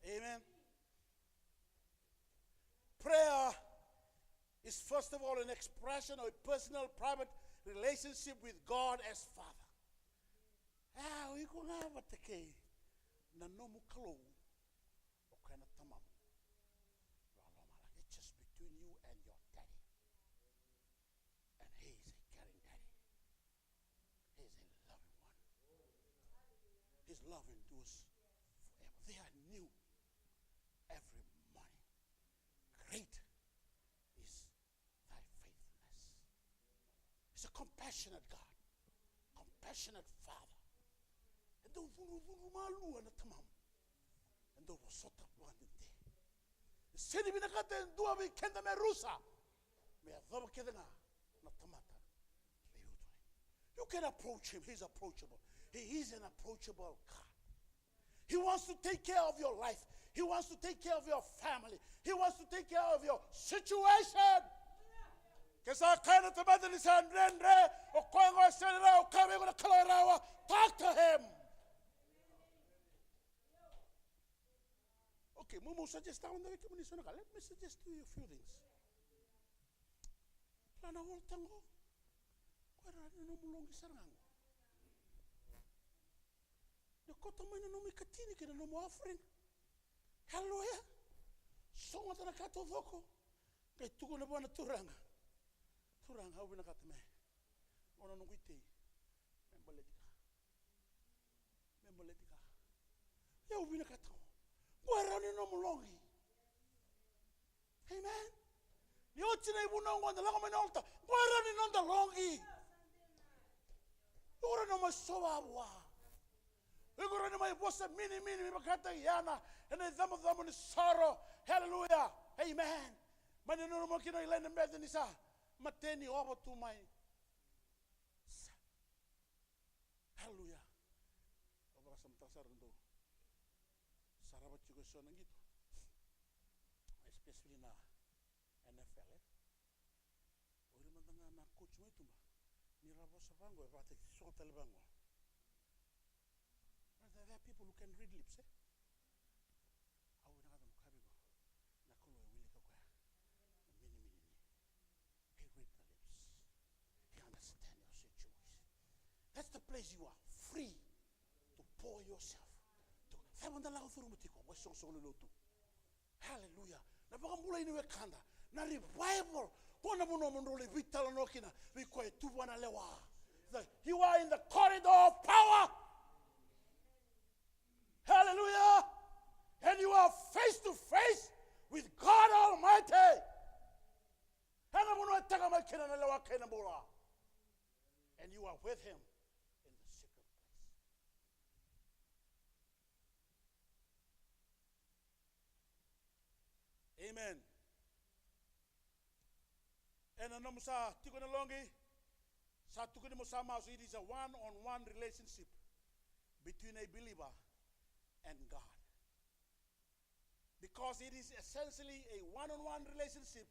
Amen. Prayer is first of all an expression of a personal, private relationship with God as Father. Ah, o iko ga vata kei na nomu Kalou. O koya na tamamu. It's just between you and your daddy. And he is a caring daddy. He is a loving one. His love endures forever. They are new every morning. Great is thy faithfulness. He's a compassionate God, compassionate Father. E dau cudrucudru malua na tamamu. E dau vosota vakadede. E sega ni vinakata e dua vei keda me rusa. Me yacova kece ga na tamata. You can approach him. He's approachable. He is an approachable God. He wants to take care of your life. He wants to take care of your family. He wants to take care of your situation. Ke sa kaya na tamata ni sa dredre, o koya qo e sega ni rawa, o koya vei iko na Kalou e rawa. Talk to him. Okay, meu, meu suggest-taka mada vei kemuni so na ka. Let me suggest to you a few things. Kila na altar qo. Koya e rawa ni nomu loqi sara ga qo. Ni koto mai na nomu ikatini kei na nomu offering. Hallelujah. Sogota na ka taucoko. Qai tukuna vua na Turaga. Turaga, au vinakata me, qo na noqu itei. Me baleti ka. Me baleti ka. Ia au vinakata qo. Qo e rawa ni nomu loqi. Amen. Ni oti na ivunau qo, da lako mai na altar. Qo e rawa ni noda loqi. Iko rawa ni mai sova vua. O iko rawa ni mai vosa minimini me vakataki Ana ena icabocabo ni soro. Haleluya. Amen. Mai nanuma kina o Elaina Bethany sa mateni ova tu mai. Sa. Haleluya. Au vakasamataka sara dou sarava tiko eso na qito, especially na N F L, e. O ira mada ga na coach mai tuba, ni ra vosa vaqo e vakataki so tale vaqo. Brother, there are people who can read lips, e. Au vinakata meu kaya vei iko, na Kalou e wilika koya na minimini ni. He read the lips. He understand your situation. That's the place you are free to pour yourself. To, cava da lako curuma tiko, vaisoqosoqo ni lotu. Hallelujah. Na vakabulai ni wekada, na revival. Qo na vanua mo drau lai veitalanoa kina vei koya e tu vua na lewa. The, you are in the corridor of power. Hallelujah. And you are face to face with God Almighty. Ena vanua e teka mai kina na lewa kei na bula. And you are with him in the secret place. Amen. Ena nomu sa tiko na loqi, sa tukuni mo sa masu, it is a one-on-one relationship between a believer and God. Because it is essentially a one-on-one relationship,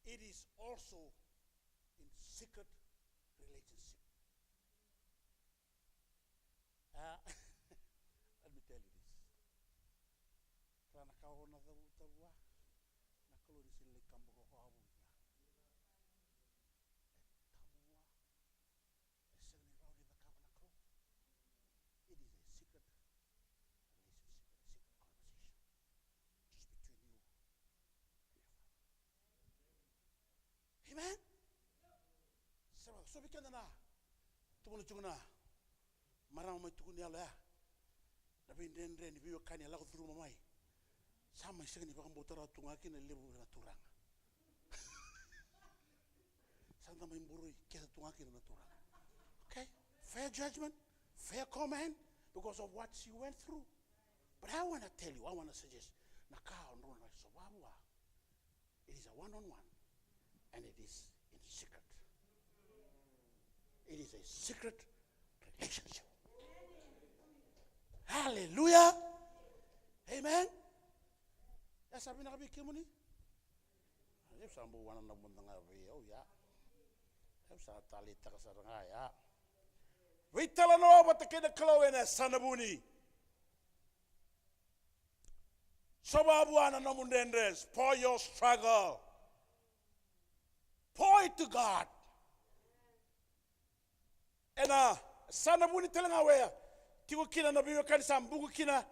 it is also in secret relationship. Ah, let me tell you this. Ra na ka o na cau, cau vua, na Kalou ni sega ni lai kaburaka vua. E tabu vua. E sega ni rawa ni cakava na Kalou. It is a secret relationship and a secret conversation just between you and your Father. Amen. Sa vaka so vei keda na tukuna tiko na marama mai tukuni yalo ya, na veidredre ni veiwekani e lako curuma mai. Sa mai sega ni vakabauta rawa tu ga kina, levu na turaga. Sa da mai buroi kece tu ga kina na turaga. Okay? Fair judgment, fair comment, because of what she went through. But I wanna tell you, I wanna suggest, na ka o drau na sova vua, it is a one-on-one, and it is in secret. It is a secret relationship. Hallelujah. Amen. Ya sa vinaka vei kemuni? Au sa bau wananavu mada ga vei au ya. Au sa taleitaka sara ga ya. Veitalanoa vata kei na Kalou ena yasana vuni. Sova vua na nomu dredre, pour your struggle. Pour it to God. Ena yasana vuni tale ga oya, tiko kina na veiwekani sa buku kina,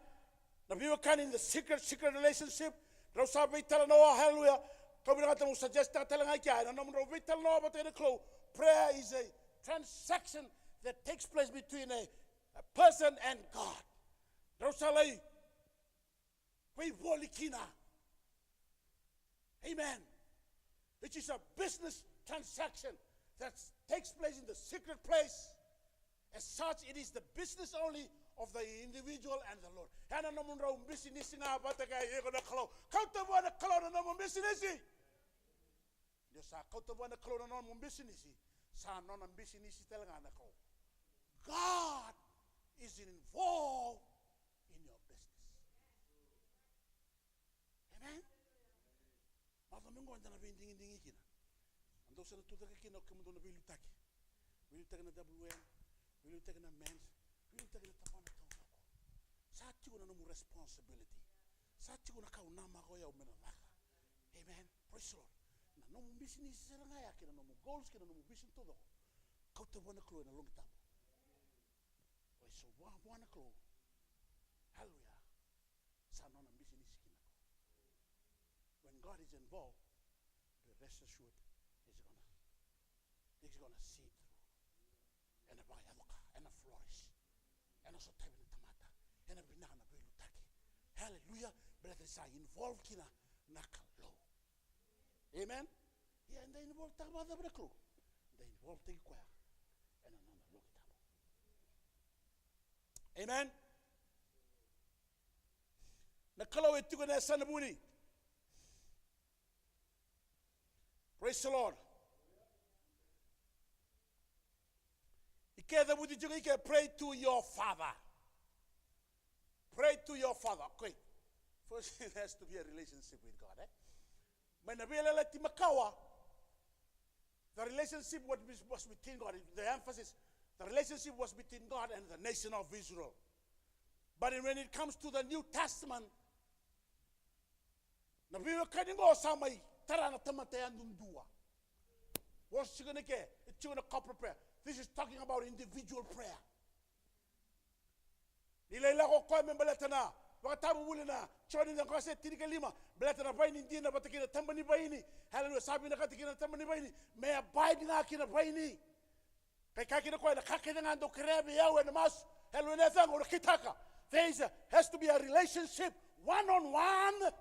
na veiwekani in the secret, secret relationship. Drau sa veitalanoa, hallelujah. Kau vinakata meu suggest taka tale ga i kea, ena nomudrau veitalanoa vata kei na Kalou. Prayer is a transaction that takes place between a, a person and God. Drau sa lai veivoli kina. Amen. It is a business transaction that takes place in the secret place. As such, it is the business only of the individual and the Lord. Ena nomudrau bisinisi ga vata kei iko na Kalou. Kauta vua na Kalou na nomu bisinisi. Ni o sa kauta vua na Kalou na nomu bisinisi, sa nona bisinisi tale ga na Kalou. God is involved in your business. Amen. Macawa mai qo eda na veidigidigi kina. A dou sa na tucake kina o kemudou na veiliutaki. Veiliutaki na W M, veiliutaki na men's, veiliutaki na tabana taucoko. Sa tiko na nomu responsibility. Sa tiko na ka au namaka o yau me na caka. Amen. Praise the Lord. Na nomu bisinisi sara ga ya kei na nomu goals kei na nomu vision taucoko, kauta vua na Kalou ena loqi tabu. Oi, so vua, vua na Kalou. Hallelujah. Sa nona bisinisi kina ko. When God is involved, be rest assured, he's gonna, he's gonna see it through. Ena vakayaco ka, ena flourish. Ena sotavi na tamata. Ena vinaka na veiliutaki. Hallelujah. Baleta ni sa involve kina na Kalou. Amen. Ia, eda involve taka vakacava na Kalou? Da involve taki koya ena nona loqi tabu. Amen. Na Kalou e tiko ena yasana vuni. Praise the Lord. I ke cavuti tiko i ke, pray to your father. Pray to your father. Okay. First, it has to be a relationship with God, eh? Mai na Veiyalayalati Makawa, the relationship was, was between God. The emphasis, the relationship was between God and the nation of Israel. But when it comes to the New Testament, na veiwekani qo sa mai tara na tamata yadudua. Vosa tiko na ke, e tiko na corporate prayer. This is talking about individual prayer. Ni lai lako o koya me baleta na vakatavuvuli na Joni na qase tinikalima, baleta na vaini dina vata kei na taba ni vaini. Haleluya, sa vinakata kina na taba ni vaini me abide ga kina vaini. Kai kaya kina o koya, na ka kece ga dou kerea vei au ena masu, haleluya, ena yacaqu au na kitaka. There is a, has to be a relationship, one on one.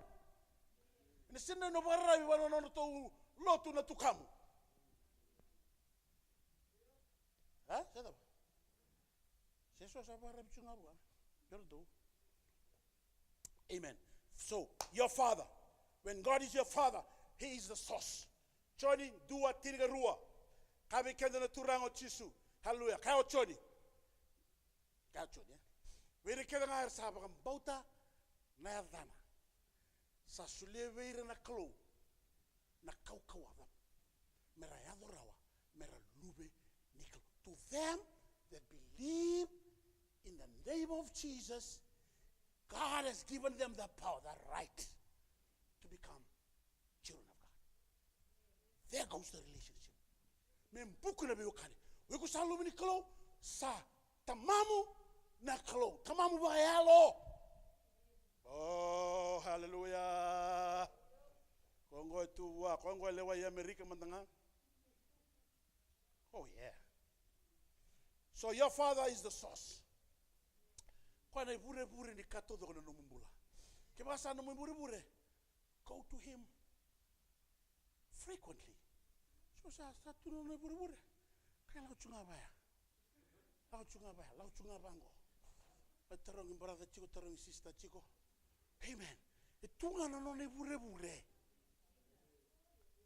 Ena sega ni na vakararavi vua na nodratou lotu na tukamu. A? Se cava? Se so sa vakararavi tu ga vua. Amen. So, your father, when God is your father, he is the source. Joni dua tinikarua. Kaya vei keda na Turaga o Jisu. Haleluya. Kaya o Joni. Kaya o Joni, e? Vei ira kece ga era sa vakabauta na yacana, sa solia vei ira na Kalou na kaukauwa me ra yaco rawa me ra luve ni Kalou. To them that believe in the name of Jesus, God has given them the power, the right to become children of God. There goes the relationship. Me buku na veiwekani. O iko sa luve ni Kalou, sa tamamu na Kalou, tamamu vakayalo. Oh, haleluya. Ko qo e tu vua, ko qo e lewa i Amerika mada ga. Oh, yeah. So your father is the source. Koya na ivurevure ni ka taucoko na nomu bula. Kevaka sa nomu ivurevure, go to him frequently. So sa, sa tu na nona ivurevure, kaya, lako tu ga vaya. Lako tu ga vaya, lako tu ga vaqo. Mai tarogi brother tiko, tarogi sister tiko. Amen. E tu ga na nona ivurevure.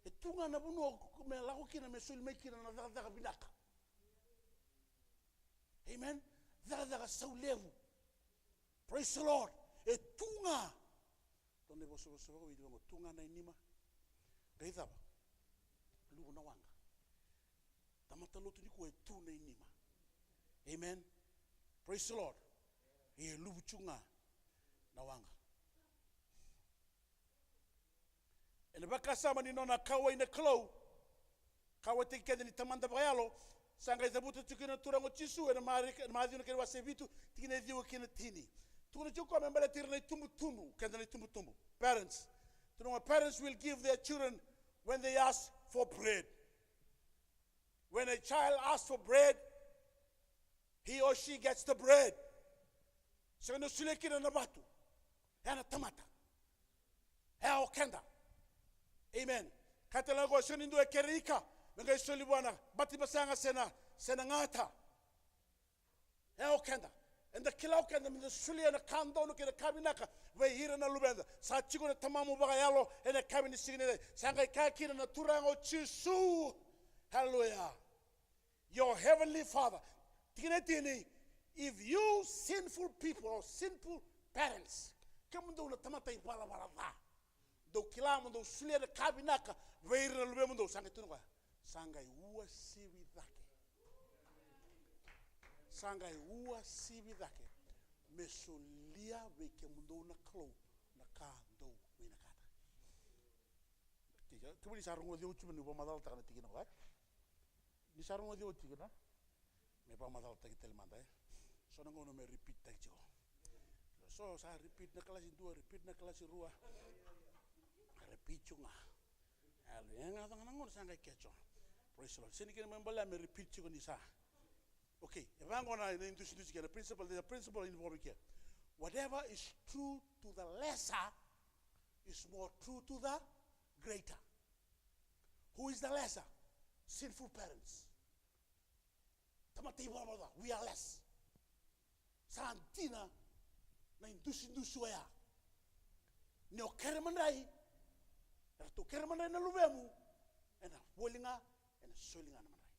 E tu ga na vanua me lako kina me soli mai kina na cakacaka vinaka. Amen. Cakacaka saulevu. Praise the Lord. E tu ga. Dua na ivosavosa vakaviti vaqo, tu ga na inima. Qai cava? Luvu na waqa. Tamata lotu nikua e tu na inima. Amen. Praise the Lord. E luvu tu ga na waqa. Ena vakasama ni nona kauwai na Kalou, kauwaitaki keda ni Tamada vakayalo, sa qai cavuta tiko kina na Turaga o Jisu ena Marika, ena Maciu na kena wase vitu, tikina e ciwa kina tini. Tukuna tiko o koya me baleti ira na itubutubu, keda na itubutubu. Parents. Tukuna, parents will give their children when they ask for bread. When a child asks for bread, he or she gets the bread. Sega ni o solia kina na vatu. E a na tamata. E a o keda. Amen. Ka tale ga o koya, sega ni dua e kere ika me qai soli vua na bati basaga se na, se na gata. E a o keda. Eda kila o keda meda solia na ka donu kei na ka vinaka vei ira na luveda. Sa tiko na Tamamu vakayalo ena yakavi ni siga nikua. Sa qai kaya kina na Turaga o Jisu. Hallelujah. Your heavenly Father. Tikina e tini, if you sinful people or sinful parents, kemudou na tamata ivalavala ca, dou kila mo dou solia na ka vinaka vei ira na luvemudou, sa qai tukuna o koya, sa qai uasivi cake. Sa qai uasivi cake me solia vei kemudou na Kalou na ka dou vinakata. Kemuni sa rogoci au tiko ni vakamacalataka na tikina oqo, e? Ni sa rogoci au tiko na, me vakamacalataki tale mada, e? So na gauna me repeat taki tiko. So sa repeat na kalasi dua, repeat na kalasi rua. Repeat tiko ga. Alo, e ga, ga na gauna sa qai catch on. Praise the Lord. Sega ni kena me balea me repeat tiko ni sa. Okay, e vaqo na, na idusidusi kei na principle, there's a principle involved here. Whatever is true to the lesser is more true to the greater. Who is the lesser? Sinful parents. Tamata ivalavala ca, we are less. Sa dina na idusidusi oya. Ni o kere madrai, eratou kere madrai na luvemu, ena voli ga, ena soli ga na madrai.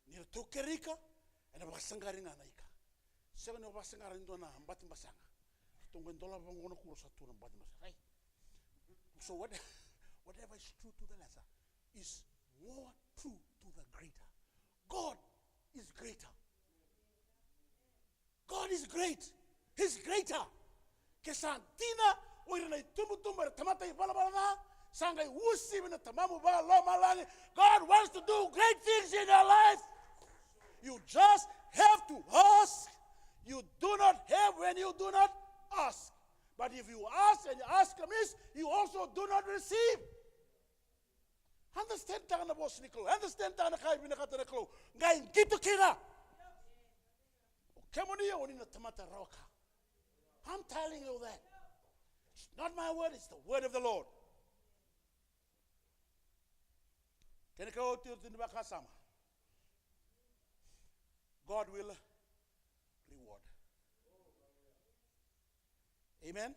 Ni ratou kere ika, ena vakasaqari ga na ika. Sega ni o vakasaqara ni dua na bati basaga. Ratou qai dolava vaqo na kuro sa tu na bati basaga. Ai. So what, whatever is true to the lesser is more true to the greater. God is greater. God is great. He's greater. Ke sa dina o ira na itubutubu era tamata ivalavala ca, sa qai uasivi na Tamamu vakalomalagi. God wants to do great things in your life. You just have to ask. You do not have when you do not ask. But if you ask and you ask amiss, you also do not receive. Understand taka na vosa ni Kalou. Understand taka na ka e vinakata na Kalou. Qai qito kina. O kemuni o ni na tamata rawa ka. I'm telling you that. It's not my word, it's the word of the Lord. Kena ka oti, oti ni vakasama. God will reward. Amen.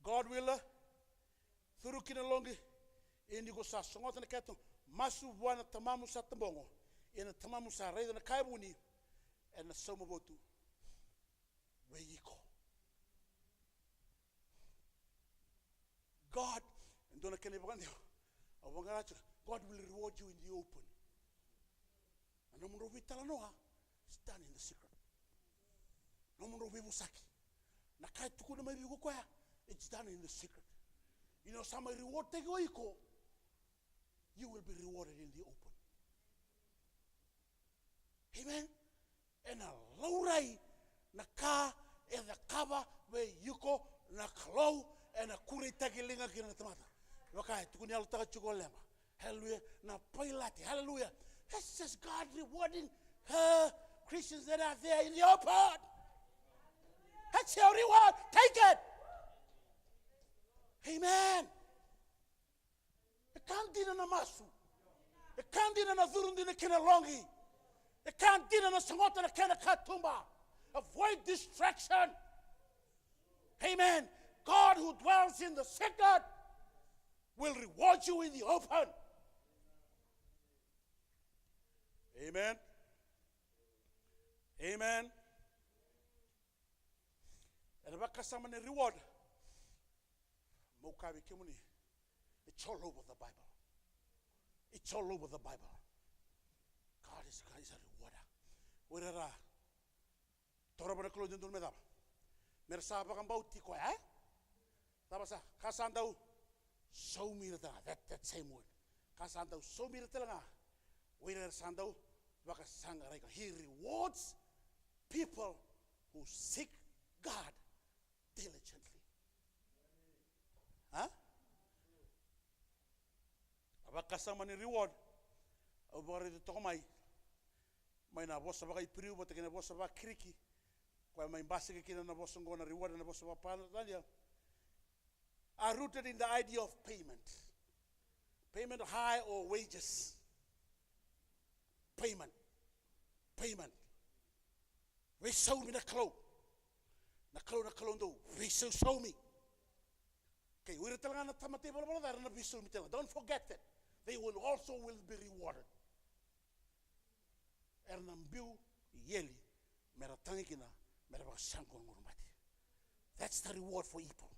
God will, uh, curu ki na loqi. Ia ni ko sa sogota na kena masu vua na Tamamu sa tabogo, ia na Tamamu sa raica na ka e vuni, ena sauma votu vei iko. God, e dua na kena ivakadewa au vaqara tiko, God will reward you in the open. Na nomudrau veitalanoa, it's done in the secret. Nomudrau veivosaki, na ka e tukuna mai vei iko koya, it's done in the secret. Ia ni o sa mai rewardtaki o iko, you will be rewarded in the open. Amen. Ena laurai na ka e cakava vei iko na Kalou, ena kureitaki liga kina na tamata. Vaka e tukuni yalotaka tiko o Lema. Hallelujah. Na pailate. Hallelujah. That's just God rewarding her Christians that are there in the open. That's your reward. Take it. Amen. E ka dina na masu. E ka dina na curu dina kei na loqi. E ka dina na sogota na kena katuba. Avoid distraction. Amen. God who dwells in the secret will reward you in the open. Amen. Amen. Ena vakasama ni reward. Meu kaya vei kemuni, it's all over the Bible. It's all over the Bible. God is, God is a rewarder. O ira era torova na Kalou e dodonu me cava? Me ra sa vakabauti koya, e? Cava sa, ka sa dau saumi ira tale ga, that, that same word. Ka sa dau saumi ira tale ga o ira era sa dau vakasaqarai koya. He rewards people who seek God diligently. A? A vakasama ni reward, au vakaraica toka mai, mai na vosa vakaIperiu vata kei na vosa vakaKiriki, koya mai basika kina na vosa oqo na reward, na vosa vakaParanitania, are rooted in the idea of payment. Payment hire or wages. Payment. Payment. Veisaumi na Kalou. Na Kalou, na Kalou dau veisausaumi. Kei o ira tale ga na tamata ivalavala ca era na veisaumi tale ga. Don't forget that. They will also will be rewarded. Era na biu i eli me ra tagi kina, me ra vakasaqu na gurumate. That's the reward for evil.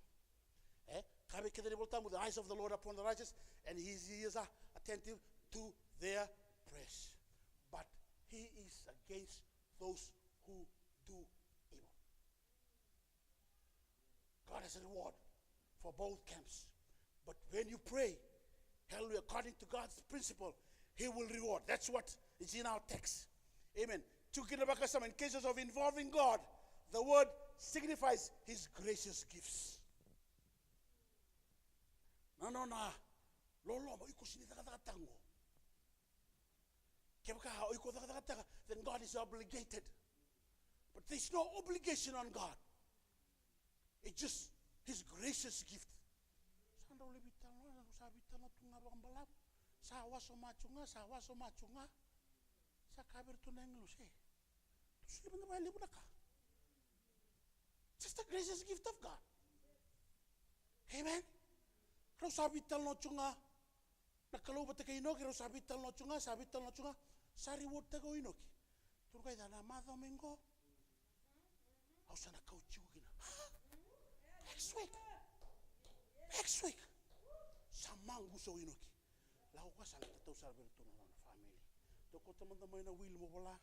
E? Ka vei keda na iVolatabu, the eyes of the Lord upon the righteous, and his ears are attentive to their prayers. But he is against those who do evil. God has a reward for both camps. But when you pray, hallelujah, according to God's principle, he will reward. That's what is in our text. Amen. Tiko kina na vakasama, in cases of involving God, the word signifies his gracious gifts. Na nona loloma, o iko sega ni cakacakataka qo. Kevaka o iko cakacakataka, then God is obligated. But there's no obligation on God. It's just his gracious gift. Sa drau lai veitalanoa, sa veitalanoa tu ga vakabalavu. Sa wasoma tu ga, sa wasoma tu ga. Sa kaya vei iratou na agilosi, e, tou sega ni via vakalevu na ka. Just the gracious gift of God. Amen. Rau sa veitalanoa tu ga na Kalou vata kei Inoki, rau sa veitalanoa tu ga, sa veitalanoa tu ga, sa reward-taki o Inoki. Tukuna, "Eda, na macawa mai qo au sa na kauti iko kina next week, next week." Sa maqusa o Inoki. Lako koya, sa na tatau sara vei iratou na nona family. Tou kauta mada mai na will mo vola.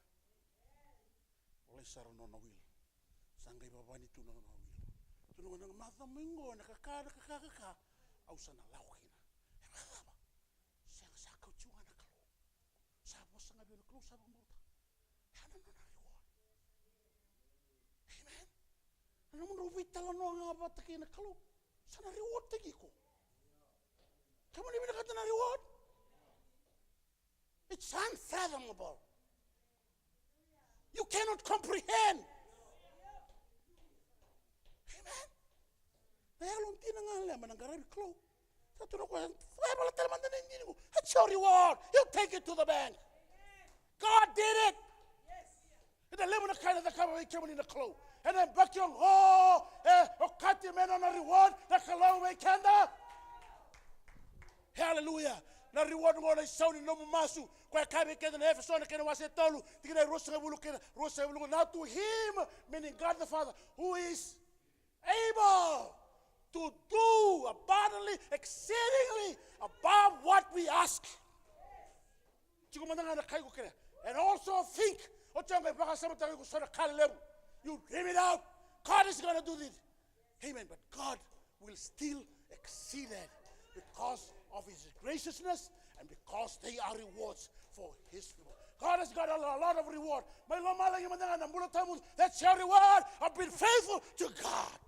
Volai sara na nona will. Sa qai vavani tu na nona will. Tukuna, "Na macawa mai qo, na kaka, na kaka, kaka, au sa na lako kina." E vakacava? Sega, sa kauti iko ga na Kalou. Sa vosa ga vei au na Kalou, sa vakabauta. Ya na nona reward. Amen. Na nomudrau veitalanoa ga vata kei na Kalou, sa na reward-taki iko. Kemuni vinakata na reward? It's unfathomable. You cannot comprehend. Amen. Na yalodina ga lema na qaravi Kalou. Sa tukuna o koya, "E, vala tale mada na idini qo. That's your reward. You take it to the bank." God did it. Eda levu na ka ena cakava vei kemuni na Kalou. Ena yabaki oqo, e, okati me nona reward na Kalou vei keda. Hallelujah. Na reward qo na isau ni nomu masu. Koya e kaya vei keda na Efeso na kena wase e tolu, tikina e ruasagavulu kei na ruasagavulu. Now to him, meaning God the Father, who is able to do abundantly, exceedingly above what we ask. Tiko mada ga na ka iko kerea. And also think. Oti ya qai vakasamataka iko so na ka lelevu. You dream it out. God is gonna do this. Amen. But God will still exceed that because of his graciousness and because they are rewards for his people. God has got a lo-, a lot of reward. Mai lomalagi mada ga na bula tawamudu. That's your reward of being faithful to God.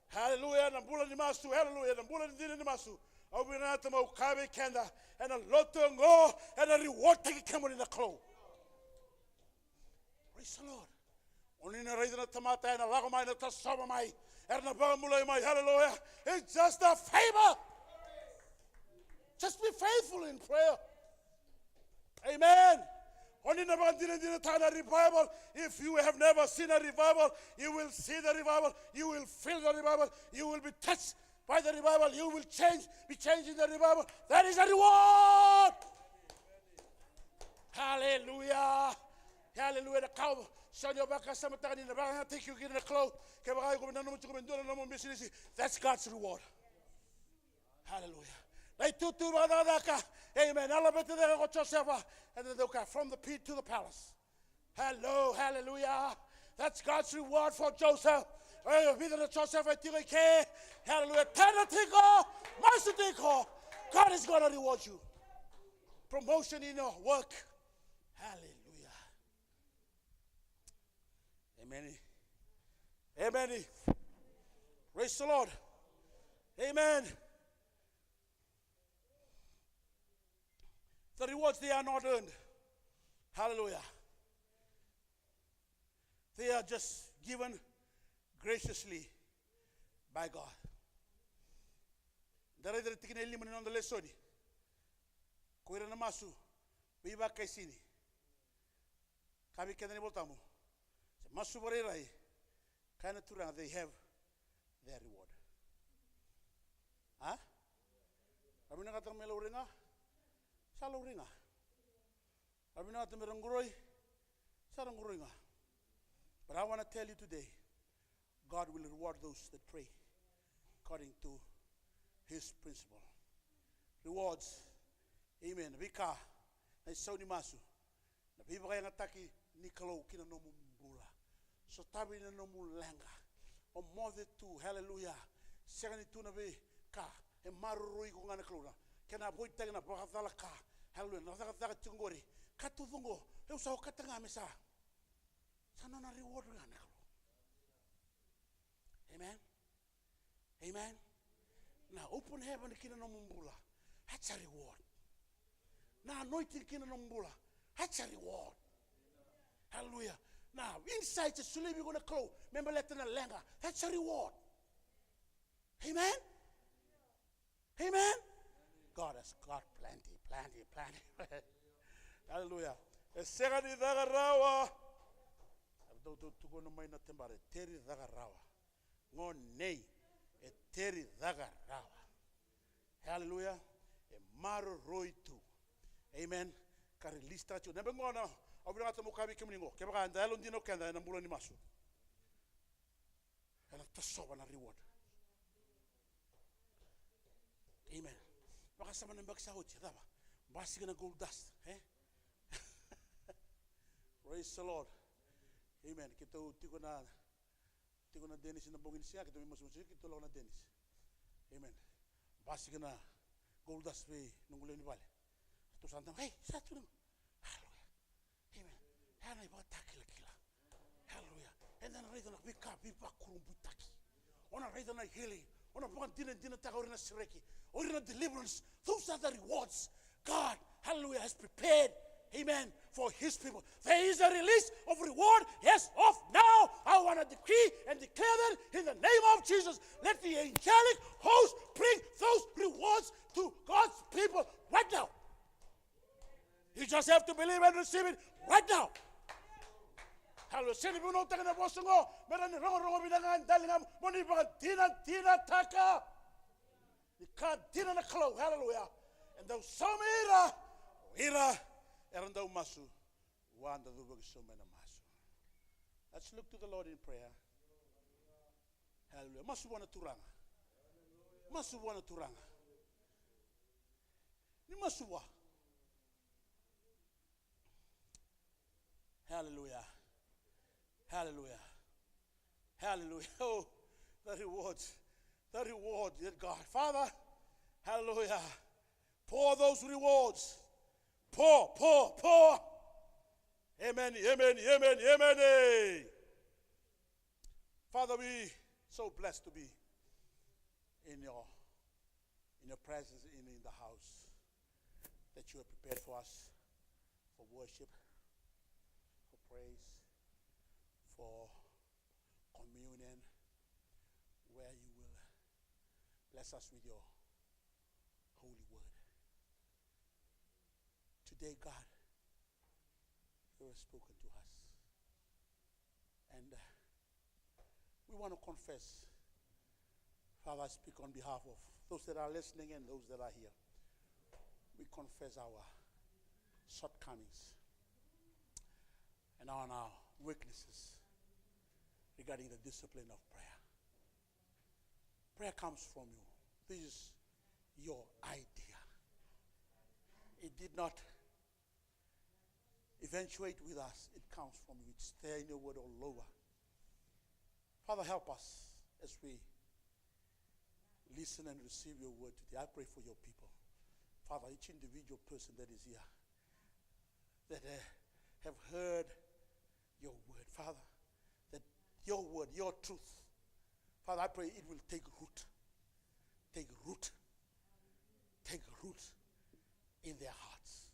Hallelujah, na bula ni masu. Hallelujah, na bula ni dina ni masu. Au vinakata meu kaya vei keda, ena lotu oqo, ena reward-taki kemuni na Kalou. Praise the Lord. O ni na raica na tamata ena lako mai, na tasova mai, era na vakabulai mai. Hallelujah. It's just a favor. Just be faithful in prayer. Amen. O ni na vakadinadinataka na revival. If you have never seen a revival, you will see the revival. You will feel the revival. You will be touched by the revival. You will change, be changed in the revival. That is a reward. Hallelujah. Hallelujah. Na kau, sa ni o vakasamataka ni na vakayagataki iko kina na Kalou. Kevaka iko nanuma tiko me dua na nomu bisinisi, that's God's reward. Hallelujah. Na itutu vakacakacaka. Amen. Na laveta cake ko Josefa. And then they go from the pit to the palace. Hello, hallelujah. That's God's reward for Joseph. E vica na Josefa e tiko i ke. Hallelujah. Tena tiko. Masu tiko. God is gonna reward you. Promotion in your work. Hallelujah. Amen. Amen. Praise the Lord. Amen. The rewards, they are not earned. Hallelujah. They are just given graciously by God. Da raica na tikina e lima ni noda lesoni. Ko ira na masu veivakaisini. Kaya vei keda na iVola Tabu, se masu vakarairai, kaya na Turaga, they have their reward. A? Ra vinakata me laurai ga, sa laurai ga. Ra vinakata me ra qoroi, sa ra qoroi ga. But I wanna tell you today, God will reward those that pray according to his principle. Rewards. Amen. Veika, na isau ni masu, na veivakayagataki ni Kalou ki na nomu bula. Sotavi na nomu leqa. O moce tu, hallelujah. Sega ni tu na veika, e maroroi iko ga na Kalou, na kena avoid-taki na vakacala ka. Hallelujah. Na cakacaka tiko qori, ka tu oqo, au sa okata ga me sa, sa nona reward ga na Kalou. Amen. Amen. Na open heaven ki na nomu bula, that's a reward. Na anointing ki na nomu bula, that's a reward. Hallelujah. Na insight e solia vei iko na Kalou me baleta na leqa, that's a reward. Amen. Amen. God has got plenty, plenty, plenty. Hallelujah. E sega ni caka rawa. Au dau tukuna mai na tebara, e teri caka rawa. Gone, e Ceri caka rawa. Haleluya. E maroroi tu. Amen. Ka release taka tiko. Na yabaki qo na, au vinakata meu kaya vei kemuni qo. Kevaka eda yalodina o keda ena bula ni masu, ena tasova na reward. Amen. Vakasama na yabaki sa oti, cava? Basika na gold dust, e? Praise the Lord. Amen. Keitou tiko na, tiko na Dennis na bogi ni siga, keitou mai masu, masu, keitou lako na Dennis. Amen. Basika na gold dust vei noqu lewe ni vale. Ratou sa dau, ei, sa tu na. Haleluya. Amen. Ya na ivakatakilakila. Haleluya. Eda na raica na veika veivakurabuitaki. O na raica na healing. O na vakadinadinataka o ira na sereki. O ira na deliverance. Those are the rewards God, hallelujah, has prepared. Amen. For his people. There is a release of reward as of now. I want to decree and declare that in the name of Jesus. Let the angelic host bring those rewards to God's people right now. You just have to believe and receive it right now. Hallelujah. Sega ni vunautaka na vosa qo, me ra ni rogorogo vinaka ga e daligamu, mo ni vakadinadinataka. Ni ka dina na Kalou, hallelujah. E dau saumi ira, ira, era dau masu, vua da cuva ki saumi na masu. Let's look to the Lord in prayer. Hallelujah. Masu vua na Turaga. Masu vua na Turaga. Ni masu vua. Hallelujah. Hallelujah. Hallelujah. Oh, the reward. The reward that God. Father, hallelujah. Pour those rewards. Pour, pour, pour. Amen, amen, amen, amen. Father, we so blessed to be in your, in your presence, in, in the house that you have prepared for us, for worship, for praise, for communion, where you will bless us with your holy word. Today, God, you have spoken to us. And, uh, we want to confess. Father, I speak on behalf of those that are listening and those that are here. We confess our shortcomings and on our weaknesses regarding the discipline of prayer. Prayer comes from you. This is your idea. It did not eventuate with us. It comes from you. It's there in your word all over. Father, help us as we listen and receive your word today. I pray for your people. Father, each individual person that is here, that, uh, have heard your word, Father, that your word, your truth, Father, I pray it will take root, take root, take root in their hearts,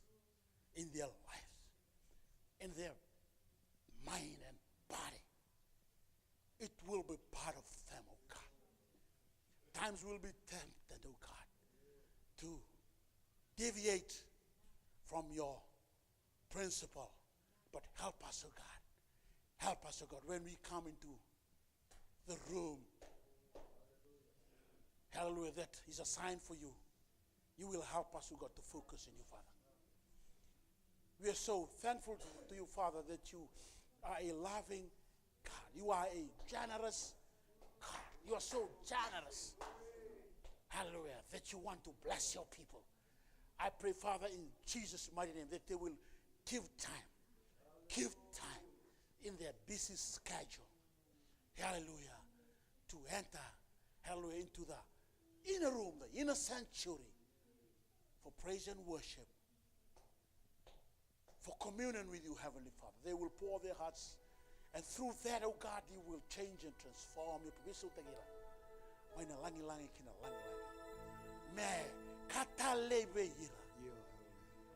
in their lives, in their mind and body. It will be part of them, oh God. Times will be tempted, oh God, to deviate from your principle. But help us, oh God. Help us, oh God, when we come into the room, hallelujah, that is assigned for you. You will help us, oh God, to focus in you, Father. We are so thankful to, to you, Father, that you are a loving God. You are a generous God. You are so generous. Hallelujah. That you want to bless your people. I pray, Father, in Jesus' mighty name, that they will give time, give time in their busy schedule, hallelujah, to enter, hallelujah, into the inner room, the inner sanctuary for praise and worship, for communion with you, Heavenly Father. They will pour their hearts, and through that, oh God, you will change and transform your people. Veisautaki ira mai na lagilagi ki na lagilagi. Me ka talei vei ira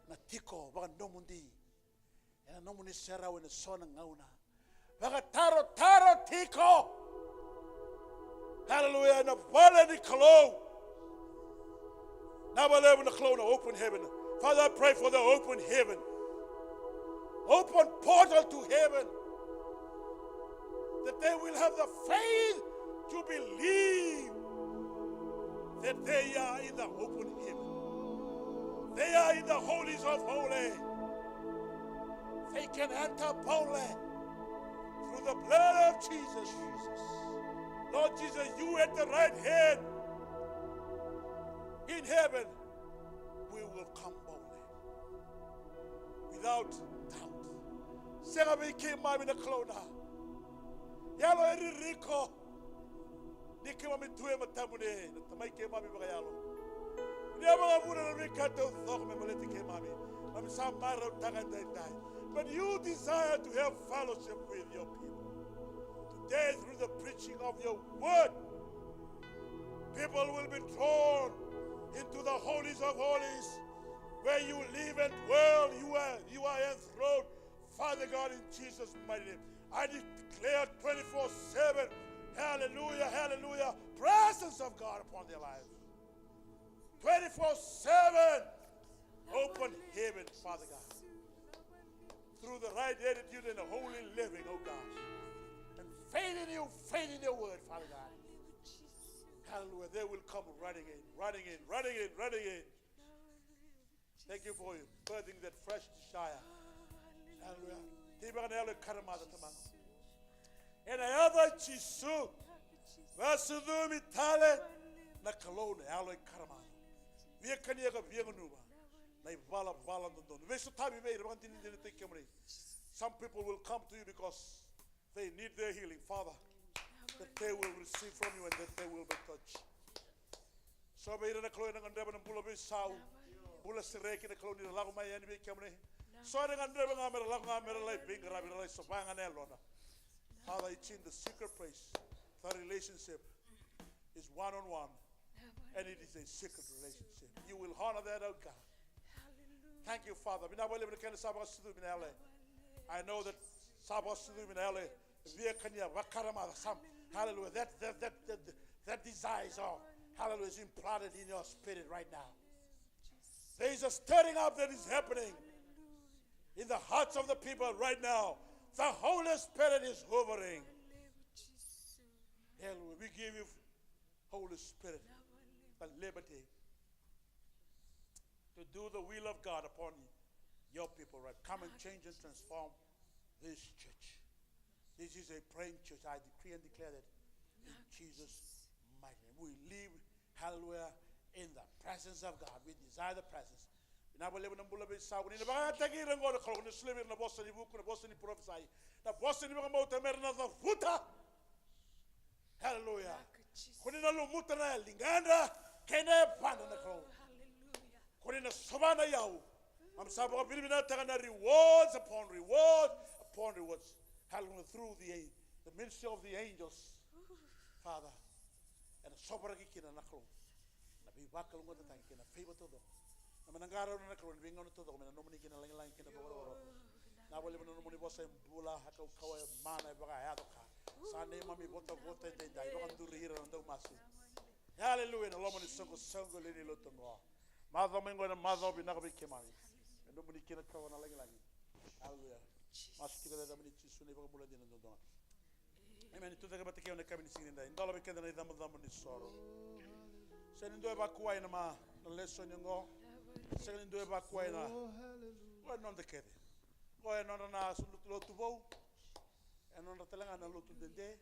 na tiko vakanomodi ena nomuni serau ena so na gauna. Vakatarotaro tiko. Hallelujah. Na vale ni Kalou. Na vale ni Kalou, na open heaven. Father, I pray for the open heaven. Open portal to heaven. That they will have the faith to believe. That they are in the open heaven. They are in the holies of holy. They can enter boldly through the blood of Jesus. Jesus. Lord Jesus, you at the right hand in heaven, we will come boldly without doubt. Sega vei keimami na Kalou na yalo e ririko. Ni keimami tu e matamuni, na Tamai keimami vakayalo. Ni a vakavuna na veika taucoko me baleti keimami. Keimami sa marautaka edaidai. But you desire to have fellowship with your people. Today, through the preaching of your word, people will be drawn into the holies of holies, where you live and dwell, you are, you are enthroned. Father God, in Jesus' mighty name, I declare twenty-four seven, hallelujah, hallelujah, presence of God upon their lives. Twenty-four seven, open heaven, Father God. Through the right attitude and the holy living, oh God. And faith in you, faith in your word, Father God. Hallelujah. They will come running in, running in, running in, running in. Thank you for birthing that fresh desire. Hallelujah. Tei vaka na yalo e karamaca, Tamaqu. Ena yaca i Jisu. Vakasucumi tale na Kalou na yalo e karamaca. Via kania ka via gunuva na ivalavala dodonu. Veisotavi vei ira, vakadinadinataki kemuni. Some people will come to you because they need their healing, Father, that they will receive from you and that they will be touched. So vei ira na Kalou ena gadreva na bula veisau, bula sereki na Kalou, ni ra lako mai yani vei kemuni. So era gadreva ga me ra lako ga me ra lai veiqaravi, ra lai sova ga na yalona. Father, it's in the secret place. The relationship is one on one. And it is a secret relationship. You will honor that, oh God. Thank you, Father. Vinaka vakalevu na kena sa vakasucumi na yalo. I know that sa vakasucumi na yalo. Via kania, vakarama, some, hallelujah. That, that, that, that, that desire, oh, hallelujah, is implanted in your spirit right now. There is a stirring up that is happening in the hearts of the people right now. The Holy Spirit is hovering. Hallelujah. We give you, Holy Spirit, the liberty to do the will of God upon your people, right? Come and change and transform this church. This is a praying church. I decree and declare that in Jesus' mighty name. We live, hallelujah, in the presence of God. We desire the presence. Vinaka vakalevu na bula veisau. Ni na vakayagataki ira oqo na Kalou, ni solia vei ira na vosa ni vuku, na vosa ni parofisai, na vosa ni vakabauta me ra na cavuta. Hallelujah. Ko ni na lumuta na ligada kei na yavada na Kalou. Ko ni na sova na iyau. Keimami sa vakavinavinakataka na rewards upon rewards upon rewards. Hallelujah. Through the, the ministry of the angels, Father. Ena sovaraki kina na Kalou na veivakalougatataki kei na favor taucoko. Na me na qarauna na Kalou ena veigauna taucoko me na nomuni kina lagilagi kei na vakarokoroko. Vinaka vakalevu na nomuni vosa e bula, e kaukauwa, e mana, e vakayaco ka. Sa neimami votavota edaidai, vakaduri ira na daumasu. Hallelujah, na loma ni soqosoqo lewe ni lotu oqo. Macawa mai oqo ena macawa vinaka vei keimami. E nomuni kina kawa na lagilagi. Hallelujah. Masu tiko ena yacamuni Jisu na iVakabula dina duadua ga. Emeni. Tucake vata kei au na yakavi ni siga nidai. Dola vei keda na icabocabo ni soro. Sega ni dua e vakuwai na ma, na lesoni oqo. Sega ni dua e vakuwai na. Oqo e noda kece. Oqo e nodra na lotu, lotu vou. E nodra tale ga na lotu dede.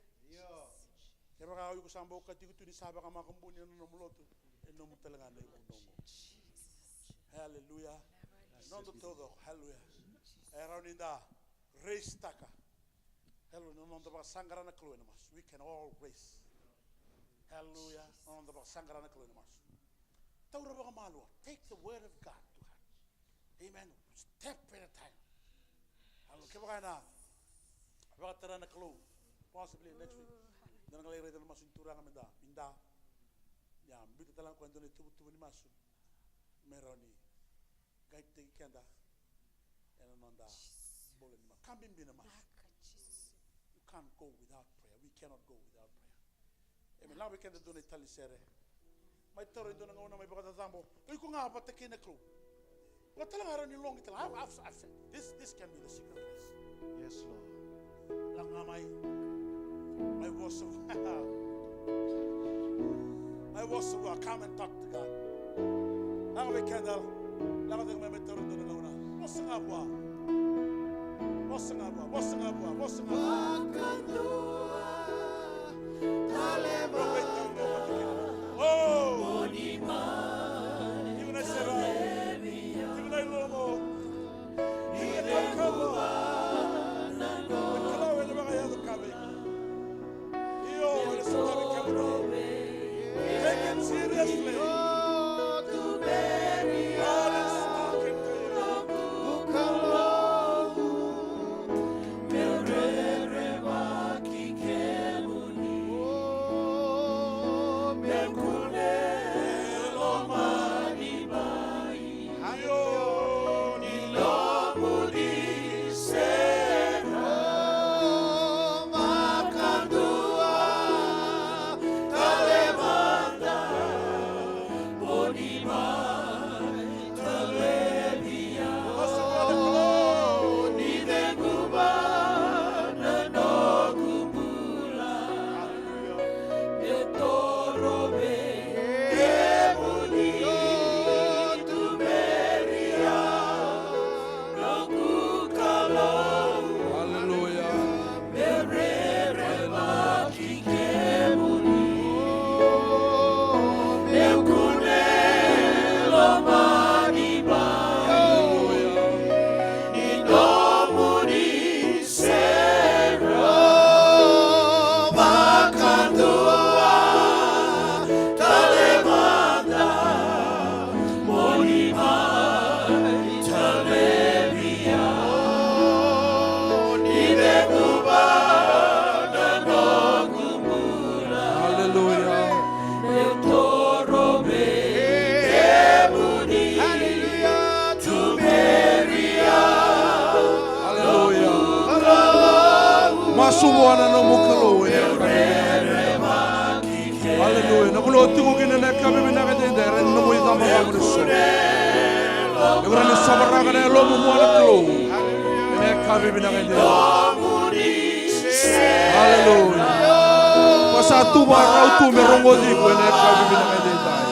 Kevaka o iko sa bau kaci iko tu ni sa vakamakubuni ena nomu lotu, e nomu tale ga na ivunau oqo. Haleluya. E noda taucoko. Haleluya. E rawa ni da raise taka. Haleluya. Na noda vakasaqara na Kalou ena masu. We can all raise. Haleluya. Na noda vakasaqara na Kalou ena masu. Taura vakamalua. Take the word of God to heart. Amen. Step at a time. Haleluya. Kevaka ena vakatara na Kalou, possibly next week, da na qai lai raica na masu ni Turaga me da, me da, ia, biuta tale ga o koya e dua na ituvatuva ni masu me rawa ni guide-taki keda ena noda bula ni masu. Ka bibi na masu. You can't go without prayer. We cannot go without prayer. E me lako vei keda dua na itali sere. Mai taura e dua na gauna mai vakacacabo. O iko ga vata kei na Kalou. Vaka tale ga rawa ni loqi tale. I've, I've, I've said, this, this can be the secret place. Yes, Lord. Lako ga mai. Mai vosa. Mai Vosa vua, come and talk to God. Lako vei keda, lako cake mai, mai taura dua na gauna. Vosa ga vua. Vosa ga vua, vosa ga vua, vosa ga vua. Oh! Tiko na iserai. Tiko na ilomo. Tiko na kaukaua. Na Kalou ena vakayaco ka vei iko. Io, ena sotavi kemuni. Take it seriously. God is talking to you. Hallelujah. Hallelujah. Hallelujah. Masu vua na nomu Kalou. Hallelujah. Na vanua o tiko kina ena yakavi vinaka edaidai, raica na nomu icabocabo ni soqo. Iko rawa ni sovaraka na yalomu vua na Kalou ena yakavi vinaka edaidai. Hallelujah. Ko sa tu vakarau tu me rogoci iko ena yakavi vinaka edaidai.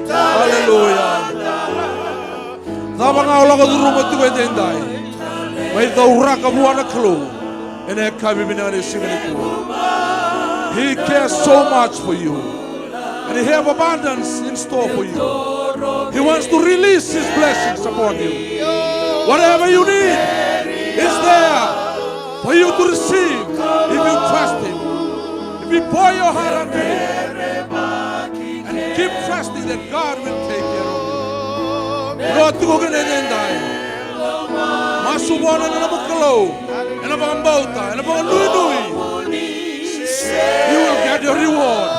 Hallelujah. Cava ga o lako curuma tiko edaidai, mai cauraka vua na Kalou ena yakavi vinaka ni siga nikua. He cares so much for you. And he have abundance in store for you. He wants to release his blessings upon you. Whatever you need is there for you to receive if you trust him. If you pour your heart unto him and keep trusting that God will take care of you. Ro tiko kina edaidai. Masu vua na nomu Kalou ena vakabauta, ena vakanuinui. You will get your reward.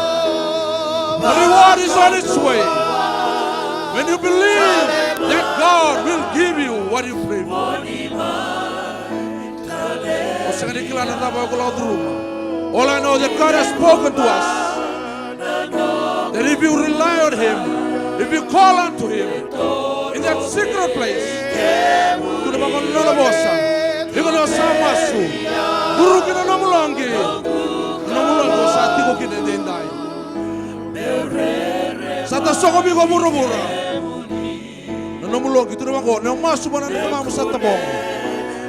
The reward is on its way. When you believe that God will give you what you pray for. O sega ni kila na cava o lako curuma. All I know that God has spoken to us. That if you rely on him, if you call unto him, in that secret place, tu na vaka na nona vosa, iko na sa masu, curu ki na nomu loqi, na nomu loqi o sa tiko kina edaidai. Sa tasoko vei iko vuravura. Na nomu loqi tu na vaqo, na masu vua na tamamu sa tavogo.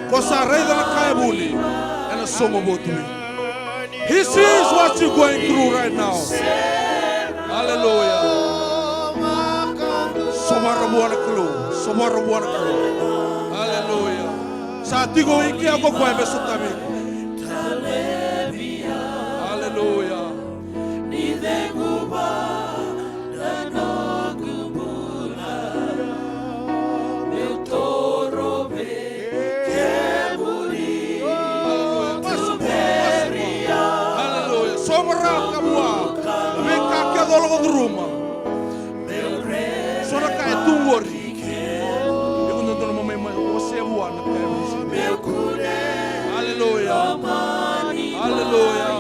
Ko sa raica na ka e vuni ena soqo votu. He sees what you're going through right now. Hallelujah. Sovara vua na Kalou, sovara vua na Kalou. Hallelujah. Sa tiko i kea ko koya me sotavi iko. Hallelujah. Hallelujah. Sovaraka vua na veika kece o lako curuma. So na ka e tu qori. Iko dodonu mo mai, mai wasea vua na ka e wasea. Hallelujah. Hallelujah.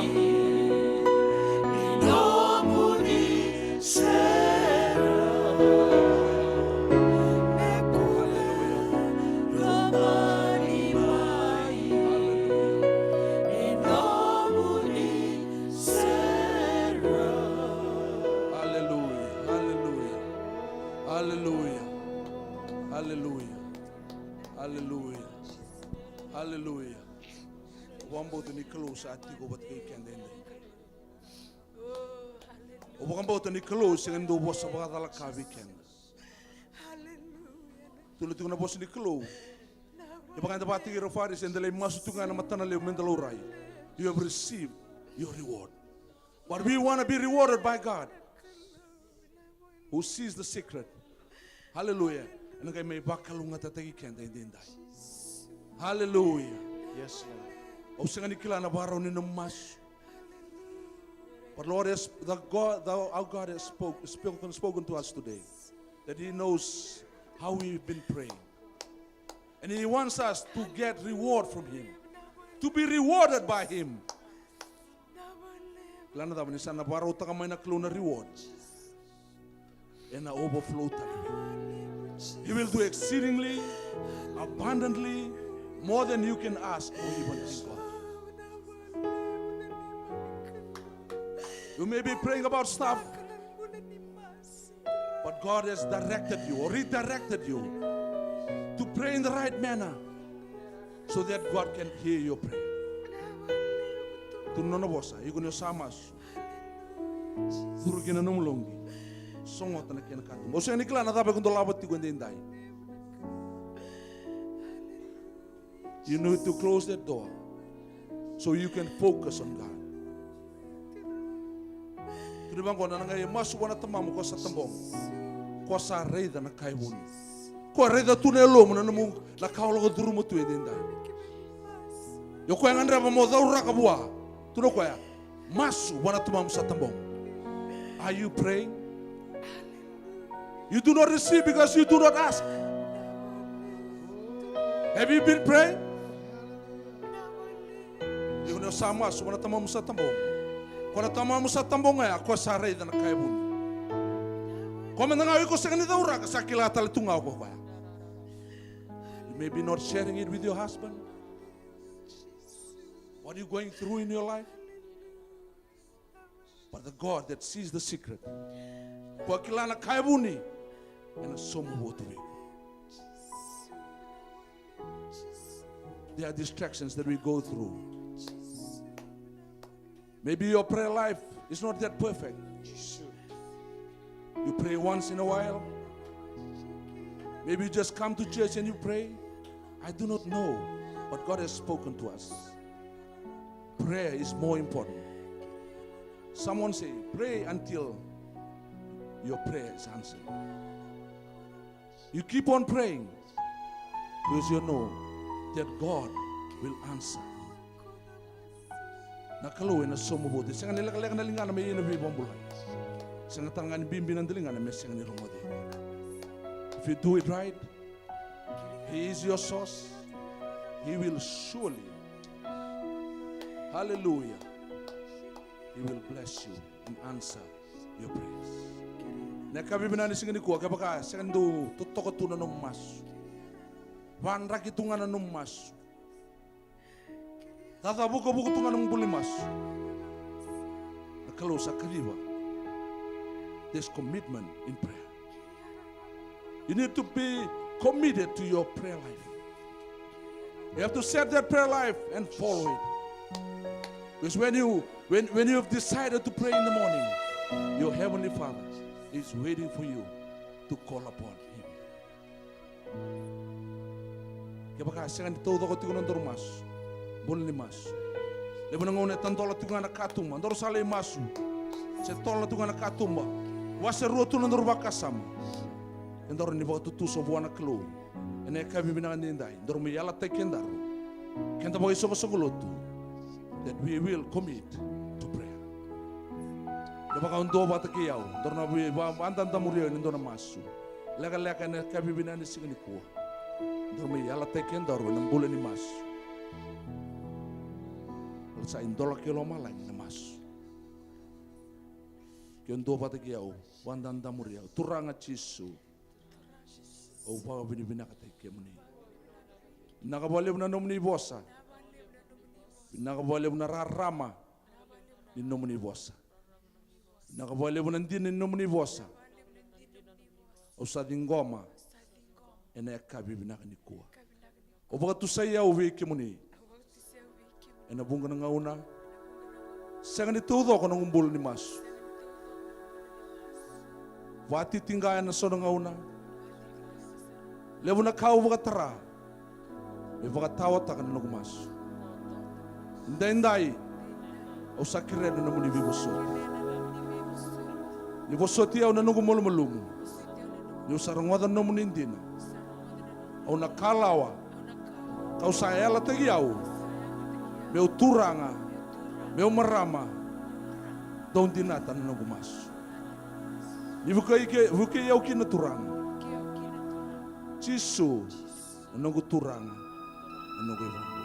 Hallelujah. Aleluya. Aleluya. Aleluya. Au vakabauta ni Kalou sa tiko vata kei keda edaidai. Au vakabauta ni Kalou sega ni dau vosa vakacalaka vei keda. Tukuna tiko na vosa ni Kalou. E vaka eda vakatiki ira o Farisi, eda lai masu tu ga ena matana levu meda laurai. You have received your reward. But we want to be rewarded by God, who sees the secret. Hallelujah. Ena qai mai vakalougatataki keda edaidai. Hallelujah. Yes, Lord. Au sega ni kila na vakarau ni nomu masu. But Lord has, the God, the, our God has spoke, spoken, spoken to us today, that He knows how we've been praying. And He wants us to get reward from Him, to be rewarded by Him. Kila na cava, ni sa na vakarautaka mai na Kalou na reward, ena overflow tale. He will do exceedingly, abundantly, more than you can ask or even think of. You may be praying about stuff, but God has directed you or redirected you to pray in the right manner so that God can hear your prayer. Tukuna na nona vosa, iko ni o sa masu, curu ki na nomu loqi, sogota na kena katuba. Au sega ni kila na cava iko dolava tiko edaidai. You need to close that door so you can focus on God. Tukuna vaqo, na qai masu vua na Tamamu ko sa tabogo, ko sa raica na ka e vuni. Ko raica tu na yalomu, na nomu, na ka o lako curuma tu edaidai. Io, koya gadreva mo cauraka vua. Tukuna o koya, masu vua na Tamamu sa tabogo. Are you praying? You do not receive because you do not ask. Have you been praying? Iko ni o sa masu vua na Tamamu sa tabogo. Ko na Tamamu sa tabogo ya, ko sa raica na ka e vuni. Ko mada ga o iko sega ni cauraka, sa kila tale tu ga o koya. You may be not sharing it with your husband. What are you going through in your life? But the God that sees the secret, ko kila na ka e vuni, ena sauma vua tu vei iko. There are distractions that we go through. Maybe your prayer life is not that perfect. You pray once in a while. Maybe you just come to church and you pray. I do not know, but God has spoken to us. Prayer is more important. Someone say, pray until your prayer is answered. You keep on praying because you know that God will answer. Na Kalou ena sauma vou. E sega ni lekaleka na ligana me ia na veivakabulai. Sega tale ga ni bibi na daligana me sega ni rogoci. If you do it right, He is your source. He will surely, hallelujah, He will bless you and answer your prayers. Na yakavi vinaka ni siga nikua, kevaka sega ni dau totoka tu na nomu masu, vadraki tu ga na nomu masu, caca vukavuka tu ga na nomu bula ni masu, na Kalou sa kaciva. There's commitment in prayer. You need to be committed to your prayer life. You have to set that prayer life and follow it. Because when you, when, when you have decided to pray in the morning, your Heavenly Father is waiting for you to call upon Him. Kevaka sega ni taucoko tiko na nodaru masu, bula ni masu. Levu na gauna e tadola tiko ga na katuba, daru sa lai masu, se tola tiko ga na katuba, wase rua tu na nodaru vakasama. Kedaru ni vakatutusa vua na Kalou ena yakavi vinaka nidai, daru mai yalataki kedaru, keda vakaisoqosoqo lotu, that we will commit to prayer. Kevaka o duavata kei au, daru na vei va-, vadadamuri au ena dua na masu lekaleka ena yakavi vinaka ni siga nikua. Daru mai yalataki kedaru ena bula ni masu. Sa idola kei lomalagi na masu. Ke o duavata kei au, vadadamuri au. Turaga Jisu, au vakavinavinakataki kemuni. Vinaka vakalevu na nomuni vosa. Vinaka vakalevu na rarama ni nomuni vosa. Vinaka vakalevu na dina ni nomuni vosa. Au sa ciqoma ena yakavi vinaka nikua. Au vakatusai au vei kemuni. Ena vuqa na gauna sega ni taucoko na noqu bula ni masu. Vakatitiqa ena so na gauna. Levu na ka au vakatara me vakataotaka na noqu masu. Daidai au sa kerea na nomuni veivosoti. Ni vosoti au na noqu malumalumu. Niu sa rogoca na nomuni dina, au na kalawa, kau sa yalataki au meu turaga, meu marama. Dou dinata na noqu masu. Ni vukei ke, vukei au kina Turaga. Jisu na noqu Turaga, na noqu iVakabula.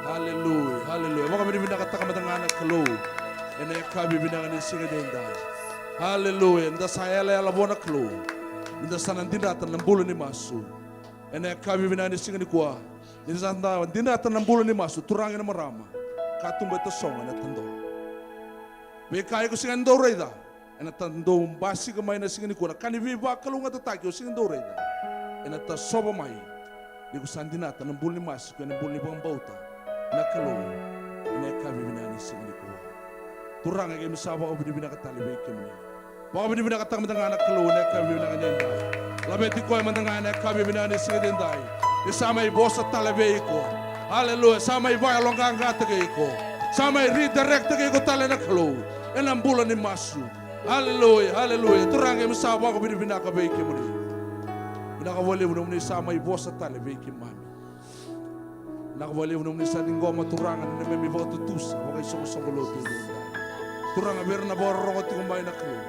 Haleluya, haleluya. Vakavinavinakataka mada ga na Kalou ena yakavi vinaka ni siga edaidai. Haleluya. Eda sa yalayala vua na Kalou, eda sa na dinata na bula ni masu. Ena yakavi vinaka ni siga nikua, ni da sa da dinata na bula ni masu, turaga kei na marama, katuba e tasogo ena tadola. Veika iko sega ni dau raica, ena ta dau basika mai na siga nikua, na ka ni veivakalougatataki o sega ni dau raica, ena tasova mai ni ko sa dinata na bula ni masu kei na bula ni vakabauta na Kalou ena yakavi vinaka ni siga nikua. Turaga, keimami sa vakavinavinaka tale vei kemuni. Vakavinavinakataka mada ga na Kalou ena yakavi vinaka edaidai. Laveti koya mada ga ena yakavi vinaka ni siga edaidai. Ni sa mai vosa tale vei iko. Haleluya. Sa mai vakayaloqaqataki iko. Sa mai redirect-taki iko tale na Kalou ena bula ni masu. Haleluya, haleluya. Turaga, keimami sa vakavinavinaka vei kemuni. Vinaka vakalevu nomuni sa mai vosa tale vei keimami. Vinaka vakalevu nomuni sa ciqoma, Turaga, na neimami vakatutusa vakaisoqosoqo lotu edaidai. Turaga, vei ira na vakarorogo tiko mai na Kalou,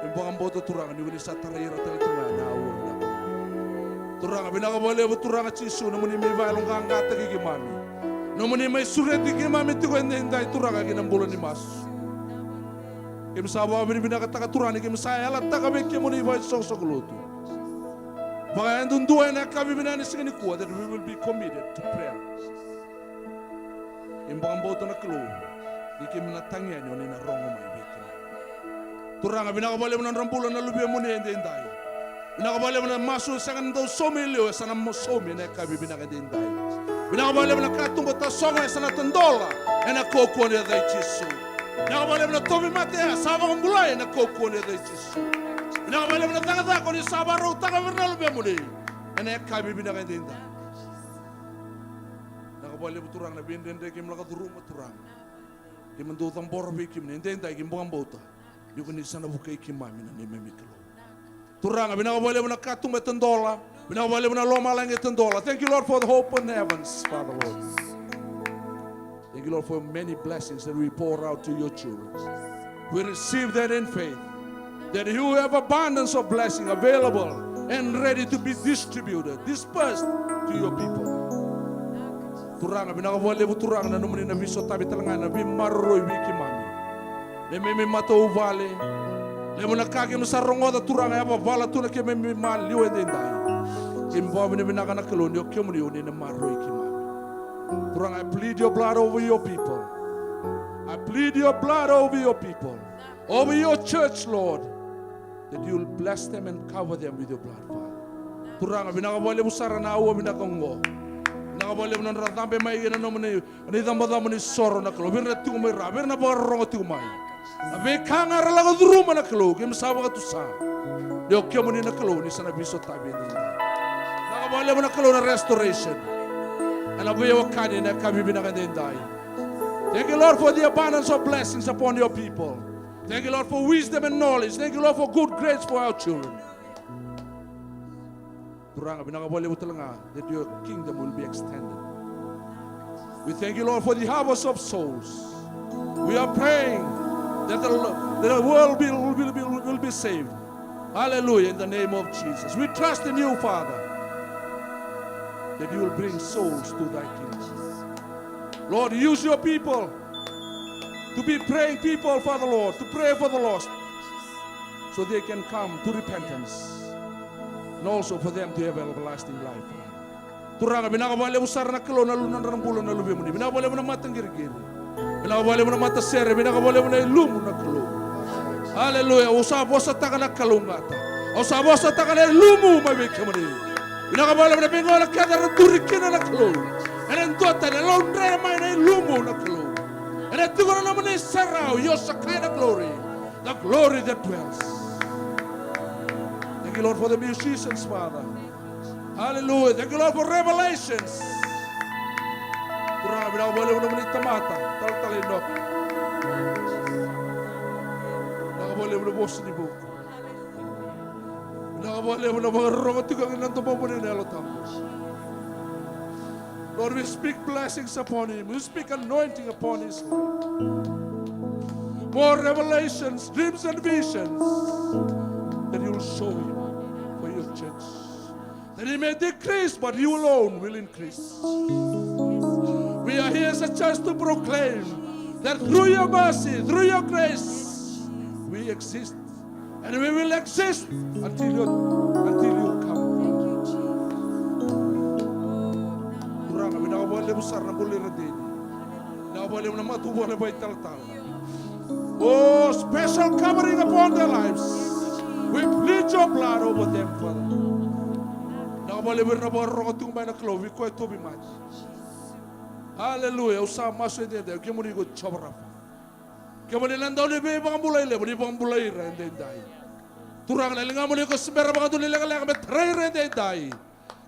keimami vakabauta, Turaga, ni ko ni sa tarai ira tale tu ga ena aua vinaka. Turaga, vinaka vakalevu, Turaga Jisu, nomuni mai vakayaloqaqataki keimami, nomuni mai sureti keimami tiko edaidai, Turaga, ki na bula ni masu. Keimami sa vakavinavinakataka, Turaga, ni keimami sa yalataka vei kemuni vakaisoqosoqo lotu vakayadudua ena yakavi vinaka ni siga nikua, that we will be committed to prayer. Keimami vakabauta na Kalou ni keimami na tagi yani, o ni na rogo mai vei kemuni. Turaga, vinaka vakalevu na nodra bula na luvemuni edaidai. Vinaka vakalevu na masu e sega ni dau saumi e liu, e sa na mo-, saumi ena yakavi vinaka edaidai. Vinaka vakalevu na katuba tasogo, e sa na tadola ena kaukauwa ni yaca i Jisu. Vinaka vakalevu na tauvimate, e sa vakabulai ena kaukauwa ni yaca i Jisu. Vinaka vakalevu na cakacaka o ni sa vakarautaka vei ira na luvemuni ena yakavi vinaka edaidai. Vinaka vakalevu, Turaga, na veidredre keimami lako curuma, Turaga. Keimami dau cabora vei kemuni edaidai, keimami vakabauta ni ko ni sa na vukei keimami na neimami Kalou. Turaga, vinaka vakalevu na katuba e tadola. Vinaka vakalevu na lomalagi e tadola. Thank you, Lord, for the open heavens, Father, Lord. Thank you, Lord, for many blessings that we pour out to your children. We receive that in faith, that you have abundance of blessing available and ready to be distributed, dispersed to your people. Turaga, vinaka vakalevu, Turaga, na nomuni na veisotavi tale ga, na veimaroroi vei keimami. Neimami matavuvale, levu na ka keimami sa rogoca, Turaga, e yavavala tu na keimami maliwa edaidai. Keimami vakavinavinaka na Kalou ni o kemuni o ni na maroroi keimami. Turaga, I plead your blood over your people. I plead your blood over your people, over your church, Lord, that you will bless them and cover them with your blood, Father. Turaga, vinaka vakalevu sara na aua vinaka oqo. Vinaka vakalevu na nodra cabe mai ena nomuni na icabocabo ni soro na Kalou, vei ira na tiko mai ra, vei ira na vakarorogo tiko mai. Na veika ga era lako curuma na Kalou, keimami sa vakatusa ni o kemuni na Kalou ni sa na veisotavi edaidai. Vinaka vakalevu na Kalou na restoration ena veiwekani ena yakavi vinaka edaidai. Thank you, Lord, for the abundance of blessings upon your people. Thank you, Lord, for wisdom and knowledge. Thank you, Lord, for good grades for our children. Turaga, vinaka vakalevu tale ga that your kingdom will be extended. We thank you, Lord, for the harvest of souls. We are praying that the, that the world will, will, will, will be saved. Hallelujah, in the name of Jesus. We trust in you, Father, that you will bring souls to thy kingdom. Lord, use your people to be praying people, Father Lord, to pray for the lost, so they can come to repentance, and also for them to have everlasting life. Turaga, vinaka vakalevu sara na Kalou na lu-, na nodra bula na luvemuni. Vinaka vakalevu na mataqiriqiri. Vinaka vakalevu na matasere. Vinaka vakalevu na ilumu na Kalou. Haleluya. Au sa vosataka na kalougata. Au sa vosataka na ilumu mai vei kemuni. Vinaka vakalevu na veigauna kece era duri kina na Kalou. Ena duatani, ena laudre mai na ilumu na Kalou. Ena tiko na nomuni serau, your Shekinah glory. The glory that dwells. Thank you, Lord, for the musicians, Father. Hallelujah. Thank you, Lord, for revelations. Turaga, vinaka vakalevu na nomuni tamata, talatala Inoka. Vinaka vakalevu na vosa ni vuku. Vinaka vakalevu na vakarorogo tiko kina na domomuni na Yalo Tabu. Lord, we speak blessings upon him. We speak anointing upon his life. More revelations, dreams and visions that you will show him for your church. That he may decrease, but you alone will increase. We are here as a church to proclaim that through your mercy, through your grace, we exist. And we will exist until you, until you come. Turaga, vinaka vakalevu sara na bula ira dei. Vinaka vakalevu na matavuvale vakaitalatala. Oh, special covering upon their lives. We plead your blood over them, Father. Vinaka vakalevu ira na vakarorogo tiko mai na Kalou, vei koya e tauvimate. Hallelujah. Au sa masu edaidai, kemuni ko Jiova Rafa. Kemuni na Dauniveivakabulai levu, ni vakabulai ira edaidai. Turaga, na ligamuni ko se bera vakadua ni lekaleka me tarai ira edaidai.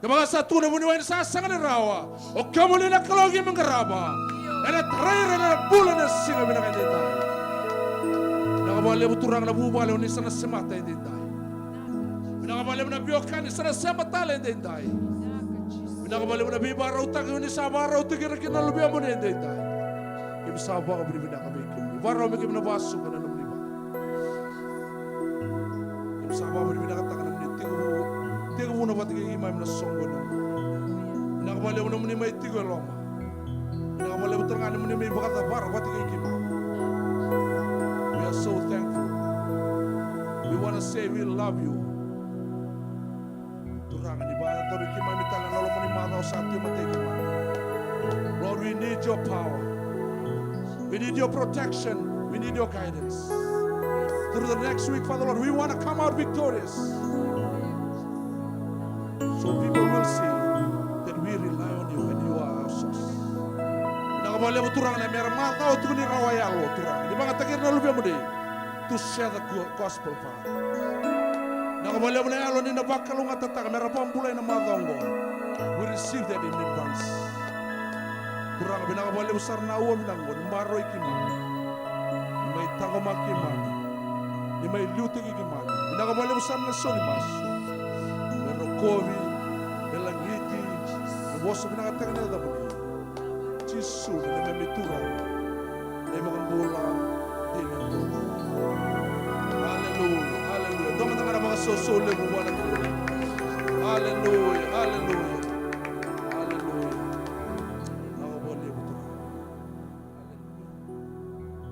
Kevaka sa tukuna vuniwai ni sa sega ni rawa, o kemuni na Kalou keimami qarava. Ena tarai ira ena bula ena siga vinaka edaidai. Vinaka vakalevu Turaga na vuvale o ni sa na semata edaidai. Vinaka vakalevu na veiwekani sa na sema tale edaidai. Vinaka vakalevu na veivakarautaki o ni sa vakarautaki ira kina na luvemuni edaidai. Keimami sa vakavinavinaka vei kemuni. Vakarau me keimami na vakasuka na nomuni vale. Keimami sa vakavinavinakataka na nomuni tekivu, tekivuna vata kei keimami na soqo na. Vinaka vakalevu na nomuni mai tiko e loma. Vinaka vakalevu tale ga na nomuni mai vakacavara vata kei keimami. We are so thankful. We wanna say we love you. Turaga, ni vakayacori keimami tale na loma ni macawa sa tu e matai keimami. Lord, we need your power. We need your protection. We need your guidance. Through the next week, Father Lord, we wanna come out victorious. So people will see that we rely on you and you are our source. Vinaka vakalevu Turaga na mera macawa tiko ni rawa yalo Turaga. Ni vakayagataki ira na luvemuni to share the go-, gospel, Father. Vinaka vakalevu na yalo ni na vakalougatataka mera vakabulai na macawa oqo. We receive that in advance. Turaga, vinaka vakalevu sara na aua vinaka oqo ni maroroi keimami. Ni mai taqomaki keimami. Ni mai liutaki keimami. Vinaka vakalevu sara na sau ni masu. Me rokovi, me lagiti, me vosa vinakataka na yacamuni. Jisu na neimami Turaga, na iVakabula dina. Aleluya, aleluya. Dua mada ga na vakasausau levu vua na Kalou. Aleluya, aleluya, aleluya. Vinaka vakalevu Turaga. Aleluya.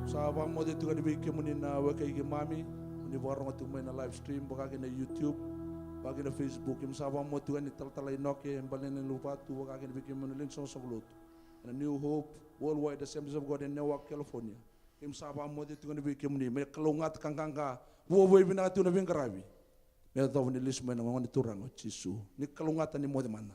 Sa vakamoce tiko yani vei kemuni na wekai keimami, ni vakarogo tiko mai na live stream, vaka kina YouTube, vaka kina Facebook. Keimami sa vakamoce tiko yani Talatala Inoke Balenailuvatu, vaka kina vei kemuni na lewe ni soqosoqo lotu ena New Hope Worldwide Assemblies of God ena Newark, California. Keimami sa vakamoce tiko yani vei kemuni, me kalougata ka qaqa, vuavuai vinaka tiko na veiqaravi. Me yacova ni lesu mai na Gone Turaga o Jisu. Ni kalougata, ni moce mada.